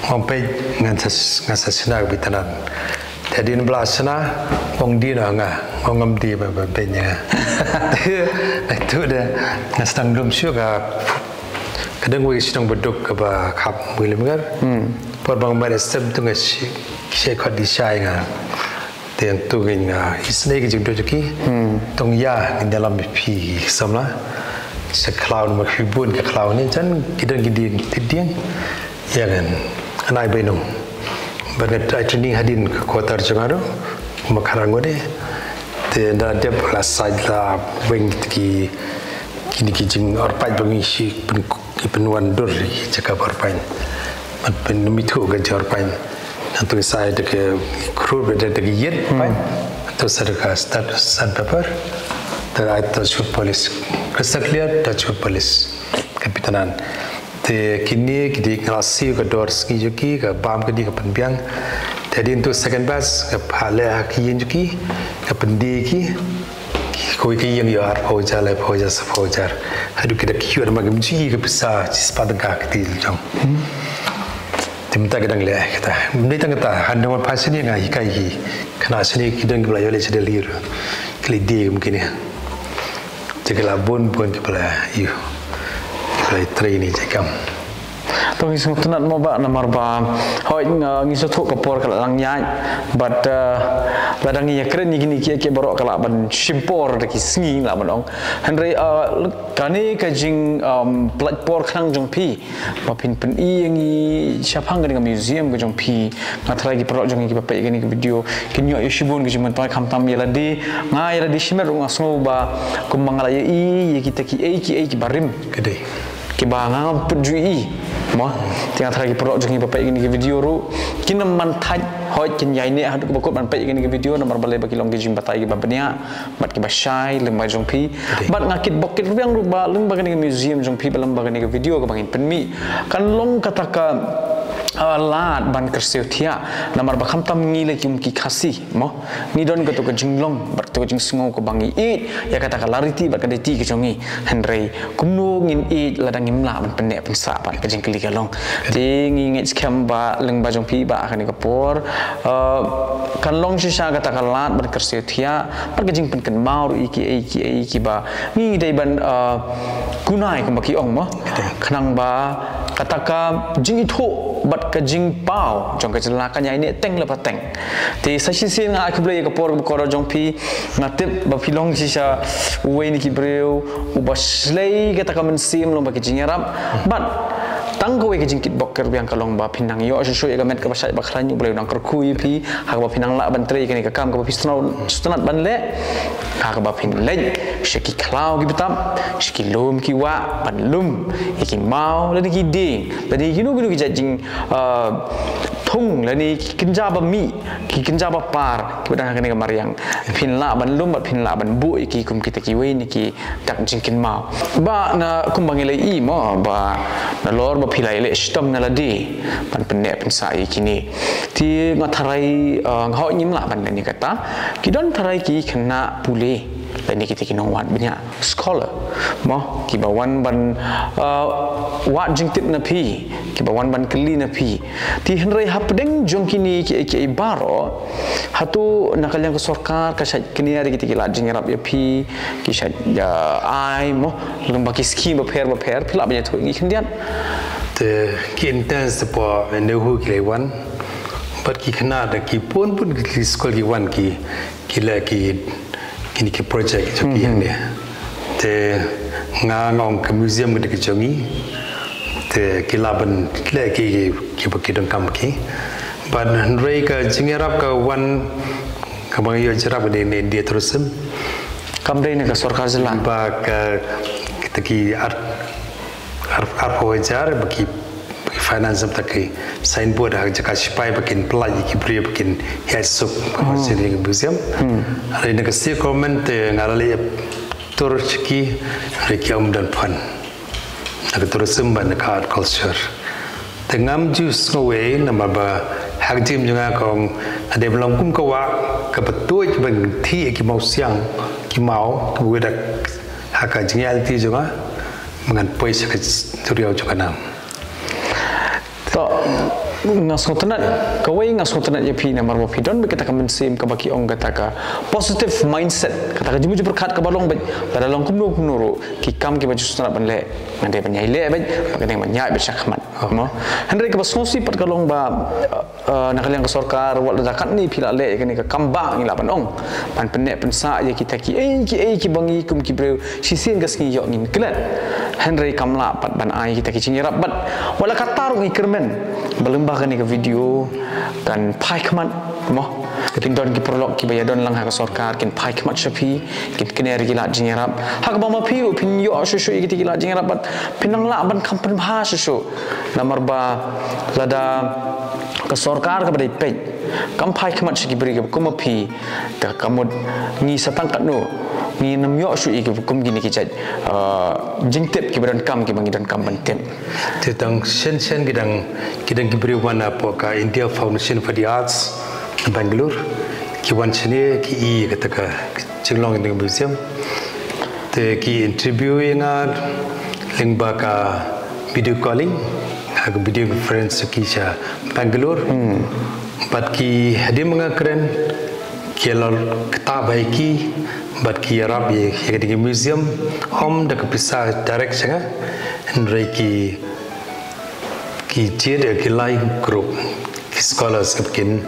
Nga ong peit ngan sa, ngan sa shna ka beit tnat. Te hadien ba la shna, ong die noh nga, ong ngam die ba, ba beiñ ïa nga. Te tu de nga sdang lum shuh ka, ka dang wei shnong ba duk kaba khap Mawlai Mynger. Por ba nga mad step tu nga shi, shi khot di shai nga. Te hangtu ngin nga isynei ka jingduh jong ki. Tang ïa ngin ïalam ïa phi ki samla. Sa khlaw namar phi bun ka khlaw ne jan ki don ki dieng ki dieng. Ïa ngan, ngan ai bynung. Ba nga ai training hadien ka quarter jong nga ruh. Ma kharang ngode. Te da dep la sait la weng ki, kine ki jingorpait ba ngi shi pyn Ki pynwan dur ïa ki jaka ba orphan. Ban pynmithuh ka jaka orphan. Nangtu sa ïa da ka khrur ba da ka ïit orphan. Nangtu sa da ka stamp, stamp paper. Da ai touch wood polish. Crystal clear touch wood polish. Ka pynpaw. Te kine ki dei nga la siew ka dor sngi jong ki, ka bam ka dei ka pynbiang. Te hadien tu second batch ka phah leh ha ki ïing jong ki, ka pyndie ki. Kawei ka ïing ïoh arphew hajar, laiphew hajar, saphew hajar. Haduh ki da ki ïoh da ma kim ju i ka pisa shispah tyngka ka ti jong. Te mynta ki dang leh kata. Mynta tang kata, hynda wan phai shane nga hikai ki. Khynnah shane ki don kiba la ïoh leit sha Delhi ruh. Ki leit die kum kine. Te ki la bun bun kiba la ïoh. Kiba la trei ne jaka. To ngi sngewtynnat mo Bah, namar ba hoi nga ngi sngewthuh ka por ka la dang ïaid, bad lada ngi ïakren ïa kine kiei kiei baroh ka lah ban shim por da ki sngi lah ban ong. Hynrei kane ka jing pynlait por khnang jong phi ba phin pyni ïa ngi shaphang kane ka museum ka jong phi. Nga tharai ki paralok jong ngi kiba peit ïa kane ka video kin ïoh ïa shibun ki jingmyntoi, khamtam ïa lade, nga ïa lade shimet ruh nga sngew ba kumba nga la ïohi ïa kita kiei kiei kiba rim. Ka dei kiba nga ngam pat ju ïohi mo. Te nga tharai ki paralok jong ngi ba peit ïa kane ka video ruh kin ym man thait, hoi kin ïai neh haduh kaba kut ban peit ïa kane ka video, namar balei ba ki long ki jingbatai kiba bniah bad kiba shai lyngba jong phi. Bad nga kitbok kitrwiang ruh ba lyngba kane ka museum jong phi, ba lyngba kane ka video kaba ngin pynmih, kan long kata ka lad ban kyrsiew thiah, namar ba khamtam ngi la ki um ki Khasi mo, ngi don kato ka jinglong bad kato ka jingsngew kaba ngi ïeit ïa kata ka lariti bad ka daiti ka jong ngi. Hynrei kumno ngin ïeit lada ngim lah ban pynneh pynsah? Bad ka jingkylli ka long. Te ngi ngeit skhem ba lyngba jong phi ba ha kane ka por kan long shisha kata ka lad ban kyrsiew thiah bad ka jingpynkynmaw ruh ïa kiei kiei kiba ngi dei ban kunai kumba ki ong mo, khnang ba kata ka jingithuh bad ka jingpaw jong ka jylla kan ïai neh teng la pateng. Te sa shisien nga ai khublei ïa ka por kaba kordor jong phi. Nga tip ba phi long shisha uwei na ki briew uba shlei kata ka mynsiem lyngba ki jingïarap. Bad tang kawei ka jingkitbok kitrwiang ka long ba phin nang ïoh shuh shuh ïa ka met kaba shait ba khlaiñ, U Blei u nang kyrkhu ïa phi ha kaba phin nang lah ban trei ïa kane ka kam kaba phi sngewtynnat ban leh, ha kaba phin leit sha ki khlaw ki btap, sha ki lum ki wah ban lum ïa ki maw lane ki dieng lane kino kino ki jait jing thung lane ki kynja ba mih, ki kynja ba par kiba dang ha kane ka mariang. Phin lah ban lum bad phin lah ban buh ïa ki kum kita kiwei na ki dak jingkynmaw. Ba na kumba ngi la ïohi mo ba nalor ba phi la ïaleh shitom na lade ban pynneh pynsah ïa kine. Te nga tharai nga hoi ngim lah ban leh ïa kata. Ki don tharai ki khynnah pule lane kita ki nongwad bniah, scholar mo, kiba wan ban wad jingtip na phi, kiba wan ban kylli na phi. Te hynrei hapdeng jong kine kiei kiei baroh, hato na ka liang ka sorkar ka shait kner ïa kita ki lad jingïarap ïa phi, ki shait ai mo lyngba ki skhim bapher bapher? Phi lah ban ïathuh ïa ngi khyndiat. Te ki intern te por NEHU ki la wan bad ki khynnah da ki bun bun ki skul ki wan ki ki leh ki kine ki project jong ki hangne. Te nga ong ka museum ka dei ka jong ngi. Te ki lah ban leh ki kiba ki donkam ki. Bad hynrei ka jingïarap ka wan kaba ngi ïoh jingïarap ka dei na India Tourism. Kam dei na ka sorkar jylla. Ba ka kita ki ar ar arphew hajar ba ki ba ki finance, ba ki signboard ha jaka shipai ba kin pynlait ïa ki briew ba kin ïaid suk ha sini ka museum. Hynrei na ka state government te nga la leit tur sha ki, hynrei ki ym don fund na ka tourism bad na ka art culture. Te ngam ju sngew ei namar ba ha ka jingim jong nga ka ong, nga dei ban long kum ka wah kaba tuid ban thih ïa ki mawsiang ki maw kaba wei da ha ka jingïaid lynti jong nga. Ba ngan poi sha ka duriaw jong ka nam. To nga sngewtynnat, kawei nga sngewtynnat ïa phi namar ba phi don bad kata ka mynsiem kaba ki ong kata ka positive mindset, kata ka jingmut jingpyrkhat kaba long bad lada long kumno kumno ruh ki kam kiba ju sngewtynnat ban leh, nga dei ban ïai leh bad ba ka dei ban ïaid bad shakhmat mo. Hynrei kaba sngewsih pat ka long ba na ka liang ka sorkar wat lada katne phi la leh ïa kane ka kam ba ngi lah ban ong ban pynneh pynsah ïa kita kiei kiei kiba ngi kum ki briew shisien ka sngi ïoh ngin klet. Hynrei kam lah pat ban ai kita ki jingïarap bad wat la katta ruh ngi kyrmen ba lyngba kane ka video kan phai khmat mo. Kin don ki paralok kiba ïadon lang ha ka sorkar kin phai khmat sha phi, kin kner ïa ki lad jingïarap. Ha kaba ma phi ruh phin ïoh shuh shuh ïa kita ki lad jingïarap bad phin nang lah ban kham pynbha shuh shuh. Namar ba lada ka sorkar kaba dei peit kam phai khmat sha ki briew kiba kum ma phi, te ka mut ngi sa tang katno ngin ym ïoh shuh ïa kiba kum kine ki jait jingtip kiba donkam kiba ngi donkam ban tip. Te tang shen shen ki dang ki dang ki briew wan hapoh ka India Foundation for the Arts na Bangalore, ki wan shane ki i kata ka jinglong in the museum. Te ki interview ïa nga lyngba ka video calling, ha ka video conference ki sha Bangalore. Bad ki hadien ba nga kren ki la ktah bha ïa ki bad ki ïarap ïa ka dei ka museum, ym da ka pisa direct sha nga. Hynrei ki Ki jied ki lai group ki scholars ka kin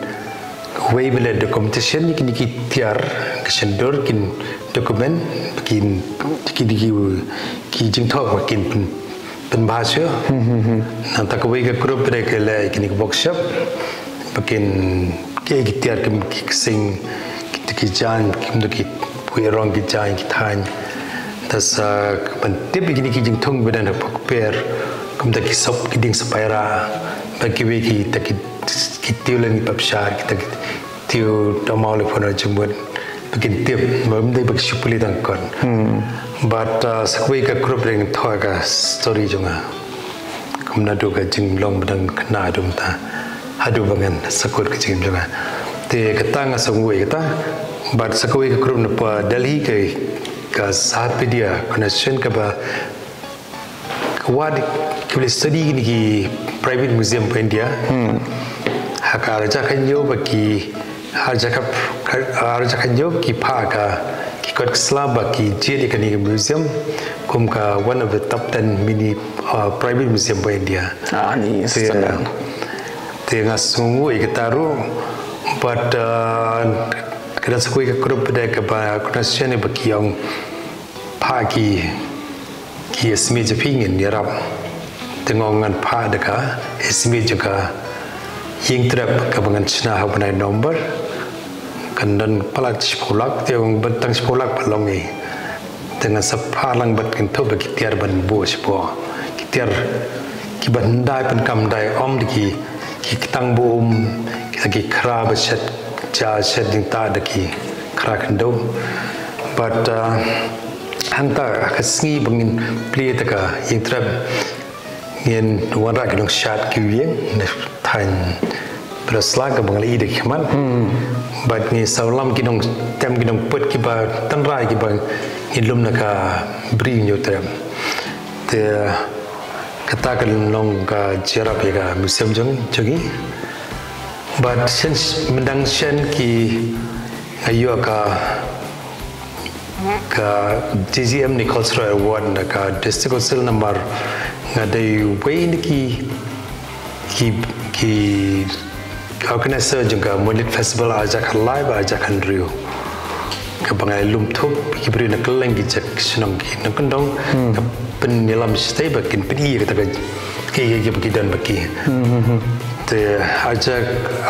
wei bele documentation ni ki ni ki tiar ka shendur kin document kin ki ni ki ki jingthok ba kin pen pen ba shu. Nang ta ka wei ka group re ke le ki ni ki workshop ba kin ke ki tiar kim ki sing ki ki jan kim do ki pui rong ki jan ki than. Ta sa ban tip ki ni ki jingthung ba dan ha pok per kum da ki sop ki ding sapaira ba ki we ki ta ki ki tiu len ki pap shar ki ta ki tiu da mau le phone jumut ba kin tip ba um dei ba ki shupuli dang kon. But uh, sa kwei ka group ring thoa ka story jong nga kum na du ka jinglong ba dang kena dum ta hadu ba ngan sakut ka jing jong nga. Te ka ta nga song wei ka ta but sa kwei ka group na pa Delhi ka ka Sahapedia connection ka ba Wat ki beli study ni ki private museum pa India. Hmm. Haka arja kan yo ba ki arja ka arja kan yo ki pa ka ki kot sla ba ki je di kani museum kum ka one of the top ten mini uh, private museum pa India. Ah ni standard. Te nga sungu i kataru but uh, kada sukui ka group da ka ba kuna sene ba ki yong pa ki ki estimate ja phi ngin yarap te ngong ngan pha da ka estimate ja ka ying trep ka ba ngan chna ha banai number kan dan palat chipulak te ong bentang chipulak palong i te ngan sa pha lang bat kin thup ki tiar ban bu chipo ki tiar ki ban dai pan kam dai om de ki ki tang bu um ki ki khra ba chet ja chet ding ta de ki khra kan do but uh, Hangta ka sngi ba ngin plie ta ka yingtrep ngin wanrah ki nong shat ki wieng ne thain bra sla ka ba ngi da ki khmat. Bad ngi sawlam ki nong tem ki nong put ki ba tanrai ki ba ngi lum na ka bri nyu trep. Te kata ka nong ka jerap ya ka museum jong jong ngi. Bad shen mendang shen ki ayo ka ka T G M ni Cultural Award na ka District Council number nga dei wei ni ki ki ki organizer jong ka Moonlit Festival aja ka live aja ka Andrew ka bangai lum thup ki bri na keleng ki jek shnong ki na kendong ka pen nilam stay ba kin pen i kata ka ki ki ki ki dan ba ki te aja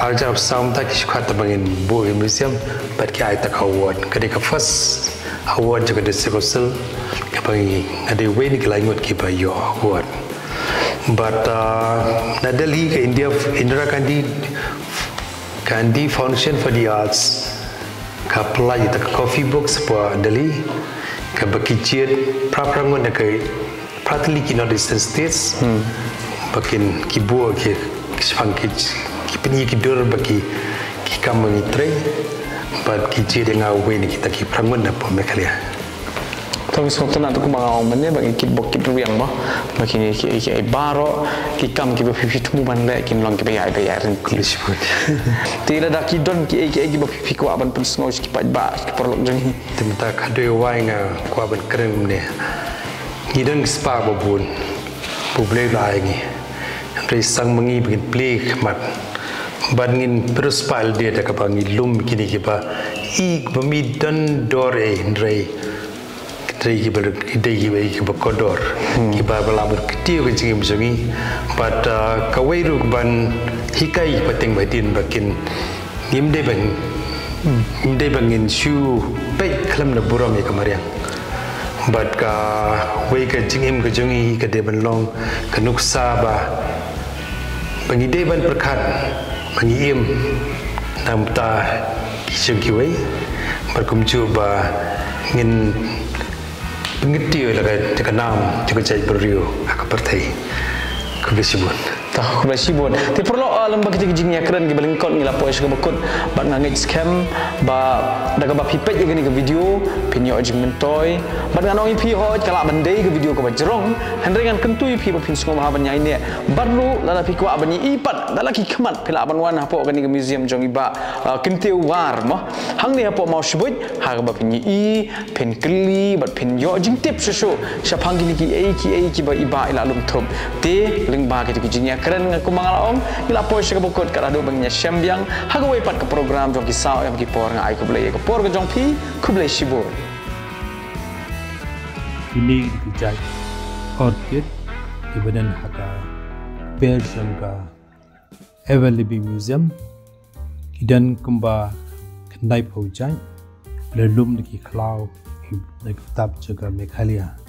aja sam ta ki shkhat ta bangin bo museum bad ki ai ta ka award ka dei ka first award jong ka District Council ka ba ngi nga dei wei ni ki lai ngut ki ba ïoh award. But uh, na Delhi ka India Indira Gandhi Gandhi Foundation for the Arts ka pynlait ïa ka coffee books pa Delhi ka ba ki jied phra phra ngut na ka Partly ki North Eastern States ba kin ki buh ki ki shipang ki ki pynïaid ki dur ba ki ki kam ba ngi trei ba ki jied ïa nga wei na kita ki phra ngut na pdeng Meghalaya. To ngi sngewtynnat kumba nga ong mynne ba ngi kit bok kit riang ba ba ki ki ki baroh ki kam ki ba phi phi thmu ban leh kin long ki ba ïai ba ïai ryntih. Te lada ki don ki ei ki ei ki ba phi phi kwah ban pynsngew sha ki paidbah ki paralok jong ngi. Te mynta ka dei wai nga kwah ban kren mynne. Ngi don ki spah ba bun ba U Blei u la ai ngi. Hynrei sang ma ngi ba ngin plie khmat bad ngin pyrshah lade da kaba ngi lum kine kiba i ba mi don dor eh hynrei hynrei kiba ki dei kiba i kiba kordor kiba ba la bad ktiew ka jingim jong ngi bad kawei ruh ban hikai pateng ba din ba kin Ngim dei ba ngim dei ba ngin shu peit khlem da burom ïa ka mariang. Bad kawei ka jingim ka jong ngi ka dei ban long ka nuksa ba ba ngi dei ban pyrkhat ba ngi im na ka bynta ki jong kiwei bad kumjuh ba ngin Pynkyntiew ïa la ka nam jong ka jaitbynriew ha ka pyrthei. Khublei shibun. To khublei shibun. Te paralok, lem bad kita ki jingïakren kiba lyngkot ngi la poi sha kaba kut bad nga ngeit skhem ba da kaba phi peit ïa kane ka video phin ïoh jingmyntoi bad ngan ong ïa phi hooid ka lah ban dei ka video kaba jrong hynrei ngan kyntu ïa phi ba phin sngewbha ban ïaineh bad ruh lada phi kwah ban ïohi pat da la ki khmat phi lah ban wan hapoh kane ka museum jong i Bah Kyntiew War mo hangne hapoh Mawshbuit ha kaba phin ïohi phin kylli bad phin ïoh jingtip shuh shuh shaphang kine kiei kiei kiba i Bah i la lum thup. Te lyngba kita ki jingïa Kren nga kumba nga la ong, ngi la poi sha kaba kut, ka la duh ba ngin ïa shem biang ha kawei pat ka program jong ki saw em ki por. Nga ai khublei ïa ka por ka jong phi. Khublei shibun. Kine ki jait orchid kiba don ha ka pyrshang ka Ever Living Museum, ki don kumba khyndai phew jait, la lum da ki khlaw na ka bynta jong ka Meghalaya.